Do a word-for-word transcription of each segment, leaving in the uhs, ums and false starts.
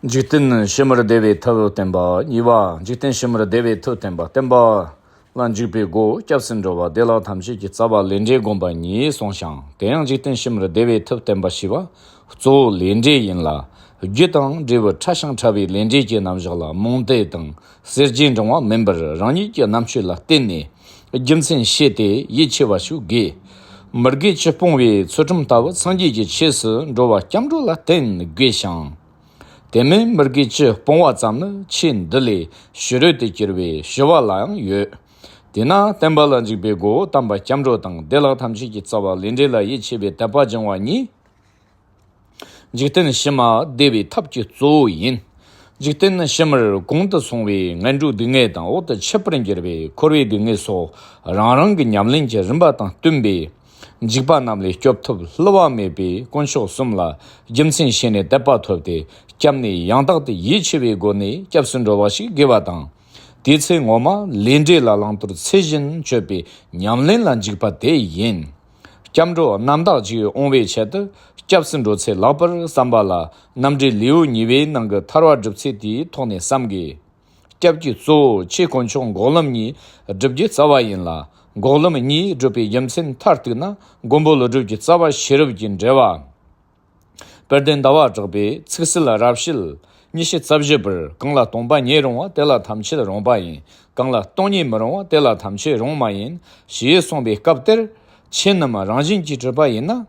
འཇིག་རྟེན་ཕྱི་མར་བདེ་བའི་ཐབས་བསྟན་པ། གཉིས་པ། འཇིག་རྟེན་ཕྱི་མར་བདེ་བའི་ཐབས་བསྟན་པ། བསྟན་པ་ལ་འཇུག་པའི་སྒོ་སྐྱབས་སུ་འགྲོ་བ་བདེ་བླག་ཐམས་ཅད་ཀྱི་རྩ་བ་ལས་འབྲས་བསྒོམ་པ་ཉིད་གསུངས་ཤིང་། དེ་ཡང་འཇིག་རྟེན་ཕྱི་མར་བདེ་བའི་ཐབས་བསྟན་པ་ཞེས་པ་གཙོ་བོ་ལས་འབྲས་ཡིན་ལ། རྒྱུ་དང་འབྲས་བུ་ཕྲ་ཞིང་ཕྲ་བའི་ལས་འབྲས་ཀྱི་རྣམ་གཞག་ལ་རྨོངས་དད་དང་གསེར་གྱི་འབྲང་བ་མིན་པར་རང་ཉིད་ཀྱི་རྣམ་དཔྱོད་ལ་བརྟེན་ནས་རྒྱུ་མཚན་ཤེས་ཏེ་ཡིད་ཆེས་པ་ཞིག་དགོས། མི་དགེ་བཅུ་སྤོང་བའི་ཚུལ་ཁྲིམས་ལྟ་བུ་སངས་རྒྱས་ཀྱི་ཆོས་སུ་འགྲོ་བ་སྐྱབས་འགྲོ་ལ་བརྟེན་དགོས་ཤིང་། དེ་མིན་མི་དགེ་བཅུ་སྤོང་བ་ཙམ་ནི་ཆོས་འདི་ལས་ཕྱི་རོལ་དུ་གྱུར་བའི་ཞི་བ་ལའང་ཡོད། དེས་ན་བསྟན་པ་ལ་འཇུག་པའི་སྒོ་དམ་པ་སྐྱབས་འགྲོ་དང་བདེ་བླག་ཐམས་ཅད་ཀྱི་རྩ་བ་ལས་འབྲས་ལ་ཡིད་ཆེས་པའི་དད་པ་སྦྱང་བ་གཉིས། འཇིག་རྟེན་ཕྱི་མ་བདེ་བའི་ཐབས་ཀྱི་གཙོ་བོ་ཡིན། འཇིག་རྟེན་ཕྱི་མར་གོང་དུ་སོང་བའི་ངན་འགྲོའི་སྡུག་བསྔལ་དང་འོག་ཏུ་འཆི་བར་འགྱུར་བའི་འཁོར་བའི་སྡུག་བསྔལ་སོགས་རང་རང་གི་ཉམས་ལེན་གྱི་རིམ་པ་དང་བསྟུན་པའི་འཇིགས་པ་རྣམས་ལས་སྐྱོབ་ཐབས་བསླུ་བ་མེད་པའི་དཀོན་མཆོག་གསུམ་ལ་རྒྱུ་མཚན་བྱས་ནས་དད་པ་ཐོབ་སྟེ་སྐྱབས་གནས་ཡང་དག་ཏུ་ཡིད་ཆེས་པའི་སྒོ་ནས་སྐྱབས་སུ་འགྲོ་བ་ཞིག་དགོས་པ་དང་། དེའི་ཚེ་ངོ་མ་ལས་འབྲས་ལ་བླང་དོར་ཚུལ་བཞིན་དཔྱོད་པའི་ཉམས་ལེན་ལ་འཇུག་པ་དེ་ཡིན། སྐྱབས་འགྲོ་རྣམ་དག་ཅིག་འོང་བའི་ཆེད་དུ་སྐྱབས་སུ་འགྲོ་ཚེ་ལེགས་པར་བསམ་པ་ལ་རྣམ་འགྲེལ་ལེའུ་གཉིས་པའི་ནང་གི་ཐར་པ་སྒྲུབ་ཚུལ་དེའི་ཐོག་ནས་བསམ་དགོས། སྐྱབས་ཀྱི་གཙོ་བོ་ཆོས་དཀོན་མཆོག་འགོག་ལམ་གཉིས་སྒྲུབ་རྒྱུ་རྩ་བ་ཡིན་ལ། འགོག་ལམ་གཉིས་སྒྲུབ་པའི་རྒྱུ་མཚན་མཐར་གཏུགས་ན་མགོན་པོ་ཀླུ་སྒྲུབ་ཀྱི་རྩ་བ་ཤེས་རབ་ཀྱི་འགྲེལ་བ། དཔལ་ལྡན་ཟླ་བ་གྲགས་པའི་ཚིག་གསལ་རབ་བཤད་ཉི་ཤུ་རྩ་བཞི་པར། གང་ལ་སྟོང་པ་ཉིད་རུང་བ་དེ་ལ་ཐམས་ཅད་རུང་བ་ཡིན། གང་ལ་སྟོང་ཉིད་མི་རུང་བ་དེ་ལ་ཐམས་ཅད་རུང་མ་ཡིན། ཞེས་གསུངས་པའི་སྐབས་དེར། ཆོས་རྣམས་རང་བཞིན་གྱིས་གྲུབ་པ་ཡིན་ན།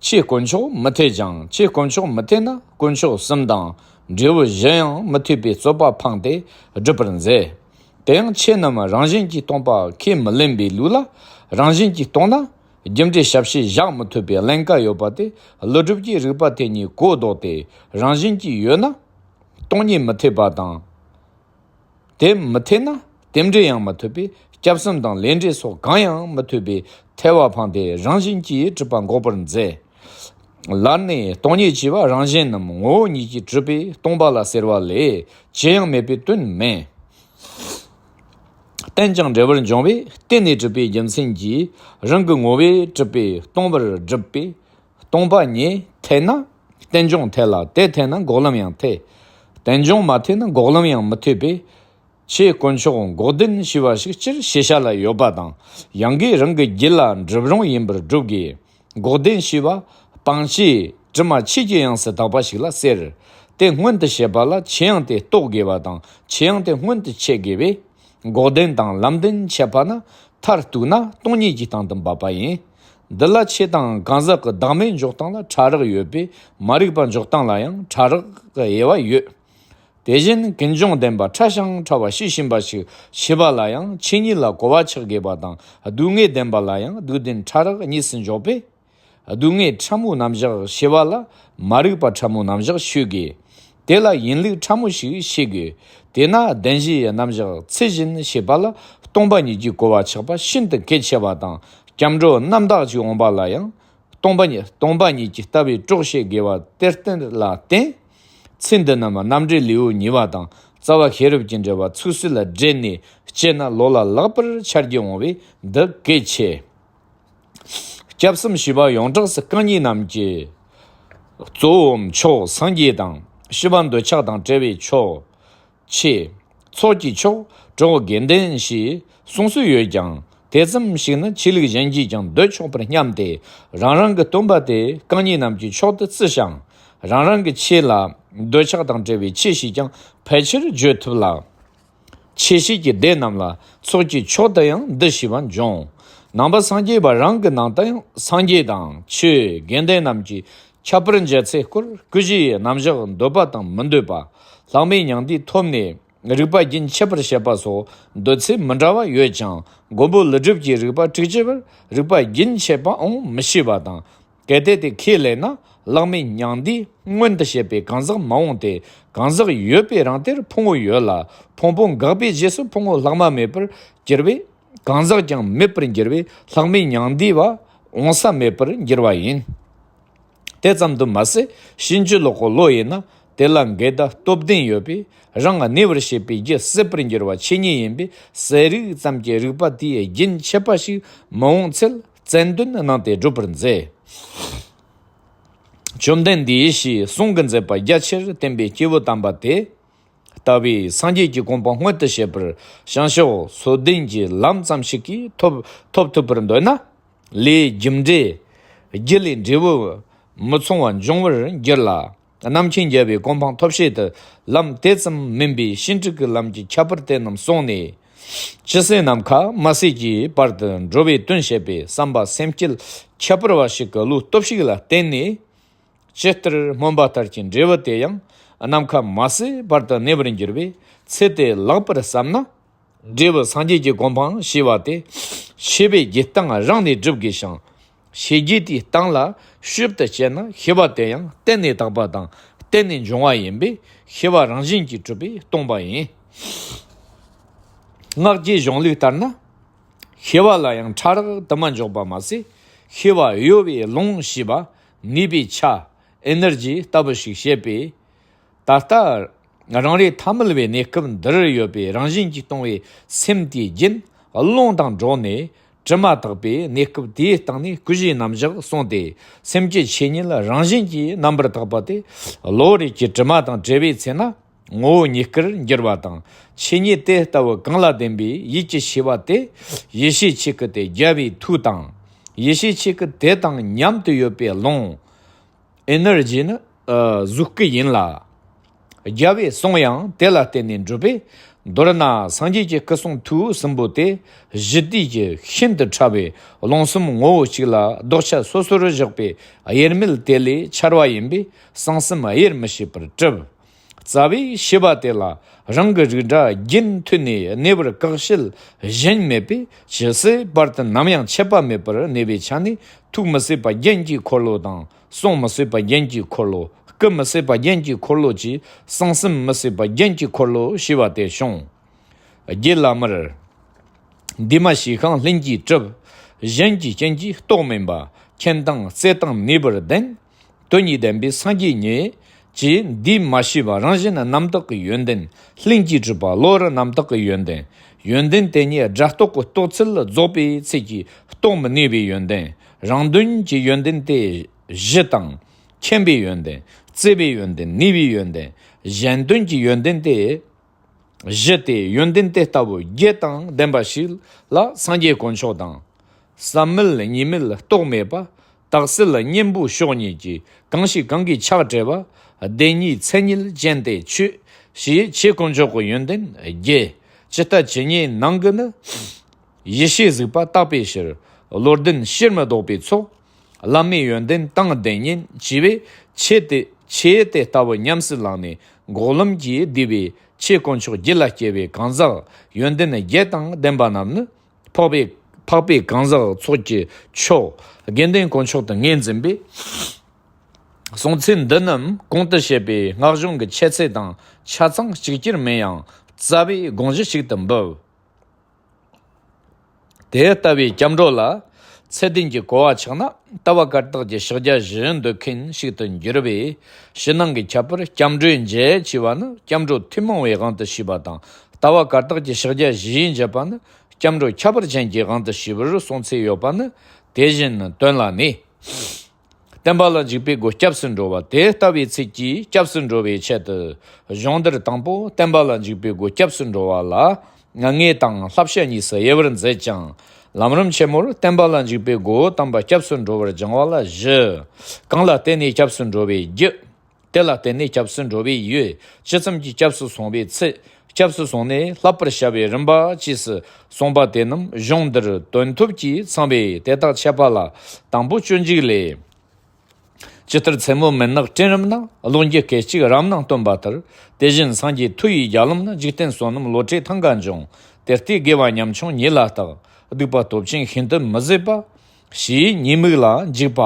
ཆོས་དཀོན་མཆོག་མི་འཐད་ཅིང་། ཆོས་དཀོན་མཆོག་མི་འཐད་ན་དཀོན་མཆོག་གསུམ་དང་འབྲས་བུ་བཞི་ཡང་མི་འཐད་པའི་རྩོད་པ་འཕངས་ཏེ་སྒྲུབ་པར་མཛད། དེ་ཡང་ཆོས་རྣམས་རང་བཞིན་གྱིས་སྟོང་པ་ཁས་མི་ལེན་པའི་ལུགས་ལ། རང་བཞིན་གྱིས་སྟོང་ན། རྒྱུ་འབྲས་ཞབས་ཕྱི་བཞག་མི་ཐུབ་པའི་ཀླན་ཀ་ཡོད་པ་དེ་ཀླུ་སྒྲུབ་ཀྱིས་རིགས་པ་དེ་གཉིས་གོ་ལྡོག་སྟེ། རང་བཞིན་གྱིས་ཡོད་ན་སྟོང་ཉིད་མི་འཐད་པ་དང་། དེ་མི་འཐད་ན་རྟེན་འབྲེལ་ཡང་མི་འཐད་པས་སྐྱབས་གསུམ་དང་ལས་འབྲས་སོགས་གང་ཡང་མི་འཐད་པའི་ཐལ་བ་འཕངས་ཏེ་རང་བཞིན་གྱིས་གྲུབ་པ་འགོག་པར་མཛད། ལར་ནས་སྟོང་ཉིད་ཅེས་པ་རང་བཞིན་ནམ་ངོ་བོ་ཉིད་ཀྱིས་གྲུབ་པས་སྟོང་པ་ལ་ཟེར་བ་ལས་ཅི་ཡང་མེད་པའི་དོན་མིན། རྟེན་ཅིང་འབྲེལ་བར་འབྱུང་བས་རྟེན་ནས་གྲུབ་པའི་རྒྱུ་མཚན་གྱིས་རང་གི་ངོ་བོས་གྲུབ་པས་སྟོང་པར་གྲུབ་པས། སྟོང་པ་ཉིད་འཐད་ན་རྟེན་འབྱུང་འཐད་ལ། དེ་འཐད་ན་འགོག་ལམ་ཡང་འཐད། རྟེན་འབྱུང་མ་འཐད་ན་འགོག་ལམ་ཡང་མི་འཐད་པས། ཆོས་དཀོན་མཆོག་འགོག་བདེན་ཞེས་པ་ཞིག་སྤྱིར་ཤེས་བྱ་ལ་ཡོད་པ་དང་། ཡང་སྒོས་རང་གི་རྒྱུད་ལ་འགྲུབ་རུང་ཡིན་པར་སྒྲུབ་དགོས། འགོག་བདེན་ཞེས་པ་སྤང་བྱའི་དྲི་མ་ཆོས་ཀྱི་དབྱིངས་སུ་དག་པ་ཞིག་ལ་ཟེར། དེ་མངོན་དུ་བྱེད་པ་ལ་ཆོས་དབྱིངས་དེ་རྟོགས་དགོས་པ་དང་། ཆོས་དབྱིངས་དེ་མངོན་དུ་བྱེད་དགོས་པས། འགོག་བདེན་དང་ལམ་བདེན་འཆད་པ་ན་མཐར་གཏུགས་ན་སྟོང་ཉིད་ཀྱི་སྟེང་དུ་འབབ་པ་ཡིན། འདི་ལ་ཆོས་དང་གང་ཟག་གི་བདག་མེད་འཇོག་སྟངས་ལ་ཕྲ་རགས་ཡོད་པས། མ་རིག་པ་འཇོག་སྟངས་ལ་ཡང་ཕྲ་རགས་ཀྱི་དབྱེ་བ་ཡོད། དེ་བཞིན་ཀུན་འབྱུང་བདེན་པ་ཕྲ་ཞིང་ཕྲ་བ་ཤེས་བཞིན་པ་ཞིག་ཤེས་པ་ལ་ཡང་ཆོས་ཉིད་ལ་གོ་བ་ཆགས་དགོས་པ་དང་། སྡུག་བསྔལ་བདེན་པ་ལ་ཡང་སྡུག་བདེན་ཕྲ་རགས་གཉིས་སུ་འཇོག་པས། སྡུག་བསྔལ་ཕྲ་མོའི་རྣམ་གཞག་ཤེས་པ་ལ་མ་རིག་པ་ཕྲ་མོའི་རྣམ་གཞག་ཤེས་དགོས། དེ་ལ་ཡིན་ལུགས་ཕྲ་མོ་ཞིག་ཤེས་དགོས། དེས་ན་བདེན་བཞིའི་རྣམ་གཞག་ཚུལ་བཞིན་ཤེས་པ་ལ་སྟོང་པ་ཉིད་ཀྱི་གོ་བ་ཆགས་པ་ཤིན་ཏུ་གལ་ཆེ་བ་དང་། སྐྱབས་འགྲོ་རྣམ་དག་ཅིག་འོང་པ་ལ་ཡང་སྟོང་པ་ཉིད་སྟོང་པ་ཉིད་ཀྱི་ལྟ་བའི་གྲོགས་བྱེད་དགོས་པ་དེར་བརྟེན་ལ་བརྟེན། ཚེ་འདི་རྣམས་རྣམ་འགྲེལ་ལེའུ་གཉིས་པ་དང་རྩ་བ་ཤེས་རབ་ཀྱི་འགྲེལ་བ་ཚིག་གསལ་ལ་སྦྲེལ་ནས་དཔྱད་ན་ལོ་ལ་ལེགས་པར་འཆར་རྒྱུ་འོང་བས་འདི་གལ་ཆེ། སྐྱབས་གསུམ་ཞེས་པ་ཡོངས་གྲགས་སུ་རྐང་གཉིས་རྣམས་ཀྱི་གཙོ་བོའམ་མཆོག་སངས་རྒྱས་དང་། ཕྱི་པ་འདོད་ཆགས་དང་བྲལ་བའི་མཆོག་ཆོས། ཚོགས་ཀྱི་མཆོག་གྲོགས་དགེ་འདུན་ཞེས་གསུང་སྲོལ་ཡོད་ཀྱང་། དེ་ཙམ་ཞིག་ནི་ཆོས་ལུགས་གཞན་གྱིས་ཀྱང་འདོད་ཆོག་པར་སྙམ་སྟེ། རང་རང་གི་སྟོན་པ་དེ་རྐང་གཉིས་རྣམས་ཀྱི་མཆོག་ཏུ་བརྩི་ཞིང་། རང་རང་གི་ཆོས་ལ་འདོད་ཆགས་དང་བྲལ་བའི་ཆོས་ཞེས་ཀྱང་ཕལ་ཆེར་བརྗོད་ཐུབ་ལ། ཆོས་བཤད་ཀྱི་སྡེ་རྣམས་ལ་ཚོགས་ཀྱི་མཆོག་ཏུ་ཡང་འདི་ཞེས་པ་འབྱུང་། ནང་པ་སངས་རྒྱས་པ་རང་གི་ནང་དུ་ཡང་སངས་རྒྱས་དང་ཆོས་དགེ་འདུན་རྣམས་ཀྱིས་ཁྱབ་པར་མཇལ་ཚེ་སྐོར་སྐུ་བཞིའི་རྣམ་གཞག་འདོད་པ་དང་མི་འདོད་པ། ལྷག་མའི་མྱང་འདས་ཐོབ་ནས་རིག་པ་རྒྱུན་ཆད་པར་བྱེད་པ་སོགས་འདོད་ཚུལ་མི་འདྲ་བ་ཡོད་ཀྱང་། མགོན་པོ་ཀླུ་སྒྲུབ་ཀྱི་རིག་པ་དྲུག་ཅུ་པར་རིག་པ་རྒྱུན་ཆད་པའང་མི་ཤེས་པ་དང་། གལ་ཏེ་དེ་ཁས་ལེན་ན་ལྷག་མའི་མྱང་འདས་མངོན་དུ་བྱེད་པའི་གང་ཟག་མ་འོངས་ཏེ། གང་ཟག་ཡོད་པའི་རང་དེར་ཕུང་པོ་ཡོད་ལ། ཕུང་པོ་འགག་པའི་རྗེས་སུ་ཕུང་པོ་ལྷག་མ་མེད་པར་གྱུར་པས། གང་ཟག་ཀྱང་མེད་པར་འགྱུར་བས་ལྷག་མའི་མྱང་འདས་པ་འོང་ས་མེད་པར་འགྱུར་བ་ཡིན། དེ་ཙམ་དུ་མ་ཟད་ཕྱིན་ཅི་ལོག་གི་བློ་ཡིན་ན་དེ་ལ་འགལ་ཟླ་སྟོབས་ལྡན་ཡོད་པས། རང་གནས་པར་བྱེད་པའི་རྒྱུ་སྲིད་པར་འགྱུར་བ་ཆོས་ཉིད་ཡིན་པས། གསལ་རིག་ཙམ་གྱི་རིག་པ་དེའི་རྒྱུན་ཆད་པ་ཞིག་མི་འོང་ཚུལ་རྩལ་འདོན་གནང་སྟེ་སྒྲུབ་པར་མཛད། བཅོམ་ལྡན་འདས་ཞེས་གསུང་གི་མཛད་པ་རྒྱ་ཆེར་བསྟན་པའི་སྐྱེས་བུ་དམ་པ་དེ་ལྟ་བུའི་སངས་རྒྱས་ཀྱི་གོ་འཕང་མངོན་དུ་བྱེད་པར་བྱང་ཕྱོགས་སོ་བདུན་གྱི་ལམ་ཙམ་ཞིག་གིས་ཐོབ་ཐོབ་ཐུབ་པར་འདོད་ན། ལས་རྒྱུ་འབྲས་རྒྱུ་ལས་འབྲས་བུ་མི་མཚུངས་པ་འབྱུང་བར་འགྱུར་ལ། རྣམ་མཁྱེན་རྒྱལ་བའི་གོ་འཕང་ཐོབ་བྱེད་དུ་ལམ་དེ་ཙམ་མིན་པའི་ཕྱིན་དྲུག་གི་ལམ་གྱི་ཁྱད་པར་དེ་རྣམས་གསུངས་ནས། ཇི་སྲིད་ནམ་མཁའ་མ་ཟད་ཀྱི་བར་དུ་འགྲོ་བའི་དོན་བྱེད་པའི་བསམ་པ་སེམས་བསྐྱེད་ཁྱད་པར་བ་ཞིག་གི་བློའི་སྟོབས་ཤུགས་ལ་བརྟེན་ནས། ཇི་ལྟར་སྨོན་པ་ལྟར་གྱི་འབྲས་བུ་དེ་ཡང་ནམ་མཁའ་མ་ཟད་བར་དུ་གནས་པར་འགྱུར་བས། ཚེ་དེ་ལེགས་པར་བསམ་ན། འབྲས་བུ་སངས་རྒྱས་ཀྱི་གོ་འཕང་ཞེས་པ་དེ། ཤེས་པའི་རྒྱུད་སྟེང་རང་ནས་སྒྲུབ་དགོས་ཤིང་། ཤེས་རྒྱུད་དེའི་སྟེང་ལ་ཞིབ་ཏུ་དཔྱད་ན་ཤེས་པ་དེ་ཡང་གཏན་ནས་དག་པ་དང་གཏན་ནས་འབྱུང་བ་ཡིན་པས། ཤེས་པ་རང་བཞིན་གྱིས་གྲུབ་པས་སྟོང་པ་ཡིན། སྔགས་ཀྱི་གཞུང་ལུགས་ལྟར་ན། ཤེས་པ་ལ་ཡང་ཕྲ་རགས་དུ་མ་འཇོག་པ་མ་ཟད། ཤེས་པ་གཡོ་བའི་རླུང་ཞེས་པ་ནུས་པའི་ཆ་ཨེ་ནར་ཇི་ལྟ་བུ་ཞིག་བཤད་པས། ད་ལྟ་རང་རེ་ཐ་མལ་བའི་གནས་སྐབས་འདིར་ཡོད་པའི་རང་བཞིན་གྱིས་སྟོང་བའི་སེམས་དེའི་རྒྱུན་རླུང་དང་འགྲོགས་ནས་གྲིབ་མ་དག་པའི་གནས་སྐབས་དེའི་སྟེང་ནས་ཀུན་གཞིའི་རྣམ་གཞག་གསུངས་ཏེ། སེམས་ཀྱི་ཆོས་ཉིད་རང་བཞིན་གྱིས་རྣམ་པར་དག་པ་དེ་གློ་བུར་གྱི་གྲིབ་མ་དང་བྲལ་བའི་ཚེ་ན། ངོ་བོ་ཉིད་དཀར་འགྱུར་བ་དང་། ཆོས་ཉིད་དེ་ལྟ་བུ་གང་ལ་ལྡན་པའི་ཡིད་ཀྱི་ཤེས་པ་དེ། ཡེ་ཤེས་ཆོས་སྐུ་སྟེ་རྒྱལ་བའི་ཐུགས་དང་། ཡེ་ཤེས་ཆོས་སྐུ་དེ་དང་མཉམ་དུ་ཡོད་པའི་རླུང་ཨེ་ནར་ཇི་ནི་གཟུགས་སྐུ་ཡིན་ལ། རྒྱལ་བའི་གསུང་ཡང་དེ་ལ་བརྟེན་ནས་འགྲུབ་པས། མདོར་ན་སངས་རྒྱས་ཀྱི་སྐུ་གསུང་ཐུགས་གསུམ་པོ་དེ་གཞི་དུས་ཀྱི་ཤིན་ཏུ་ཕྲ་བའི་རླུང་གསུམ་ངོ་བོ་གཅིག་ལ་ལྡོག་ཆ་སོ་སོར་བཞག་པའི་དབྱེར་མེད་དེ་ལས་འཆར་བ་ཡིན་པས། གསང་གསུམ་དབྱེར་མི་ཕྱེད་པར་གྲུབ། རྩ་བའི་ཤེས་པ་དེ་ལ་རང་གི་རིགས་འདྲ་རྒྱུན་མཐུད་ནས་གནས་པར་བཀག་བྱེད་གཞན་མེད་པས། ཇི་སྲིད་བར་དུ་ནམ་ཡང་ཆད་པ་མེད་པར་གནས་པའི་ཆ་ནས། ཐུགས་མི་ཟད་པ་རྒྱན་གྱི་འཁོར་ལོ་དང་། གསུང་མི་ཟད་པ་རྒྱན་གྱི་འཁོར་ལོ། སྐུ་མི་ཟད་པ་རྒྱན་གྱི་འཁོར་ལོ་བཅས་གསང་གསུམ་མི་ཟད་པ་རྒྱན་གྱི་འཁོར་ལོ་ཞེས་པ་དེ་བྱུང་། རྒྱུད་བླ་མར། འདུས་མ་བྱས་ཤིང་ལྷུན་གྱིས་གྲུབ། གཞན་གྱི་སྤྱན་གྱིས་རྟོགས་མིན་པ། མཁྱེན་དང་བརྩེ་དང་ནུས་པར་ལྡན། དོན་གཉིས་ལྡན་པའི་སངས་རྒྱས་ཉིད་ཀྱིས། འདུས་མ་བྱས་པ་རང་བཞིན་རྣམ་དག་གི་ཡོན་ཏན་ལྷུན་གྱིས་གྲུབ་པ། གློ་བུར་རྣམ་དག་གི་ཡོན་ཏན། ཡོན་ཏན་དེ་ཉིད་སྒྲ་རྟོག་གི་རྟོགས་ཚུལ་རྫོགས་པའི་ཚུལ་གྱིས་རྟོགས་མི་ནུས་པའི་ཡོན་ཏན། རང་དོན་གྱི་ཡོན་ཏན་དེ་གཞི་དང་མཁྱེན་པའི་ཡོན་ཏན། བརྩེ་བའི་ཡོན་ཏན། ནུས་པའི་ཡོན་ཏན། གཞན་དོན་གྱི་ཡོན་ཏན་དེ། གཞི་དེ་ཡོན་ཏན་དེ་ལྟ་བུ་རྒྱུད་དང་ལྡན་པ་ཞིག་ལ་སངས་རྒྱས་དཀོན་མཆོག་དང་། བསམ་མེད་གཉིས་མེད་རྟོག་མེད་པ། དག་གསལ་གཉེན་པོ་ཕྱོགས་གཉིས་ཀྱི་གང་ཞིག་གང་གིས་ཆགས་བྲལ་བ། བདེན་གཉིས་མཚན་ཉིད་ཅན་དེ་ཆོས་ཞེས་ཆོས་དཀོན་མཆོག་གི་ཡོན་ཏན་བརྒྱད། ཇི་ལྟ་ཇི་སྙེད་ནང་གི་ནི། ཡེ་ཤེས་གཟིགས་པ་དག་པའི་ཕྱིར། བློ་ལྡན་ཕྱིར་མི་ལྡོག་པའི་ཚོགས། བླ་མའི་ཡོན་ཏན་དང་ལྡན་ཉིད་ཅེས་པའི་ཆོས་དེ་ཆོས་དེ་ལྟ་བུ་ཉམས་སུ་བླངས་ནས་འགོག་ལམ་གྱིས་བསྡུས་པའི་ཆོས་དཀོན་མཆོག་རྒྱུད་ལ་སྐྱེ་བའི་གང་ཟག་ཡོན་ཏན་བརྒྱད་དང་ལྡན་པ་རྣམས་ནི། འཕགས་པའི་འཕགས་པའི་གང་ཟག་ཚོགས་ཀྱི་མཆོག་དགེ་འདུན་དཀོན་མཆོག་ཏུ་ངོས་འཛིན་པས། གསུང་ཚུལ་འདི་རྣམས་གོང་དུ་བཤད་པའི་སྔགས་གཞུང་གི་འཆད་ཚུལ་དང་ཆ་ཚང་གཅིག་ཁྱེར་མིན་ཡང་རྩ་བའི་དགོངས་གཞི་ཞིག་ཏུ་འབུབ། དེ་ལྟ་བུའི་སྐྱབས་འགྲོ་ལ་ཚད་ལྡན་གྱི་གོ་བ་ཆགས་ན། ལྟ་བ་བཀའ་རྟགས་ཀྱི་ཕྱག་རྒྱ་བཞི་འདོད་མཁན་ཞིག་ཏུ་འགྱུར་བས། ཕྱི་ནང་གི་ཁྱད་པར་སྐྱབས་འགྲོའི་འབྱེད་ཅེས་པ་ནི་སྐྱབས་འགྲོ་ཐུན་མོང་བའི་དབང་དུ་བྱས་པ་དང་། ལྟ་བ་བཀའ་རྟགས་ཀྱི་ཕྱག་རྒྱ་བཞིའི་འབྱེད་པ་ནི་སྐྱབས་འགྲོ་ཁྱད་པར་ཅན་གྱི་དབང་དུ་བྱས་པར་གསུངས་ཚུལ་ཡོད་པ་ནི། དེ་བཞིན་དོན་ལ་ནི། བསྟན་པ་ལ་འཇུག་པའི་སྒོ་སྐྱབས་སུ་འགྲོ་བ། དེ་ལྟ་བུའི་ཚིག་གིས་སྐྱབས་སུ་འགྲོ་བའི་ཆེད་དུ། གཞུང་འདིར་དང་པོ་བསྟན་པ་ལ་འཇུག་པའི་སྒོ་སྐྱབས་སུ་འགྲོ་བ་ལ་ལྔ་དང་བསླབ་བྱ་གཉིས་སུ་དབྱེ་བར་མཛད་ཅིང་། ལམ་རིམ་ཆེན་མོར་བསྟན་པ་ལ་འཇུག་པའི་སྒོ་དམ་པ་སྐྱབས་སུ་འགྲོ་བར་སྦྱང་བ་ལ་བཞི། གང་ལ་བརྟེན་ནས་སྐྱབས་སུ་འགྲོ་བའི་རྒྱུ། དེ་ལ་བརྟེན་ནས་སྐྱབས་སུ་འགྲོ་བའི་ཡུལ། ཇི་ཙམ་གྱིས་སྐྱབས་སུ་སོང་བའི་ཚུལ། སྐྱབས་སུ་སོང་ནས་བསླབ་པར་བྱ་བའི་རིམ་པ་བཅས་སུ་གསུངས་པ་དེ་རྣམས་གཞུང་འདིར་དོན་ཐོབ་ཀྱིས་ཚང་བས་དེ་དག་འཆད་པ་ལ་དང་པོ་སྤྱོད་འཇུག་ལས། ཇི་ལྟར་མཚན་མོ་མུན་ནག་སྤྲིན་རབ་ན། ཀློང་གི་སྐད་ཅིག་རབ་སྣང་སྟོན་པ་ལྟར། དེ་བཞིན་སངས་རྒྱས་མཐུ་ཡི་རྒྱལ་ལམ་ན། འཇིག་རྟེན་བསོད་ནམས་བློ་གྲོས་ཐང་ག་འབྱུང་། དེ་ལྟས་དགེ་བ་ཉམ་ཆུང་ཉིད་ལ་བརྟག། སྡིག་པ་སྟོབས་ཆེན་ཤིན་ཏུ་མི་བཟོད་པ། ཞེས་ཉེས་དམིགས་ལ་འཇིགས་པ།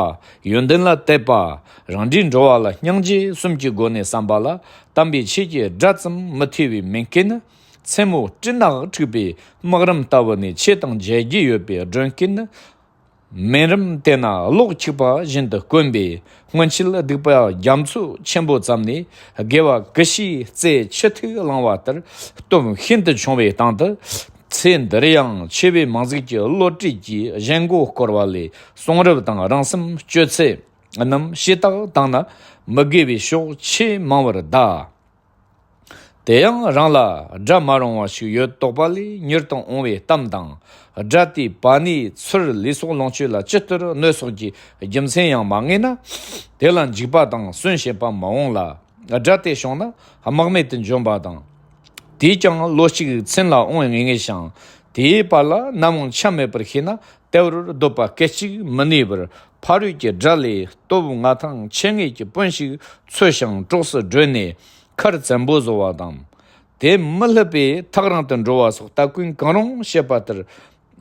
ཡོན་ཏན་ལ་དད་པ། རང་འགྲེལ་འགྲོ་བ་ལ་སྙིང་རྗེ་གསུམ་གྱི་སྒོ་ནས་བསམ་པ་ལ། དམ་པའི་ཆོས་ཀྱི་སྒྲ་ཙམ་མི་ཐོས་པའི་མུན་སྐེད་ནི། མཚན་མོ་སྤྲིན་ནག་འཁྲིགས་པའི་སྨག་རུམ་ལྟ་བུ་ནས་ཆོས་དང་མཇལ་རྒྱུ་ཡོད་པའི་སྒྲོན་སྐེད་ནི། མུན་རུམ་དེ་ན་གློག་འཁྱུག་པ་བཞིན་དུ་དཀོན་པས། སྔོན་ཆད་སྡིག་པ་རྒྱ་མཚོ་ཆེན་པོ་ཙམ་ནས། དགེ་བ་ཀུ་ཤའི་རྩེ་ཆུ་ཐིགས་བླངས་པ་ལྟར་སྟོབས་ཤིན་ཏུ་ཆུང་བའི་སྟེང་དུ། ཚེ་འདིར་ཡང་ཆེ་བའི་མིང་གཟུགས་ཀྱི་བློ་གྲོས་ཀྱིས་གཞན་མགོ་བསྐོར་བ་ལས། གསུང་རབ་དང་རང་སེམས་སྤྱོད་ཚེ། རྣམས་ཞུས་དག་བཏང་ན་མི་དགེ་བའི་ཕྱོགས་ཆེས་མང་བར་གདའ། དེ་ཡང་རང་ལ་དགྲ་མ་རུང་བ་ཞིག་ཡོད་དོགས་པ་ལས་མྱུར་དུ་འོང་བའི་གཏམ་དང་། དགྲ་དེའི་པ་ཎིའི་ཚུར་ལུས་སྲོག་ལོངས་སྤྱོད་ལ་ཇི་ལྟར་གནོད་སོགས་ཀྱི་རྒྱུ་མཚན་ཡང་མ་ངེས་ན། དེ་ལ་འཇིགས་པ་དང་གསོན་བྱེད་པ་མི་འོང་ལ། དགྲ་དེ་བྱུང་ན་དམག་མེད་དུ་འཇོམས་པ་དང་། དེས་ཀྱང་ལོ་གཅིག་མཚན་ལ་འོང་ངེས་ངེས་ཤིང་། དེའི་བར་ལ་ནམ་འོང་ཆ་མེད་པར་ཤེས་ན། དལ་བུར་སྡོད་པ་སྐད་ཅིག་མི་ནུས་པར། ཕ་རོལ་གྱི་དགྲ་ལས་སྟོབས་མངའ་ཐང་ཆེ་ངེས་ཀྱི་དཔོན་ཞིག་འཚོལ་ཞིང་གྲོགས་སུ་བགྲོད་ནས་མཁར་བཙན་པོ་བཟོ་བ་དང་། དེ་མི་སླུ་བས་ཐག་རིང་དུ་འགྲོ་བ་སོགས་སྟ་གོན་གང་རུང་བྱེད་པ་ལྟར།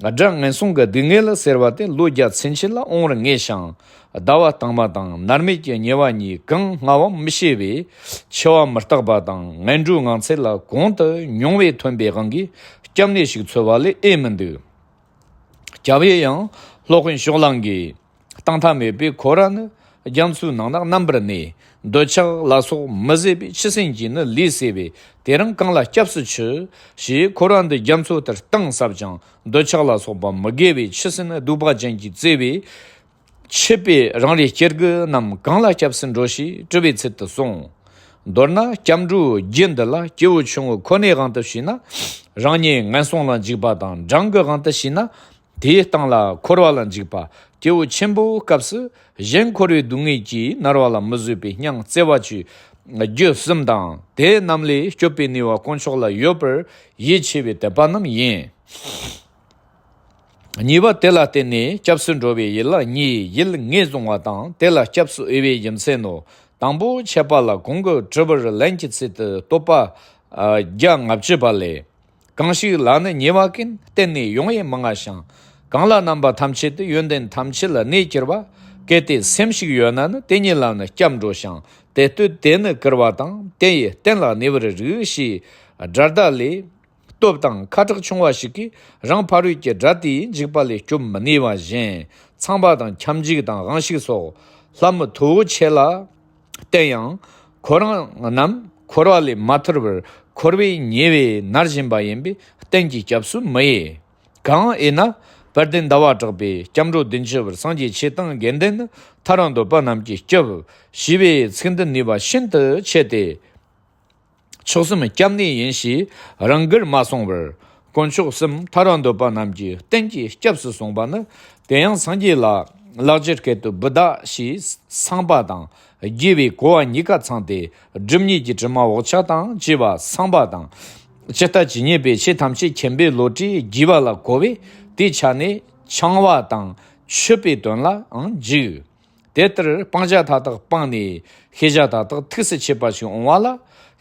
དགྲ་ངན་སོང་གི་སྡུག་བསྔལ་ཟེར་བ་དེ་ལོ་བརྒྱ་ཚུན་ཆད་ལ་འོང་བར་ངེས་ཤིང་། ཟླ་བ་དང་མ་དང་མནར་མེད་ཀྱི་ཉེ་བ་གཉིས་གང་སྔ་བའང་མི་ཤེས་པས། འཆི་བ་མི་རྟག་པ་དང་ངན་འགྲོའི་ངང་ཚུལ་ལ་གོང་དུ་མྱོང་བས་ཐོན་པའི་དབང་གིས་སྐྱབས་གནས་ཤིག་འཚོལ་བ་ལས་འོས་མི་འདུག། སྐྱབས་ཡུལ་ཡང་སློབ་དཔོན་ཕྱོགས་གླང་གིས་གཏང་མཐའ་མེད་པའི་ཁོ་ར་ནི་རྒྱ་མཚོའི་ནང་ན་རྣམ་པར་གནས། འདོད་ཆགས་ལ་སོགས་མི་བཟད་པའི་ཆུ་སྲིན་གྱིས་ནི་ལུས་བསྲེགས་པས། དེ་རིང་གང་ལ་སྐྱབས་སུ་མཆི། ཞེས་ཁོ་ར་འདི་རྒྱ་མཚོ་ལྟར་གཏིང་ཟབ་ཅིང་། འདོད་ཆགས་ལ་སོགས་པ་མི་དགེ་བའི་ཆུ་སྲིན་གདུག་པ་ཅན་གྱིས་གཙེས་པས། འཆི་བས་རང་རེའི་སྐྱེ་རྒུ་རྣམས་གང་ལ་སྐྱབས་སུ་འགྲོ་ཞེས་དྲི་བའི་ཚུལ་དུ་གསུངས། མདོར་ན་སྐྱབས་འགྲོའི་རྒྱུ་འདི་ལ་སྐྱེ་བོ་ཆུང་ངུ་ཁོ་ནའི་དབང་དུ་བྱས་ན། རང་ཉིད་ངན་སོང་ལ་འཇུག་པ་དང་འབྲིང་གི་དབང་དུ་བྱས་ན། དེའི་སྟེང་ལ་འཁོར་བ་ལ་འཇུག་པ། སྐྱེ་བོ་ཆེན་པོའི་སྐབས་སུ་གཞན་འཁོར་བའི་སྡུག་བསྔལ་གྱིས་མནར་བ་ལ་མི་བཟོད་པའི་སྙིང་བརྩེ་བ་བཅས་རྒྱུ་གསུམ་དང་། དེ་རྣམས་ལས་སྐྱོབ་པའི་ནུས་པ་དཀོན་མཆོག་ལ་ཡོད་པར་ཡིད་ཆེས་པའི་དད་པ་རྣམས་ཡིན། གཉིས་པ་དེ་ལ་བརྟེན་ནས་སྐྱབས་སུ་འགྲོ་བའི་ཡུལ་ལ་གཉིས། ཡུལ་ངོས་བཟུང་བ་དང་དེ་ལ་སྐྱབས་སུ་འོས་པའི་རྒྱུ་མཚན་ནོ། དང་པོ་འཆད་པ་ལ་གོང་གི་དྲི་བར་ལན་གྱི་ཚུལ་དུ་བསྟོད་པ་བརྒྱ་ལྔ་བཅུ་པ་ལས། གང་ཞིག་ལ་ནི་ཉེ་བ་ཀུན་བརྟེན་ནས་ཡོང་བས་མི་མངའ་ཞིང་། གང་ལ་རྣམ་པ་ཐམས་ཅད་དུ་ཡོན་ཏན་ཐམས་ཅད་ལ་གནས་གྱུར་པ། གལ་ཏེ་སེམས་ཤིག་ཡོད་ན་ནི་དེ་ཉིད་ལ་ནི་སྐྱབས་འགྲོ་ཞིང་། དེ་ལྟོས་དེ་ནི་བཀུར་བ་དང་དེ་ཡི་རྟེན་ལ་གནས་པར་རིགས་ཞེས་དགྲར་ཟླ་ལས། སྟོབས་དང་ཁ་གྲགས་ཆུང་བ་ཞིག་གིས་རང་ཕ་རོལ་གྱི་དགྲ་དེའི་འཇིགས་པ་ལས་སྐྱོབ་མི་ནུས་པ་བཞིན། ཚངས་པ་དང་ཁྱབ་འཇུག་དང་དབང་ཕྱུག་སོགས་ལྷ་མི་མཐུ་བོ་ཆེ་ལ་བརྟེན་ཡང་། ཁོ་རང་རྣམས་འཁོར་བ་ལས་མ་ཐར་བར་འཁོར་བའི་ཉེ་བས་མནར་བཞིན་པ་ཡིན་པས་གཏན་གྱི་སྐྱབས་སུ་མི་འོས། གང་འོས་ན་དཔལ་ལྡན་ཟླ་བ་གྲགས་པས་སྐྱབས་འགྲོ་བདུན་ཅུ་པར་སངས་རྒྱས་ཆོས་དང་དགེ་འདུན་ནི་ཐར་བ་འདོད་པ་རྣམས་ཀྱི་སྐྱབས་ཞེས་པའི་ཚིག་འདི་ནུས་པ་ཤིན་ཏུ་ཆེ་སྟེ། མཆོག་གསུམ་སྐྱབས་གནས་ཡིན་ཞེས་རང་དགར་མ་སོང་བར། དཀོན་མཆོག་གསུམ་ཐར་བ་འདོད་པ་རྣམས་ཀྱི་གཏན་གྱི་སྐྱབས་སུ་སོང་བ་ནི། དེ་ཡང་སངས་རྒྱས་ལ་ལེགས་སྦྱར་སྐད་དུ་བུདྡྷ་ཞེས་སངས་པ་དང་རྒྱས་པའི་གོ་བ་གཉིས་ཀ་ཚང་སྟེ། སྒྲིབ་གཉིས་ཀྱི་དྲི་མ་འོག་ཆ་དང་བཅས་པ་སངས་པ་དང་། ཇི་ལྟ་ཇི་སྙེད་པའི་ཆོས་ཐམས་ཅད་མཁྱེན་པའི་བློ་གྲོས་རྒྱས་པ་ལ་གོ་བས། དེའི་ཆ་ནས་འཆིང་བ་དང་ཆོད་པའི་དོན་ལའང་འཇུག། དེ་ལྟར་སྤང་བྱ་མཐའ་དག་སྤངས་ནས་ཤེས་བྱ་མཐའ་དག་ཐུགས་སུ་ཆུད་པ་ཞིག་འོང་བ་ལ།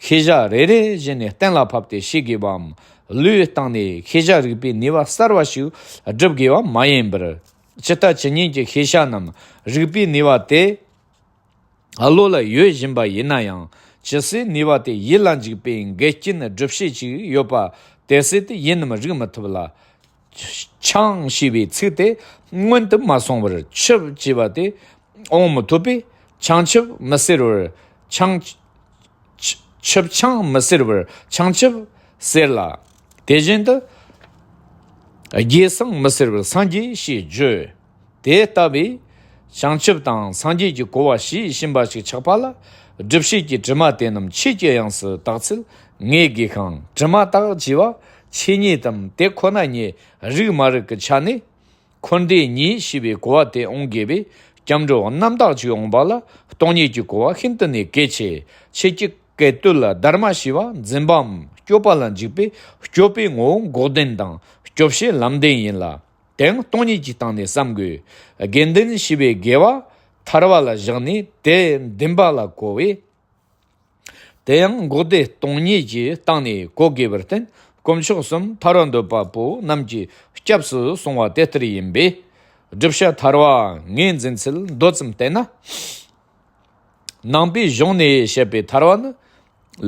ཤེས་བྱ་རེ་རེ་བཞིན་ནས་གཏན་ལ་ཕབ་སྟེ་ཤེས་དགོས་པའམ། བློའི་སྟེང་ནས་ཤེས་བྱ་རིག་པའི་ནུས་པ་གསར་བ་ཞིག་སྒྲུབ་དགོས་པ་མ་ཡིན་པར། ཇི་ལྟ་ཇི་སྙེད་ཀྱི་ཤེས་བྱ་རྣམས་རིག་པའི་ནུས་པ་དེ་བློ་ལ་ཡོད་བཞིན་པ་ཡིན་ན་ཡང་། ཇི་སྲིད་ནུས་པ་དེ་ཡིད་ལ་འཇུག་པའི་འགལ་རྐྱེན་སྒྲུབ་བྱེད་ཅིག་ཡོད་པ་དེ་སྲིད་དུ་ཡིད་རྣམས་རིག་མི་ཐུབ་ལ། འཆིང་ཞེས་པའི་ཚིག་དེ་མངོན་དུ་མ་སོང་བར་ཆུད་ཅེས་པ་དེ་འོང་མི་ཐུབ་པས། འཆིང་ཆུབ་མི་ཟེར་བར་འཆིང་། ཆུ་ཆུབ་འཆིང་མི་ཟེར་བར་འཆིང་ཆུབ་ཟེར་ལ། དེ་བཞིན་དུ་རྒྱས་སངས་མི་ཟེར་བར་སངས་རྒྱས་ཞེས་བརྗོད། དེ་ལྟ་བུའི་བྱང་ཆུབ་དང་སངས་རྒྱས་ཀྱི་གོ་བ་ཤེས་བཞིན་པ་ཞིག་ཆགས་པ་ལ། སྒྲུབ་བྱེད་ཀྱི་དྲི་མ་དེ་རྣམས་ཆོས་ཀྱི་དབྱིངས་སུ་དག་ཚུལ་ངེས་དགོས་ཤིང་། དྲི་མ་དག་ཅེས་པ་ཆོས་ཉིད་དམ་དེ་ཁོ་ན་ཉིད་རིག་མ་རིག་གི་ཆ་ནས། འཁོར་འདས་གཉིས་ཞེས་པའི་གོ་བ་དེ་འོང་དགོས་པས། སྐྱབས་འགྲོ་རྣམ་དག་ཅིག་འོང་བ་ལ་སྟོང་ཉིད་ཀྱི་གོ་བ་ཤིན་ཏུ་ནས་གལ་ཆེ། ཆོས་ཀྱི་སྐད་དོད་ལ་དྷརྨ་ཞེས་པ་འཛིན་པའམ་སྤྱོད་པ་ལ་འཇུག་པས། སྤྱོད་པའི་ངོ་བོ་འགོག་བདེན་དང་སྐྱོབ་བྱེད་ལམ་བདེན་ཡིན་ལ། དེའང་སྟོང་ཉིད་ཀྱི་སྟེང་ནས་བསམ་དགོས། དགེ་འདུན་ཞེས་པའི་དགེ་བ་ཐར་བ་ལ་བཞག་ནས་དེ་འདུན་པ་ལ་གོ་བས། དེ་ཡང་འགོག་བདེན་སྟོང་ཉིད་ཀྱི་སྟེང་ནས་གོ་དགོས་པར་བརྟེན། དཀོན་མཆོག་གསུམ་ཐར་བ་འདོད་པ་པོ་རྣམས་ཀྱི་སྐྱབས་སུ་སོང་བ་དེ་ལྟར་ཡིན་པས། བསྒྲུབ་བྱ་ཐར་བ་ངོས་འཛིན་ཚུལ་མདོ་ཙམ་བལྟས་ན། ནང་པའི་གཞུང་ནས་བཤད་པའི་ཐར་བ་ནི།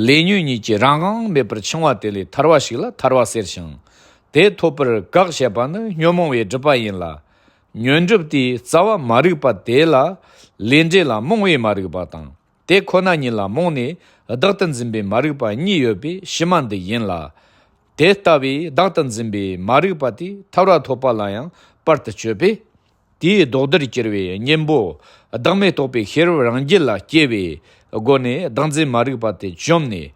ལས་ཉོན་གཉིས་ཀྱི་རང་དབང་མེད་པར་འཆིང་བ་དེ་ལས་ཐར་བ་ཞིག་ལ་ཐར་བ་ཟེར་ཞིང་། དེ་ཐོབ་པར་བཀག་བྱེད་པ་ནི་ཉོན་མོངས་པའི་སྒྲིབ་པ་ཡིན་ལ། ཉོན་སྒྲིབ་དེའི་རྩ་བ་མ་རིག་པ་དེ་ལ་ལས་འབྲས་ལ་རྨོངས་པས་མ་རིག་པ་དང་། དེ་ཁོ་ན་ཉིད་ལ་རྨོངས་ནས་བདག་ཏུ་འཛིན་པའི་མ་རིག་པ་གཉིས་ཡོད་པས་ཕྱི་མ་འདི་ཡིན་ལ། དེ་ལྟ་བུའི་བདག་ཏུ་འཛིན་པའི་མ་རིག་པ་དེས་ཐར་བ་ཐོབ་པ་ལ་ཡང་བར་དུ་གཅོད་པས། དེའི་ལྡོག་བདེར་གྱུར་པའི་གཉེན་པོ་བདག་མེད་རྟོགས་པའི་ཤེས་རབ་རང་རྒྱུད་ལ་སྐྱེ་བའི་སྒོ་ནས་བདག་འཛིན་མ་རིག་པ་དེ་བཅོམ་ནས།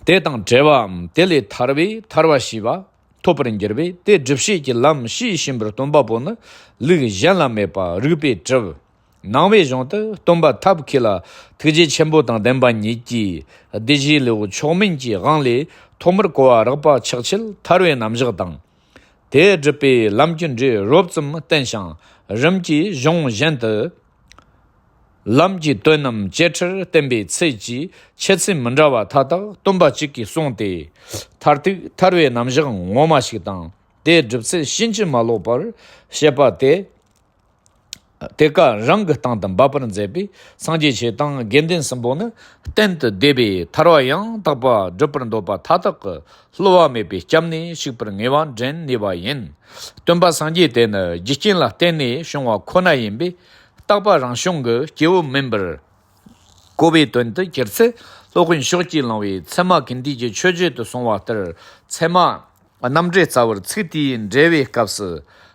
དེ་དང་བྲལ་བའམ་དེ་ལས་ཐར་བའི་ཐར་བ་ཞེས་པ་ཐོབ་པར་འགྱུར་བས། དེ་སྒྲུབ་བྱེད་ཀྱི་ལམ་ཕྱིས་ཕྱིན་པར་སྟོན་པ་པོ་ནི་ལུགས་གཞན་ལ་མེད་པ་རིགས་པས་གྲུབ། ནང་པའི་གཞུང་དུ་སྟོན་པ་ཐབས་མཁས་ལ་ཐུགས་རྗེ་ཆེན་པོ་དང་ལྡན་པ་ཉིད་ཀྱིས་སྡེ་བཞིའི་ལེའུ་མཆོག་དམན་གྱི་དབང་ལས་ཐོག་མར་གོ་བ་རགས་པ་ཆགས་ཆེད་ཐར་བའི་རྣམ་གཞག་དང་། དེ་སྒྲུབ་པའི་ལམ་གྱི་འབྲས་རོབ་ཙམ་བསྟན་ཞིང་། རིམ་གྱིས་གཞུང་གཞན་དུ་ལམ་གྱི་དོན་རྣམས་ཇེ་ཕྲར་བསྟན་པའི་ཚུལ་གྱིས་ཆེ་ཚད་མི་འདྲ་བ་མཐའ་དག་སྟོན་པ་གཅིག་གིས་གསུངས་ཏེ། མཐར་ཐུག་ཐར་བའི་རྣམ་གཞག་ངོ་མ་ཞིག་དང་། དེ་སྒྲུབ་ཚུལ་ཕྱིན་ཅི་མ་ལོག་པར་བཤད་པ་དེ། དེ་ཀ་རང་གི་སྟེང་དུ་འབབ་པར་མཛད་པས། སངས་རྒྱས་ཆོས་དང་དགེ་འདུན་གསུམ་པོ་ནི་གཏན་དུ་བདེ་བའི་ཐར་བ་ཡང་དག་པ་སྒྲུབ་པར་འདོད་པ་མཐའ་དག་གི་བསླུ་བ་མེད་པའི་སྐྱབས་གནས་ཞུགས་པར་ངེས་པ་འདྲེན་ནུས་པ་ཡིན། སྟོན་པ་སངས་རྒྱས་དེ་ནི་རྒྱུ་རྐྱེན་ལ་བརྟེན་ནས་བྱུང་བ་ཁོ་ན་ཡིན་པས། རྟག་པ་རང་བྱུང་གི་སྐྱེ་བོ་མིན་པར་གོ་བའི་དོན་དུ་གྱུར་ཚེ། སློབ་དཔོན་ཕྱོགས་ཀྱིས་གླེང་བའི་ཚད་མ་ཀུན་བཏུས་ཀྱི་ཆོས་བརྒྱད་དུ་གསུངས་པ་ལྟར། ཚད་མ་རྣམ་འགྲེལ་རྩ་བར་ཚིག་དེའི་འགྲེལ་བའི་སྐབས་སུ།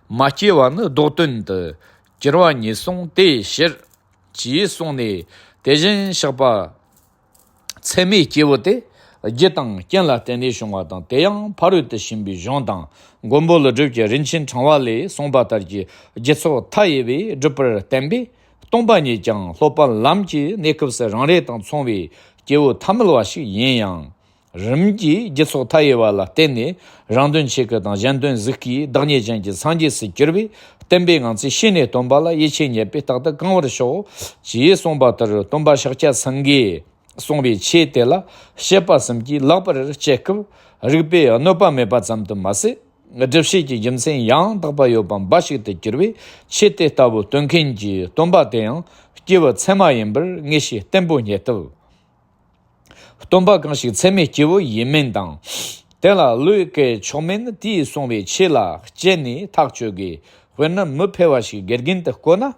མ་སྐྱེས་པ་ནི་ལྡོག་དོན་དུ་གྱུར་པ་ཉིད་གསུངས་ཏེ། ཕྱིར་ཅེས་གསུངས་ནས། དེ་བཞིན་གཤེགས་པ་ཚད་མའི་སྐྱེས་བུ་དེ་རྒྱུ་དང་རྐྱེན་ལ་བརྟེན་ནས་བྱུང་བ་དང་། དེ་ཡང་ཕ་རོལ་ཏུ་ཕྱིན་པའི་གཞུང་དང་མགོན་པོ་ཀླུ་སྒྲུབ་ཀྱི་རིན་ཆེན་ཕྲེང་བ་ལས་གསུངས་པ་ལྟར་གྱི་རྒྱུ་ཚོགས་མཐའ་ཡས་པས་སྒྲུབ་པར་བསྟན་པས། སྟོན་པ་ཉིད་ཀྱང་སློབ་པ་ལམ་གྱི་གནས་སྐབས་སུ་རང་རེ་དང་མཚུངས་པའི་སྐྱེས་བུ་ཐ་མལ་བ་ཞིག་ཡིན་ཡང་། རིམ་གྱིས་རྒྱུ་ཚོགས་མཐའ་ཡས་པ་ལ་བརྟེན་ནས། རང་དོན་ཆེ་སྐུ་དང་གཞན་དོན་གཟུགས་སྐུའི་བདག་ཉིད་ཅན་གྱི་སངས་རྒྱས་སུ་གྱུར་པས། བསྟན་པའི་ངང་ཚུལ་ཤེས་ནས་སྟོན་པ་ལ་ཡིད་ཆེས་རྙེད་པས་རྟག་ཏུ་གང་བར་ཤོག་ཅེས་གསུངས་པ་ལྟར། སྟོན་པ་ཤཱཀྱ་སེང་གེས་གསུངས་པའི་ཆོས་དེ་ལ་བཤད་པ་གསུམ་གྱིས་ལེགས་པར་དཔྱད་སྐབས། རིགས་པས་གནོད་པ་མེད་པ་ཙམ་དུ་མ་ཟད། སྒྲུབ་བྱེད་ཀྱི་རྒྱུ་མཚན་ཡང་དག་པ་ཡོད་པ་འབའ་ཞིག་ཏུ་གྱུར་པས། ཆོས་དེ་ལྟ་བུ་སྟོན་མཁན་གྱི་སྟོན་པ་དེ་ཡང་སྐྱེས་བུ་ཚད་མ་ཡིན་པར་ངེས་ཤེས་བརྟན་པོ་རྙེད་ཐུབ། སྟོན་པ་གང་ཞིག་ཚད་མའི་སྐྱེས་བུ་ཡིན་མིན་དང་། དེ་ལ་བློས་བཀལ་ཆོག་མིན་དེས་གསུངས་པའི་ཆོས་ལ་དཔྱད་ནས་ཐག་གཅོད་དགོས། དཔེར་ན་མི་ཕལ་བ་ཞིག་དགེ་རྒན་དུ་བསྐོ་ན།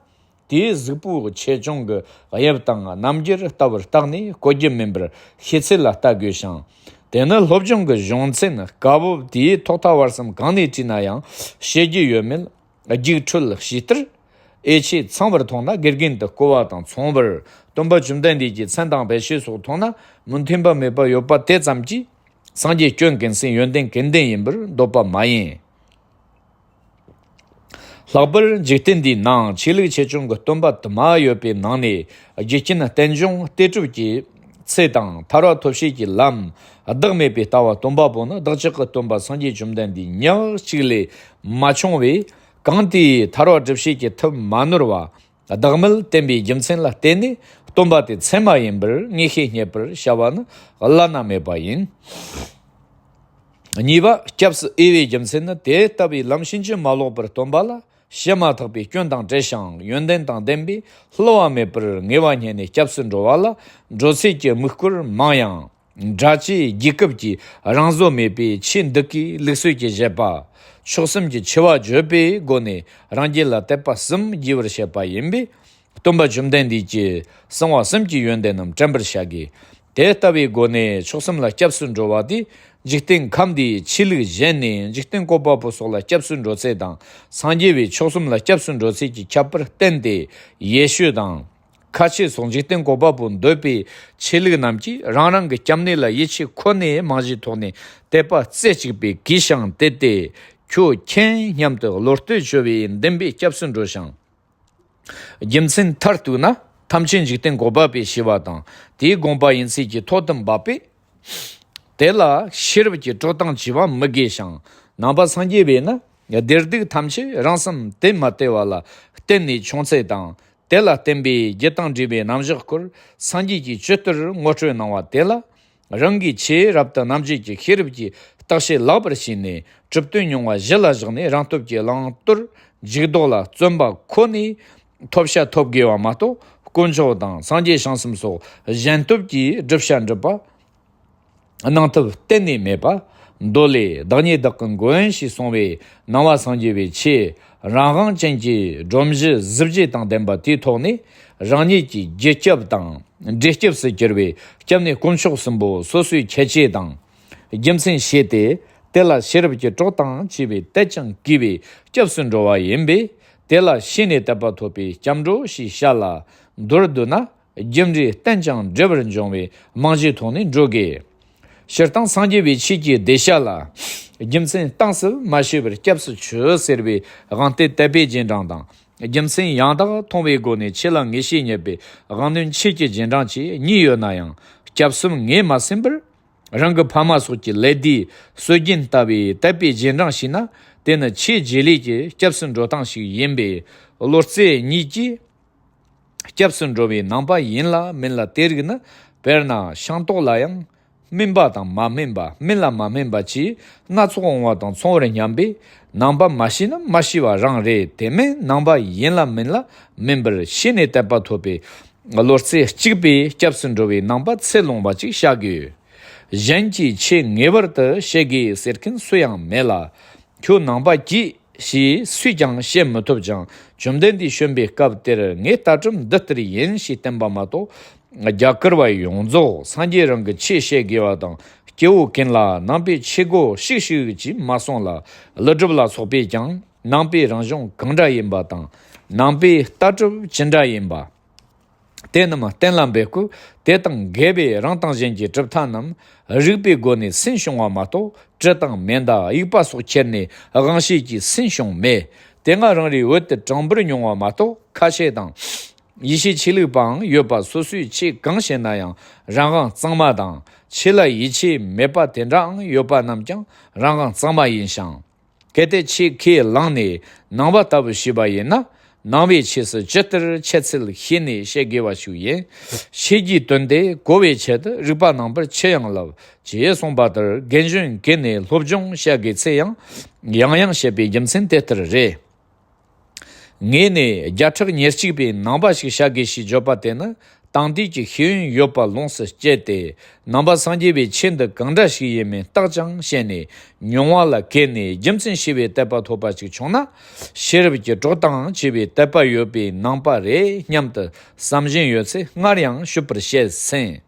དེའི་གཟུགས་པོའི་ཆེ་ཆུང་གི་དབྱིབས་དང་རྣམ་འགྱུར་ལྟ་བུར་བརྟགས་ནས་བསྐོ་རྒྱུ་མིན་པར་ཤེས་ཚད་ལ་ལྟ་དགོས་ཤིང་། དེ་ནི་སློབ་སྦྱོང་གི་གཞུང་ཚན་སྐབས་བབ་དེའི་ཐོག་མཐའ་བར་གསུམ་གང་ནས་བྲིས་ན་ཡང་བཤད་རྒྱུ་ཡོད་མེད། རྒྱུགས་འཕྲོད་བྱས་ལྟར། འོས་ཆོས་ཚང་བར་མཐོང་ན་དགེ་རྒན་དུ་བསྐོ་བ་དང་མཚུངས་པར། སྟོན་པ་བཅོམ་ལྡན་འདས་ཀྱི་མཚན་དང་བེད་སྤྱོད་སོགས་མཐོང་ན་མི་མཐུན་པ་མེད་པ་ཡོད་པ་དེ་ཙམ་གྱིས། སངས་རྒྱས་སྐྱོན་ཀུན་སེལ་ཡོན་ཏན་ཀུན་ལྡན་ཡིན་པར་འདོད་པ་མ་ཡིན། ལྷག་པར་འཇིག་རྟེན་འདིའི་ནང་ཆོས་ལུགས་ཆེ་ཆུང་གི་སྟོན་པ་དུ་མ་ཡོད་པའི་ནང་ནས། རྒྱུ་རྐྱེན་རྟེན་འབྱུང་གཏད་གྲུབ་ཀྱི་ཚེ་དང་ཐར་བ་ཐོབ་བྱེད་ཀྱི་ལམ་བདག་མེད་པའི་ལྟ་བ་སྟོན་པ་པོ་ནི་བདག་ཅག་གི་སྟོན་པ་སངས་རྒྱས་བཅོམ་ལྡན་འདས་ཉག་གཅིག་ལས་མ་བྱུང་བས། གང་དེའི་ཐར་བ་སྒྲུབ་བྱེད་ཀྱི་ཐབས་མ་ནོར་བ་བདག་མེད་བསྟན་པའི་རྒྱུ་མཚན་ལ་བརྟེན་ནས། སྟོན་པ་དེ་ཚད་མ་ཡིན་པར་ངེས་ཤེས་རྙེད་པར་བྱ་བ་ནི་བླ་ན་མེད་པ་ཡིན། གཉིས་པ། སྐྱབས་སུ་འོས་པའི་རྒྱུ་མཚན་ནི། དེ་ལྟ་བུའི་ལམ་ཕྱིན་ཅི་མ་ལོག་པར་སྟོན་པ་ལ་བྱེ་མ་ཐག་པའི་སྐྱོན་དང་བྲལ་ཞིང་ཡོན་ཏན་དང་ལྡན་པས་བསླུ་བ་མེད་པར་ངེས་པ་རྙེད་ནས་སྐྱབས་སུ་འགྲོ་བ་ལ་འགྲོ་ཚུལ་གྱི་དམིགས་སྐོར་མང་ཡང་། སྒྲ་བཅས་རྒྱུད་སྐབས་ཀྱི་རང་བཟོ་མེད་པའི་ཆོས་འདི་གའི་ལུགས་སྲོལ་གྱི་བཞེད་པ། མཆོག་གསུམ་གྱི་ཆེ་བ་བརྗོད་པའི་སྒོ་ནས་རང་རྒྱུད་ལ་དད་པ་གསུམ་རྒྱས་པར་བྱེད་པ་ཡིན་པས། སྟོན་པ་བཅོམ་ལྡན་འདས་ཀྱིས་གསང་བ་གསུམ་གྱི་ཡོན་ཏན་རྣམས་དྲན་པར་བྱ་དགོས། དེ་ལྟ་བུའི་སྒོ་ནས་མཆོག་གསུམ་ལ་སྐྱབས་སུ་འགྲོ་བ་དེས་འཇིག་རྟེན་ཁམས་འདིའི་ཆོས་ལུགས་གཞན་ནས་འཇིག་རྟེན་བཀོད་པ་པོ་སོགས་ལ་སྐྱབས་སུ་འགྲོ་ཚུལ་དང་། སངས་རྒྱས་པའི་མཆོག་གསུམ་ལ་སྐྱབས་སུ་འགྲོ་ཚུལ་གྱི་ཁྱད་པར་བསྟན་ཏེ། ཡེ་ཤུ་དང་། ཁ་ཆེ་སོགས་འཇིག་རྟེན་བཀོད་པ་པོ་འདོད་པའི་ཆོས་ལུགས་རྣམས་ཀྱིས་རང་རང་གི་སྐྱབས་གནས་ལ་ཡིད་ཆེས་ཁོ་ནའི་རྨང་གཞིའི་ཐོག་ནས་དད་པ་རྩེ་གཅིག་པས་གུས་ཤིང་དད་དེ། ཁྱོད་མཁྱེན་སྙམ་དུ་བློ་གཏད་བཅོལ་བའི་འདུན་པས་སྐྱབས་སུ་འགྲོ་ཞིང་། རྒྱུ་མཚན་མཐར་གཏུགས་ན། ཐམས་ཅད་འཇིག་རྟེན་བཀོད་པ་པོས་ཤེས་པ་དང་དེའི་དགོངས་པ་ཡིན་ཚུལ་གྱི་ཐོག་ཏུ་འབབ་པས། དེ་ལ་ཤེས་རབ་ཀྱིས་དཀྲོལ་སྟངས་བྱས་པ་མི་དགོས་ཤིང་། ནང་པ་སངས་རྒྱས་པས་ནི་བདེ་སྡུག་ཐམས་ཅད་རང་སེམས་དེ་མ་དེ་བ་ལ་བརྟེན་ནས་བྱུང་ཚུལ་དང་། དེ་ལ་བརྟེན་པའི་རྒྱུ་དང་འབྲས་བུའི་རྣམ་གཞག་སྐོར་སངས་རྒྱས་ཀྱིས་ཇི་ལྟར་ངོ་སྤྲོད་གནང་བ་དེ་ལ། རང་གིས་ཆེས་རབ་ཏུ་རྣམ་འབྱེད་ཀྱི་ཤེས་རབ་ཀྱིས་བརྟག་དཔྱད་ལེགས་པར་བྱས་ནས། གྲུབ་དོན་མྱོང་བ་གཞི་ལ་བཞག་ནས་རང་སྟོབས་ཀྱིས་བླང་དོར་འཇུག་ལྡོག་ལ་བརྩོན་པ་ཁོ་ནས་ཐོབ་བྱ་ཐོབ་དགོས་པ་མ་གཏོགས། དཀོན་མཆོག་དང་སངས་རྒྱས་བྱང་སེམས་སོགས་གཞན་སྟོབས་ཀྱིས་བསྒྲུབ་བྱ་འགྲུབ་པ་གནང་ཐབས་གཏན་ནས་མེད་པ། མདོ་ལས། བདག་ཉིད་བདག་གི་མགོན་ཞེས་གསུངས་པའི་ནང་པ་སངས་རྒྱས་པའི་ཆོས་རང་དབང་ཅན་གྱི་སྒྲོམ་གཞི་གཟི་བརྗིད་དང་ལྡན་པ་དེའི་ཐོག་ནས། རང་ཉིད་ཀྱི་རྒྱུ་སྐྱབས་དང་འབྲས་སྐྱབས་སུ་གྱུར་པའི་སྐྱབས་གནས་དཀོན་མཆོག་གསུམ་པོ་སོ་སོའི་ཁྱད་ཆོས་དང་རྒྱུ་མཚན་ཤེས་ཏེ། དེ་ལ་ཤེས་རབ་ཀྱི་གྲོགས་དང་བཅས་པའི་དད་ཅིང་གུས་པས་སྐྱབས་སུ་འགྲོ་བ་ཡིན་པས། དེ་ལ་ཤེས་ནས་དད་པ་ཐོབ་པའི་སྐྱབས་འགྲོ་ཞེས་བྱ་ལ། མདོར་བསྡུ་ན། རྒྱུ་འབྲས་བརྟན་ཅིང་འབྲེལ་བར་འབྱུང་བའི་རྨང་གཞིའི་ཐོག་ནས་འགྲོ་དགོས། སྤྱིར་བཏང་སངས་རྒྱས་པའི་ཆོས་ཀྱི་གདུལ་བྱ་ལ། རྒྱུ་མཚན་གཏིང་ཟབ་མ་ཤེས་པར་སྐྱབས་སུ་མཆི་ཟེར་བའི་དབང་བསྟན་དད་པའི་རྗེས་འབྲང་དང་། རྒྱུ་མཚན་ཡང་དག་མཐོང་བའི་སྒོ་ནས་ཆོས་ལ་ངེས་ཤེས་རྙེད་པའི་དབང་རྣོན་ཆོས་ཀྱི་རྗེས་འབྲང་བཅས་གཉིས་ཡོད་ན་ཡང་། སྐྱབས་གསུམ་ངོས་མ་ཟིན་པར། རང་གི་ཕ་མ་སོགས་ཀྱི་ལས་བསྡུས་སྲོལ་རྒྱུན་ལྟ་བུའི་དད་པའི་རྗེས་འབྲང་ཞིག་ན། དེ་ནི་ཆོས་རྗེས་ལུས་ཀྱི་སྐྱབས་སུ་འགྲོ་སྟངས་ཤིག་ཡིན་པས། བློ་རྩེ་གཉིས་ཀྱིས་སྐྱབས་སུ་འགྲོ་བའི་ནང་པ་ཡིན་ལ་མིན་ལ། དེ་རིགས་ནི་དཔེར་ན་ཤིང་ཏོག་ལ་ཡང་སྨིན་པ་དང་མ་སྨིན་པ། སྨིན་ལ་མ་སྨིན་པ་བཅས་སྣ་ཚོགས་འོང་བ་དང་མཚུངས་པར་སྙམ་པས། ནང་པ་མ་ཤེས་ན་མ་ཤེས་པ་རང་རེད། དེ་མིན་ནང་པ་ཡིན་ལ་མིན་ལ་མིན་པར་ཤེས་ནས་དད་པ་ཐོབ་པའི་བློ་རྩེ་གཅིག་པས་སྐྱབས་སུ་འགྲོ་བའི་ནང་པ་ཚད་ལོངས་པ་ཅིག་བྱ་དགོས། གཞན་གྱིས་ཆོས་ངེས་པར་དུ་བྱེད་དགོས་ཟེར་མཁན་སུ་ཡང་མེད་ལ། ཁྱོད་ནང་པ་གྱིས་ཞེས་སུས་ཀྱང་བཤད་མི་ཐུབ་ཅིང་། བཅོམ་ལྡན་འདས་བྱོན་པའི་སྐབས་དེར་ངའི་ལྟ་གྲུབ་འདི་ལྟར་ཡིན་ཞེས་བསྟན་པ་མ་གཏོགས། རྒྱ་གར་བ་ཡོངས་རྫོགས་སངས་རྒྱས་རང་གི་ཆོས་བཤད་དགོས་པ་དང་། སྐྱེ་བོ་ཀུན་ལ་ནང་པའི་ཆོས་སྒོ་ཞུགས་ཞུགས་ཀྱིས་མ་གསུངས་ལ། ཀླུ་སྒྲུབ་ལ་སོགས་པས་ཀྱང་ནང་པའི་རང་གཞུང་གང་འདྲ་ཡིན་པ་དང་། ནང་པའི་ལྟ་གྲུབ་ཅི་འདྲ་ཡིན་པ། དེ་རྣམས་གཏན་ལ་འབེབས་སྐབས། དེ་དང་འགལ་བའི་རང་དང་གཞན་གྱི་གྲུབ་མཐའ་རྣམས་རིགས་པའི་སྒོ་ནས་སུན་བྱུང་བ་མ་གཏོགས། དྲི་དང་མེ་མདའ་དབྱུག་པ་སོགས་ཁྱེར་ནས་དབང་ཤེད་ཀྱིས་སུན་བྱུང་མེད། དེ་སྔ་རང་རེའི་བོད་དུ་གྲངས་འབོར་ཉུང་བ་མ་གཏོགས། ཁ་ཆེ་དང་ཡིད་ཆེས་ཆོས་ལུགས་པའང་ཡོད་པ། སོ་སོས་ཆོས་གང་བཤད་ན་ཡང་རང་དབང་གཙང་མ་དང་། ཆོས་ལ་ཡིད་ཆེས་མེད་པ་དེ་འདྲའང་ཡོད་པ་རྣམས་ཀྱང་རང་དབང་གཙང་མ་ཡིན་ཞིང་། གལ་ཏེ་ཆོས་ཁས་བླངས་ནས་ནང་པ་ལྟ་བུ་བྱས་པ་ཡིན་ན། ནང་པའི་ཆོས་སུ་ཇི་ལྟར་འཆད་ཚུལ་ཤེས་ནས་བཤད་དགོས་པ་ཞིག་ཡིན། ཆོས་ཀྱི་དོན་དེ་གོ་བའི་ཆེད་དུ་རིག་པ་ནང་པར་ཆོས་ཡང་བསླབ། ཅེས་གསུངས་པ་ལྟར་རྒན་གཞོན་ཀུན་ནས་སློབ་སྦྱོང་བྱ་དགོས་ཚུལ་ཡང་ཡང་ཡང་བཤད་པའི་རྒྱུ་མཚན་དེ་ལྟར་རེད། ངས་ནི་བརྒྱ་ཕྲག་ཉེར་གཅིག་པའི་ནང་པ་ཞིག་བྱ་དགོས་ཞེས་བརྗོད་པ་དེ་ནི། དེང་དུས་ཀྱི་ཤེས་ཡོན་ཡོད་པ་ལོངས་སུ་སྤྱད་དེ། ནང་པ་སངས་རྒྱས་པའི་ཆོས་འདི་གང་འདྲ་ཞིག་ཡིན་མིན་བརྟག་ཅིང་དཔྱད་ནས། མྱོང་བ་ལ་བརྟེན་ནས་རྒྱུ་མཚན་ཤེས་པའི་དད་པ་ཐོབ་པ་ཞིག་བྱུང་ན། ཤེས་རབ་ཀྱི་གྲོགས་དང་བཅས་པའི་དད་པ་ཡོད་པའི་ནང་པ་རེད་སྙམ་དུ་བསམ་བཞིན་ཡོད་ཚེ། སྔར་ཡང་ཞུས་པར་བཤད་ཟིན།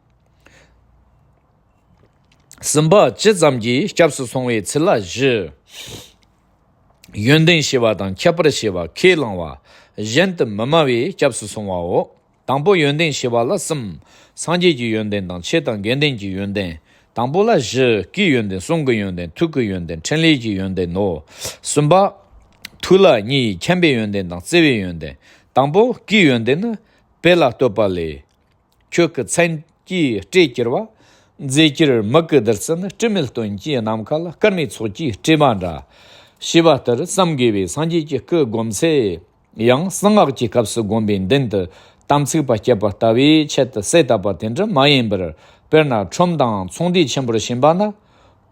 གསུམ་པ། ཇི་ཙམ་གྱིས་སྐྱབས་སུ་སོང་བའི་ཚུལ་ལ་བཞི། ཡོན་ཏན་ཤེས་པ་དང་ཁྱད་པར་ཤེས་པ། ཁས་བླངས་པ། གཞན་དུ་མི་སྨྲ་བས་སྐྱབས་སུ་སོང་བའོ། དང་པོ་ཡོན་ཏན་ཤེས་པ་ལ་གསུམ། སངས་རྒྱས་ཀྱི་ཡོན་ཏན་དང་ཆོས་དང་དགེ་འདུན་གྱི་ཡོན་ཏན། དང་པོ་ལ་བཞི། སྐུའི་ཡོན་ཏན། གསུང་གི་ཡོན་ཏན། ཐུགས་ཀྱི་ཡོན་ཏན། ཕྲིན་ལས་ཀྱི་ཡོན་ཏན་ནོ། གསུམ་པ། ཐུགས་ལ་གཉིས། མཁྱེན་པའི་ཡོན་ཏན་དང་བརྩེ་བའི་ཡོན་ཏན། དང་པོ་སྐུའི་ཡོན་ཏན་ནི། དཔེ་ལ་ལྟོས་པ་ལས། ཁྱོད་ཀྱི་མཚན་གྱིས་སྤྲས་གྱུར་པ། མཛེས་གྱུར་མིག་གི་བདུད་རྩི་ནི། སྤྲིན་མེད་སྟོན་གྱི་ནམ་མཁའ་ལ། སྐར་མའི་ཚོགས་ཀྱིས་སྤྲས་པ་འདྲ། ཞེས་པ་ལྟར་བསམ་དགོས་པའི་སངས་རྒྱས་ཀྱི་སྐུ་བསྒོམ་ཚེ། ཡང་གསང་སྔགས་ཀྱི་སྐབས་སུ་བསྒོམ་པའི་མདུན་དུ་དམ་ཚིག་པ་བསྐྱེད་པ་ལྟ་བུའི་ཆེད་དུ་གསལ་བཏབ་པ་དེ་འདྲ་མ་ཡིན་པར། དཔེར་ན་ཁྲོམ་དང་ཚོང་འདུས་ཆེན་པོར་ཕྱིན་པ་ན།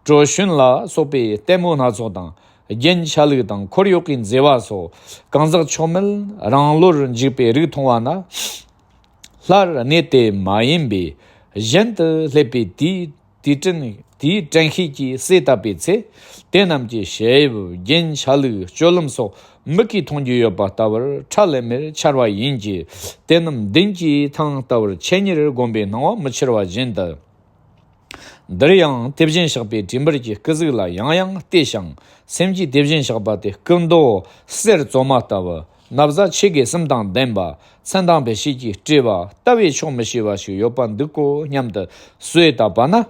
གྲོ་ཞུན་ལ་སོགས་པའི་ལྟད་མོ་སྣ་ཚོགས་དང་། རྒྱན་ཆ་ལུགས་དང་འཁོར་གཡོག་གི་མཛེས་པ་སོགས། གང་ཟག་མཆོག་མེད་རང་བློར་འཇིགས་པའི་རིགས་མཐོང་བ་ན། སླར་གནས་དེ་མ་ཡིན་པས། གཞན་དུ་སླེབས་པའི་དུས་དེའི་དྲན་དེའི་དྲན་ཤེས་ཀྱིས་གསལ་བཏབ་པའི་ཚེ། དེ་རྣམས་ཀྱི་ཞལ་དབྱིབས། རྒྱན་ཆ་ལུགས། སྤྱོད་ལམ་སོགས་མིག་གིས་མཐོང་རྒྱུ་ཡོད་པ་ལྟ་བུར་ཁྲ་ལམ་མེར་འཆར་བ་ཡིན་གྱི། དེ་རྣམས་མདུན་གྱི་ཐང་ལྟ་བུར་ཆེད་གཉེར་བསྒོམ་པའི་སྣང་བ་མི་འཆར་བ་བཞིན་དུ། འདིར་ཡང་དེ་བཞིན་གཤེགས་པའི་བྲིས་འབུར་གྱི་སྐུ་གཟུགས་ལ་ཡང་ཡང་བལྟས་ཤིང་། སེམས་ཀྱིས་དེ་བཞིན་གཤེགས་པ་དེ་སྐུ་མདོག་གསེར་བཙོ་མ་ལྟ་བུ། ན་བཟའ་ཆས་གོས་གསུམ་དང་ལྡན་པ། མཚན་དང་བེ་ཤེད་ཀྱིས་སྤྲས་པ། ལྟ་བས་ཆོག་མི་ཤེས་པ་ཞིག་ཡོད་པ་འདུག་གོ་སྙམ་དུ་གསོས་བཏབ་པ་ན།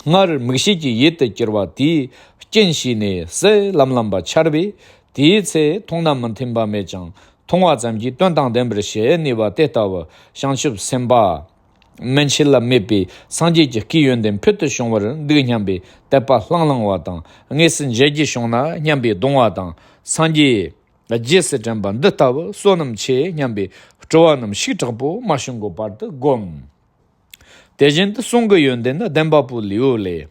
སྔར་མིག་ཤེས་ཀྱི་ཡུལ་དུ་གྱུར་པ་དེའི་རྐྱེན་བྱས་ནས་གསལ་ལམ་ལམ་པ་འཆར་བས། དེའི་ཚེ་མཐོང་ན་མི་མཐུན་པ་མེད་ཅིང་། མཐོང་བ་ཙམ་གྱིས་དོན་དང་ལྡན་པར་བྱེད་ནུས་པ་དེ་ལྟ་བུ། བྱང་ཆུབ་སེམས་དཔའ་མན་ཆད་ལ་མེད་པའི་སངས་རྒྱས་ཀྱི་སྐུའི་ཡོན་ཏན་ཕུལ་དུ་བྱུང་བར་འདུག་སྙམ་པའི་དད་པ་ལྷང་ལྷང་བ་དང་། དངོས་སུ་མཇལ་རྒྱུ་བྱུང་ན་སྙམ་པའི་གདུང་བ་དང་། སངས་རྒྱས་རྗེས་སུ་དྲན་པ་འདི་ལྟ་བུ་བསོད་ནམས་ཆེ་སྙམ་པའི་སྤྲོ་བ་རྣམས་ཤུགས་དྲག་པོ་མ་བྱུང་གི་བར་དུ་བསྒོམ། དེ་བཞིན་དུ་གསུང་གི་ཡོན་ཏན་ནི། བདེན་པ་པོ་ལེའུ་ལས།